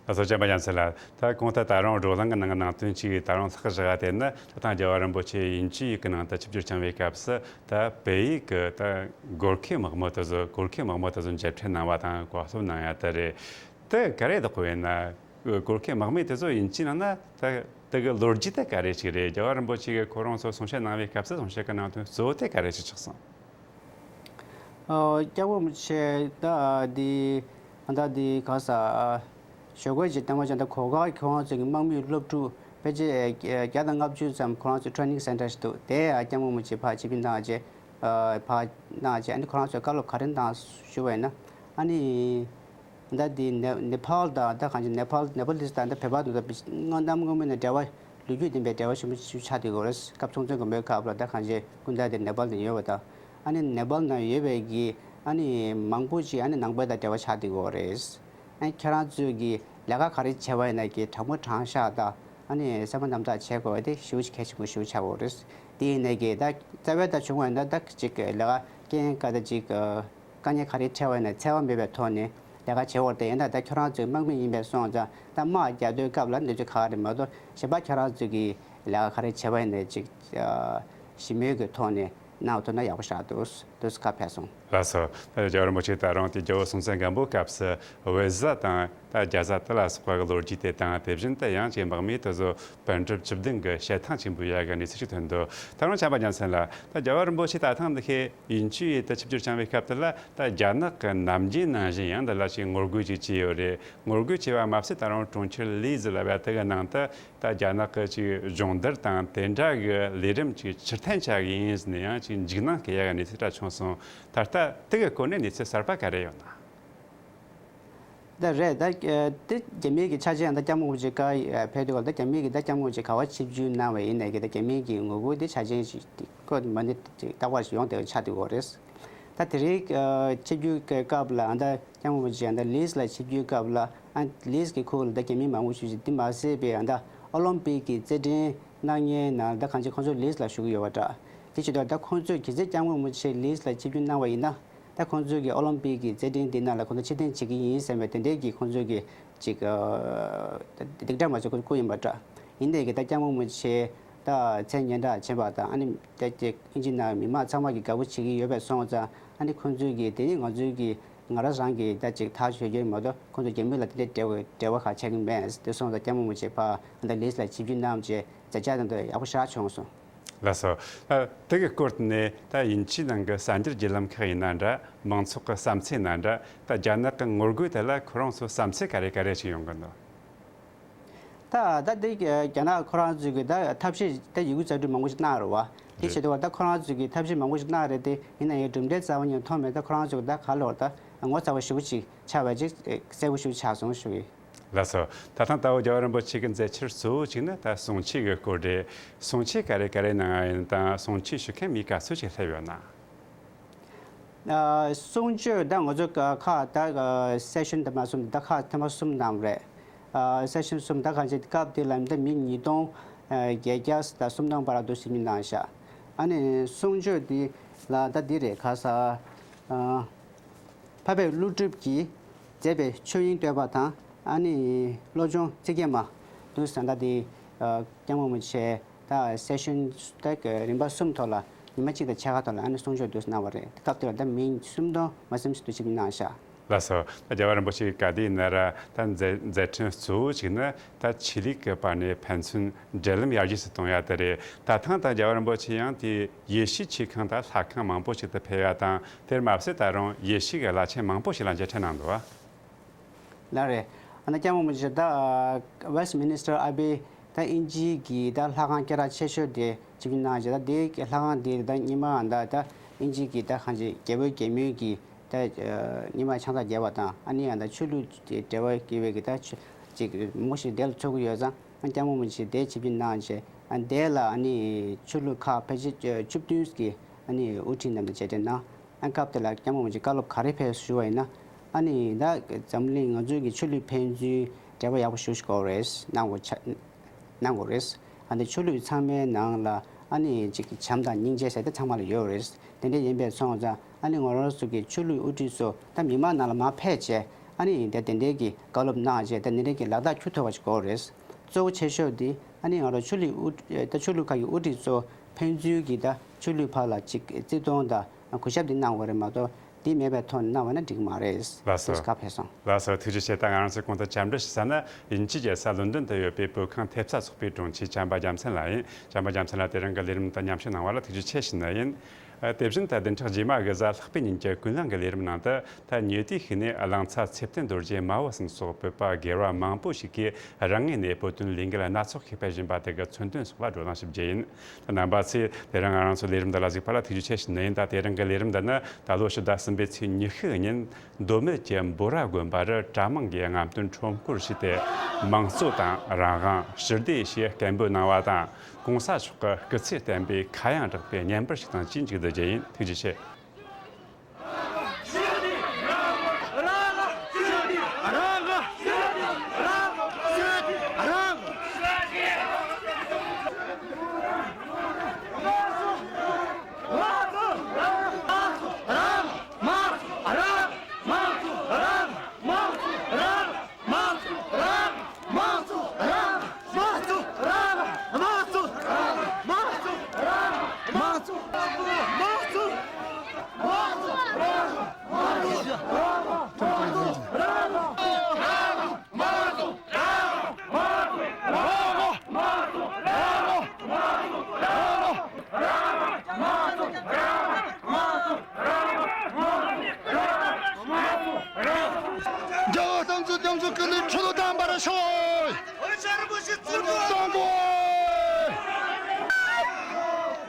ལགས་སོ། བྱམས་པ་རྒྱལ་མཚན་ལགས། ད་གོང་དུ་ད་རུང་བགྲོ་གླེང་གི་ནང་གི་ནང་དོན་གཅིག་ད་རུང་ལྷག་བཞག་པ་དེ་ནི་ད་ཐེངས་རྒྱལ་བ་རིན་པོ་ཆེ་དབྱིན་ཇིའི་ཡུལ་གྱི་ནང་དུ་ཆིབས་བསྒྱུར་བསྐྱངས་པའི་སྐབས་སུ་ད་བལ་ཡུལ་གྱི་ད་གོར་ཁེ་དམག་མི་དེ་ཚོ་གོར་ཁེ་དམག་མི་དེ་ཚོ་མཇལ་འཕྲད་གནང་བ་དང་གོ་སློབ་གནང་ཡ་དེ་རེད། དེ་ག་རེ་བདག་པོ་ཡིན་ན། གོར་ཁེ་དམག་མི་དེ་ཚོ་དབྱིན་ཇིའི་ནང་ན་ད་དེ་གི་ལོ་རྒྱུས་དེ་ག་རེ་ཞིག་རེད། རྒྱལ་བ་རིན་པོ་ཆེ་གིས་ཁོ་རང་ཚོ་གསུང་བཤད་གནང་བའི་སྐབས་སུ་གསུང་བཤད་ཀྱི་ནང་དོན་གཙོ་བོ་དེ་ག་རེ་ཞིག་ཆགས་སོང་། ཨོ། སྐྱབས་མགོན་རིན་པོ་ཆེ་ད་འདི་ད་འདི་ག་ས་ཞོགས་ཀས་ཀྱི་ལྟད་མོ་བྱས་ད་གོ་ག་ཁོ་རང་ཚོ་གི་དམག་མིའི་སློབ་ཕྲུག་ཕལ་ཆེར་བརྒྱ་དང་ལྔ་བཅུ་ཙམ་ཁོ་རང་ཚོ་ཊེ་རེ་ནིང་སེན་ཊར་ཞིག་འདུག་དེ་ཡང་སྐྱབས་མགོན་རིན་པོ་ཆེ་ཕར་ཆིབས་བསྒྱུར་གནང་རྗེས་ཕར་གནང་རྗེས་ཨ་ནི་ཁོ་རང་ཚོས་བཀའ་སློབ་ག་རེ་གནང་ཞུ་བ་ཡིན་ན། ཨ་ནི་ད་འདི་ནེ་ནེ་པཱལ་དང་ད་གང་ཅི་ནེ་པཱལ་ནེ་པཱལ་ལིས་དང་ད་བོད་པ་དང་ད་སྔོན་གནམ་སྔོན་མ་ནས་འབྲེལ་བ་ལོ་རྒྱུས་ལྡན་པའི་འབྲེལ་བ་ཞིབ་མོ་ཞིག་ཆགས་བསྡད་ཡོད་རེད། སྐབས་ཚོང་དོན་དགོན་པའི་སྐབས་ལ་ད་གང་ཅི་སྐུ་ཟླ་དེ་ནེ་པཱལ་ནས་ཡོད་པ་དང་ཨ་ནི་ནེ་པཱལ་ནང་ཡོད་པའི་གི་ཨ་ནི་མང་པོ་ཅིག་ཨ་ནི་ནང་པའི་དང་འབྲེལ་བ་ཆགས་བསྡད་ཡོད་རེད། ཨ་ནི་ཁྱེད་རང་ཚོས་གི་ལས་ཀ་ག་རེ་བྱས་པ་ཡིན་ན་གི་དྲང་མོ་དྲང་བཞག་དང་ཨ་ནི་སེམས་པ་རྣམ་དག་བྱེད་དགོས་པ་དེ་ཞེ་པོ་ཅིག་གལ་ཆེན་པོ་ཞེ་པོ་ཆགས་ཡོད་རེད། དེ་ཡིན་ནའི་གི་ད་རྩ་བའི་ད་བྱུང་བ་ཡིན་ན་ད་ཅིག་ལས་ཀ་རྐྱེན་ག་ད་ཅིག་དཀའ་ངལ་ག་རེ་འཕྲད་པ་ཡིན་ན་འཚེ་བ་མེད་པའི་ཐོག་ནས་ལས་ཀ་བྱེད་འོར་དེ་ཡིན་ན་ད་ཁྱོད་རང་ཚོའི་དམག་མི་ཡིན་པའི་སོང་ཙང་ད་དམག་རྒྱག་དུས་སྐབས་ལ་གནོད་འཚེ་ག་རེ་མ་གཏོགས་གཞན་པ་ཁྱོད་རང་ཚོས་ཀྱི་ལས་ཀ་ག་རེ་བྱེད་པ་ཡིན་ན་ཅིག་ཞི་མོལ་གྱི་ཐོག་ནས་གནང་ཐུབ་ན་ཡག་པོ་ཞིག་འདུག་འདུག་སེ་ཁ་ཕེབས་སོང་། ལགས་སོ། ད་རྒྱལ་བ་རིན་པོ་ཆེ་ད་རུང་དེ་རྒྱལ་པོ་སྲོང་བཙན་སྒམ་པོའི་སྐབས་སུ་བལ་བཟའ་དང་ད་རྒྱ་བཟའ་དེ་ལ་སོགས་པ་གི་ལོ་རྒྱུས་དེ་དང་དེ་བཞིན་དུ་ཡང་ཅིག་དམག་མིའི་དེ་ཚོ་པན་ཀྲུབ་བཅུ་བདུན་གྱི་བཤད་ཐང་ཆེན་པོའི་ཡ་གི་གནས་ཚུལ་ཞིག་ཐོན་འདུག་ད་རུང་བྱམས་པ་རྒྱལ་མཚན་ལགས། ད་རྒྱལ་བ་རིན་པོ་ཆེ་ད་ཐེངས་འདི་ཁའི་དབྱིན་ཇིའི་ཡུལ་དུ་ཆིབས་བསྒྱུར་བསྐྱངས་པའི་སྐབས་དེ་ལ་ད་རྒྱ་ནག་གི་ནམ་རྒྱུན་ནང་བཞིན་ཡང་འདི་ལ་ཞིག་ངོ་རྒོལ་ཅིག་བྱས་ཡོད་རེད། ངོ་རྒོལ་བྱས་པ་མ་ཟད་ད་རུང་གྲོང་ཁྱེར་ལི་ཟི་ལབ་ཡ་དེ་གི་ནང་དུ་ད་རྒྱ་ནག་གི་ཅིག་སྦྱོང་བརྡར་དང་དེ་འདྲ་གི་ལས་རིམ་ཅིག་ཕྱིར་འཐེན་བྱ་གི་ཡིན་ཟེར་ནས་ཡང་ཅིག་འཇིགས་སྣང་སྐྱེ་ཡ་གི་གནས་ཚུལ་འདྲ་བྱུང་སོང་། ད་ལྟ་དེ་གི་སྐོར་ནས་གནས་ཚུལ་གསར་པ་ག་རེ་ཡོད་ན། ད་རེད་ད། དེ་རྒྱ་མིའི་གི་ཆ་ཆེན་ད་སྐྱབས་མགོན་རིན་པོ་ཆེ་བཀའ་ཕེབས་དུས་སྐབས་ད་རྒྱ་མིའི་གི་ད་སྐྱབས་མགོན་རིན་པོ་ཆེ་ག་བ་ཆིབས་བསྒྱུར་གནང་བ་ཡིན་ནའི་གི་ད་རྒྱ་མིའི་གི་ངོ་རྒོལ་དེ་ཆ་ཆེན་ཞིག་ཁོ་མ་ནི་རྟག་པར་ཞིག་ཡོང་བསྡད་པ་ཆགས་བསྡད་ཡོད་རེད། ད་དེ་རིང་ཆིབས་བསྒྱུར་གྱི་སྐབས་ལ་ད་སྐྱབས་མགོན་རིན་པོ་ཆེ་ད་ལིས་ལ་ཆིབས་བསྒྱུར་སྐབས་ལ་ཨ་ལིས་གི་ཁུལ་ལ་ད་རྒྱ་མི་མང་པོ་ཞིག་ཅིག་དེ་མ་ཟད་པའི་ཨ་ད་ཨོ་ལིམ་པིག་གི་རྩེད་འགྲན་གནང་མཁན་ནང་ད་གང་ཅི་ཁོང་ཚོ་ལིས་ལ་བཞུགས་ཀྱི་ཡོད་པ་འདྲ། དེ་བྱེད་དུས་ད་ཁོང་ཚོས་གལ་སྲིད་སྐྱབས་མགོན་རིན་པོ་ཆེ་ལིས་ལ་ཆིབས་བསྒྱུར་གནང་བ་ཡིན་ན། ད་ཁོང་ཚོས་ཀྱི་ཨོ་ལིམ་པིག་གི་རྩེད་འགྲན་འདི་ནང་ལ་ཁོང་ཚོ་ཕྱིར་འཐེན་བྱེད་ཀྱི་ཡིན་བསམ་པའི་དེ་འདྲའི་གི་ཁོང་ཚོས་ཀྱི་ཅིག་སྡིགས་སྒྲ་མ་ཆོག་ཁོ་བསྐུར་ཡིན་པ་འདྲ། ཡིན་ནའི་གི་ད་སྐྱབས་མགོན་རིན་པོ་ཆེ་ད་མཚན་སྙན་གྲགས་ཆེན་པ་དང་ཨ་ནི་ད་ཅིག་ཨིན་ཇི་ནང་མི་མང་ཚང་མ་གི་དགའ་པོ་བྱེད་ཀྱི་ཡོད་པས་སོང་ཙང་ཨ་ནི་ཁོང་ཚོས་ཀྱི་དེ་ནི་ང་ཚོའི་གི་ང་རང་རང་གི་ད་ཅིག་ཐག་གཅོད་རྒྱུ་མ་གཏོགས་ཁོང་ཚོ་རྒྱ་མི་ལ་དེ་འདྲའི་འབྲེལ་བ་འབྲེལ་བ་ཁག་ཆགས་ཀྱི་མེད། དེ་སོང་ཙང་སྐྱབས་མགོན་རིན་པོ་ཆེ་ཕར་ད་ལིས་ལ་ཆིབས་བསྒྱུར་གནང་རྗེས་མཛད་འཆར་དེ་ཚོ་ཡག་པོ་ཞེ་དྲག་བྱུང་སོང་། ལགས་སོ། ད་དེ་གི་སྐོར་ནས་ད་དབྱིན་ཇིའི་ནང་གི་གསར་འགྱུར་བརྒྱུད་ལམ་ཁག་ཡིན་ན་འདྲ། མང་ཚོགས་ཀྱི་བསམ་ཚུལ་ཡིན་ན་འདྲ། ད་རྒྱ་ནག་གི་ངོ་རྒོལ་དེ་ལ་ཁོ་རང་ཚོ་བསམ་ཚུལ་ག་རེ་ག་རེ་ཞིག་ཡོང་གི་འདུག་ད་ད་དེ་རྒྱ་ནག་ཁོ་རང་ཚོས་ཀྱི་ད་ཐབས་ཤེས་ད་ཡི་གུ་རྩ་འདྲུ་མང་པོ་ཞིག་གནང་རེད་བ། དེ་རེད། བྱེད་དུས་བ་ད་ཁོ་རང་ཚོས་ཀྱི་ཐབས་ཤེས་མང་པོ་ཞིག་གནང་རེད་དེ། ཡིན་ན་ཡང་གྲུབ་འབྲས་རྩ་བ་ཉིད་ཐོན་མེད། ད་ཁོ་རང་ཚོས་ཀྱི་ད་ག་ལོར་ད་ངོ་ཚ་བ་ཞེ་པོ་ཅིག་ཆགས་པ་ཅིག་གསལ་པོ་ཞེ་པོ་ཆགས་སོང་ཞུ་གི། ལགས་སོ། ད་ཐེངས་ད་བོ་རྒྱལ་བ་རིན་པོ་ཆེ་གི་མཛད་འཆར་གཙོ་བོ་གཅིག་ནི་ད་གསུང་ཆོས་ཀྱི་སྐོར་རེད། གསུང་ཆོས་ག་རེ་ག་རེ་གནང་ཡ་ཡིན་དང་། གསུང་ཆོས་ཞུ་མཁན་མི་ག་ཚོད་ཅིག་སླེབས་ཡོད་ན། ཨ། གསུང་ཆོས་ད་ང་ཚོ་ཁ་ཁ་ད་སེ་ཤན་དུ་མ་གསུམ། ད་ཁ་ཐེངས་མ་གསུམ་གནང་བ་རེད། ཨ། སེ་ཤན་གསུམ། ད་གང་ཅི་སྐབས་དེ་ལ་ད་མི་ཉིས་སྟོང་བརྒྱད་བརྒྱ་དང་སུམ་སྟོང་བར་དུ་ཞིབ་འཇུག་གནང་ཤག་ཨ་ནི་གསུང་ཆོས་དེ་ལ་ད་འདི་རེད། ཁ་ས། ཨ། འཕགས་པའི་ཀླུ་སྒྲུབ་ཀྱིས་མཛད་པའི་ཆོས་དབྱིངས་བསྟོད་པ་དང་། ཨ་ནི་བློ་སྦྱོང་ཚིག་བརྒྱད་མ། དུ་ཟན་ད་དེ་སྐྱབས་མགོན་རིན་པོ་ཆེ་ད་སེ་ཤན་ད་རིམ་པ་གསུམ་ཐོག་ལ་ཉི་མ་གཅིག་དང་ཕྱེད་ཀ་ཐོག་ལ་ཨ་ནི་གསུང་ཆོས་དུ་གནང་བ་རེད། སྐབས་དེ་ལ་ད་མི་སུམ་སྟོང་མ་ཟིན་ཞིག་ཏུ་ཞིབ་གནང་ཤག་ལགས་སོ། ད་རྒྱལ་བ་རིན་པོ་ཆེ་ག་དུས་ཡིན་ན་ར་ད་མཛད་མཛད་འཕྲིན་གཙོ་བོ་གཅིག་ནི་ད་ཆོས་ལུགས་ཀྱི་བར་ནས་ཕན་ཚུན་འབྲེལ་ལམ་ཡར་རྒྱས་སུ་གཏོང་ཡ་དེ་རེད། ད་ཐེངས་ད་རྒྱལ་བ་རིན་པོ་ཆེ་ཡང་དེ་ཡེ་ཤུའི་ཆོས་ཁང་དང་ལྷ་ཁང་མང་པོ་ཞིག་ཏུ་ཕེབས་ཡ་དང་། དེར་མ་ཟད་ད་རུང་ཡེ་ཤུ་གི་བླ་ཆེན་མང་པོ་ཞིག་ལ་མཇལ་འཕྲད་གནང་འདུག་བ། ལགས་རེད། ཨ་ནི་སྐྱབས་མགོན་རིན་པོ་ཆེ་ད་ཨ་Westminster Abbey ད་དབྱིན་ཇིའི་གི་ད་ལྷ་ཁང་སྐད་གྲགས་ཆེ་ཤོས་དེ་ཆིབས་བསྒྱུར་གནང་བྱས། ད་དེའི་ལྷ་ཁང་དེ་ད་སྔོན་མ་ད་ད་དབྱིན་ཇིའི་གི་ད་གང་ཅི་རྒྱལ་པོའི་རྒྱལ་མོའི་གི་ད་ཨ་སྔོན་མ་ཕྱག་འཚལ་རྒྱབ་པ་དང་། ཨ་ནི་ཡང་ད་ཆོས་ལུགས་ཀྱི་འབྲེལ་བ་དགེ་བའི་གི་ད་ཆོས་ཅིག་མང་པོ་ཞིག་དེ་ལ་འཚོགས་ཀྱི་ཡོད་ཙང་། ཨ་སྐྱབས་མགོན་རིན་པོ་ཆེ་དེ་ཆིབས་བསྒྱུར་གནང་བྱས། ཨ་དེ་ལ་ཨ་ནི་ཆོས་ལུགས་ཁག་ཕལ་ཆེར་བཅུ་བདུན་གྱི་ཨ་ནི་དབུ་ཁྲིད་རྣམས་དང་མཇལ་འཕྲད་གནང་། ཨ་སྐབས་དེ་ལ་སྐྱབས་མགོན་རིན་པོ་ཆེ་བཀའ་སློབ་ག་རེ་ཕེབས་ཞུ་བ་ཡིན་ན། ཨ་ནི་ད་འཛམ་གླིང་ང་ཚོའི་གི་ཆོས་ལུགས་ཕན་ཚུན་འབྲེལ་བ་ཡག་པོ་ཞིག་དགོས་རེད། གནང་དགོས་ཆ་གནང་དགོས་རེད། ཨ་ནི་ཆོས་ལུགས་ཚང་མའི་ནང་ལ་ཨ་ནི་ཅིག་བྱམས་དང་སྙིང་རྗེ་ཟེར་དེ་ཚང་མ་ལ་ཡོད་རེད། དེ་འདྲ་ཡིན་པའི་སོང་ཙང་། ཨ་ནི་ང་རང་ཚོ་གི་ཆོས་ལུགས་དབུ་ཁྲིད་ཚོ་ད་མི་མང་ནང་ལ་མར་ཕེབས་བྱས། ཨ་ནི་དེ་དེ་འདྲའི་གི་བཀའ་སློབ་གནང་བྱས། དེ་འདྲའི་གི་ལག་རྟགས་འཁྱུར་ཐུབ་པ་ཞིག་དགོས་རེད། གཙོ་བོ་ཆེ་ཤོས་དེ་ཨ་ནི་ང་རང་ཆོས་ལུགས་དབུ་ད་ཆོས་ལུགས་ཁག་གི་དབུ་ཁྲིད་ཚོ་ཕན་ཚུན་གྱི་ད་ཆོས་ལུགས་བར་ལ་ཅིག་བརྩི་མཐོང་དང་གུས་ཞབས་དེ་གནང་དགོས་རེད་མ་གཏོགས། དེ་མེད་པའི་ཐོག་ནས་གནང་བ་ན་འགྲིག་གི་མ་རེད། ལགས་སོ། དེ་ཁ་ཕེབས་སོང་། ལགས་སོ། ཐུགས་རྗེ་ཆེ། ད་ང་རང་ཚོས་གོང་དུ་བཅར་འདྲི་ཞུ་ས་ནི་དབྱིན་ཇིའི་རྒྱལ་ས་ལོན་ཌོན་དུ་ཡོད་པའི་བོད་ཁང་ཐེབས་རྩ་ཚོགས་པའི་དྲུང་ཆེ་བྱམས་པ་རྒྱལ་མཚན་ལགས་ཡིན། བྱམས་པ་རྒྱལ་མཚན་ལགས་དེ་རིང་གི་ལས་རིམ་དང་མཉམ་ཞུགས་གནང་བ་ལ་ཐུགས་རྗེ་ཆེ་ཞུ་ནི་ཡིན། ཨ། དེ་བཞིན་ད་བདུན་ཕྲག་རྗེས་མ་གི་གཟའ་ལྷག་པའི་ཉིན་གྱི་ཀུན་གླེང་གི་ལས་རིམ་ནང་དུ། ད་ཉེ་དུས་ཤིག་ནས་གླང་ཚ་ཚེ་བརྟན་རྡོ་རྗེ་མ་བུ་གསུམ་སོགས་བོད་པ་སྒེར་བ་མང་པོ་ཞིག་གིས་རང་ངོས་ནས་བོད་དོན་ལས་འགུལ་སྣ་ཚོགས་ཤིག་སྤེལ་བཞིན་པ་དེ་གི་མཚོན་དོན་སོགས་ལ་བགྲོ་གླེང་ཞུ་རྒྱུ་ཡིན། ད་རྣམ་པ་ཚོས་དེ་རིང་ང་རང་ཚོའི་ལས་རིམ་འདི་ལ་གཟིགས་པ་ལ་ཐུགས་རྗེ་ཆེ་ཞུ་ནི་ཡིན། ད་དེ་རིང་གི་ལས་རིམ་འདི་ནི་ད་ལོ་ཕྱི་ཟླ་གསུམ་པའི་ཚེས་ཉི་ཤུ་ཉིན། མདོ་སྨད་ཀྱི་འབོ་ར་དགོན་པར་གྲྭ་མང་གིས་རྔམ་སྟོན་ཁྲོམ་སྐོར་ཞུས་ཏེ། དམངས་གཙོ་དང་རང་དབང་ཞི་བདེ་ཞེས་སྐད་འབོད་གནང་བ་དང་། གོང་ས་མཆོག་གི་སྐུ་ཚེ་བརྟན་པའི་ཁ་གཡང་བསྒྲགས་པའི་བརྙན་པར་ཞིག་དང་བཅས་མཇུག་བསྡུ་རྒྱུ་ཡིན། ཐུགས་རྗེ་ཆེ།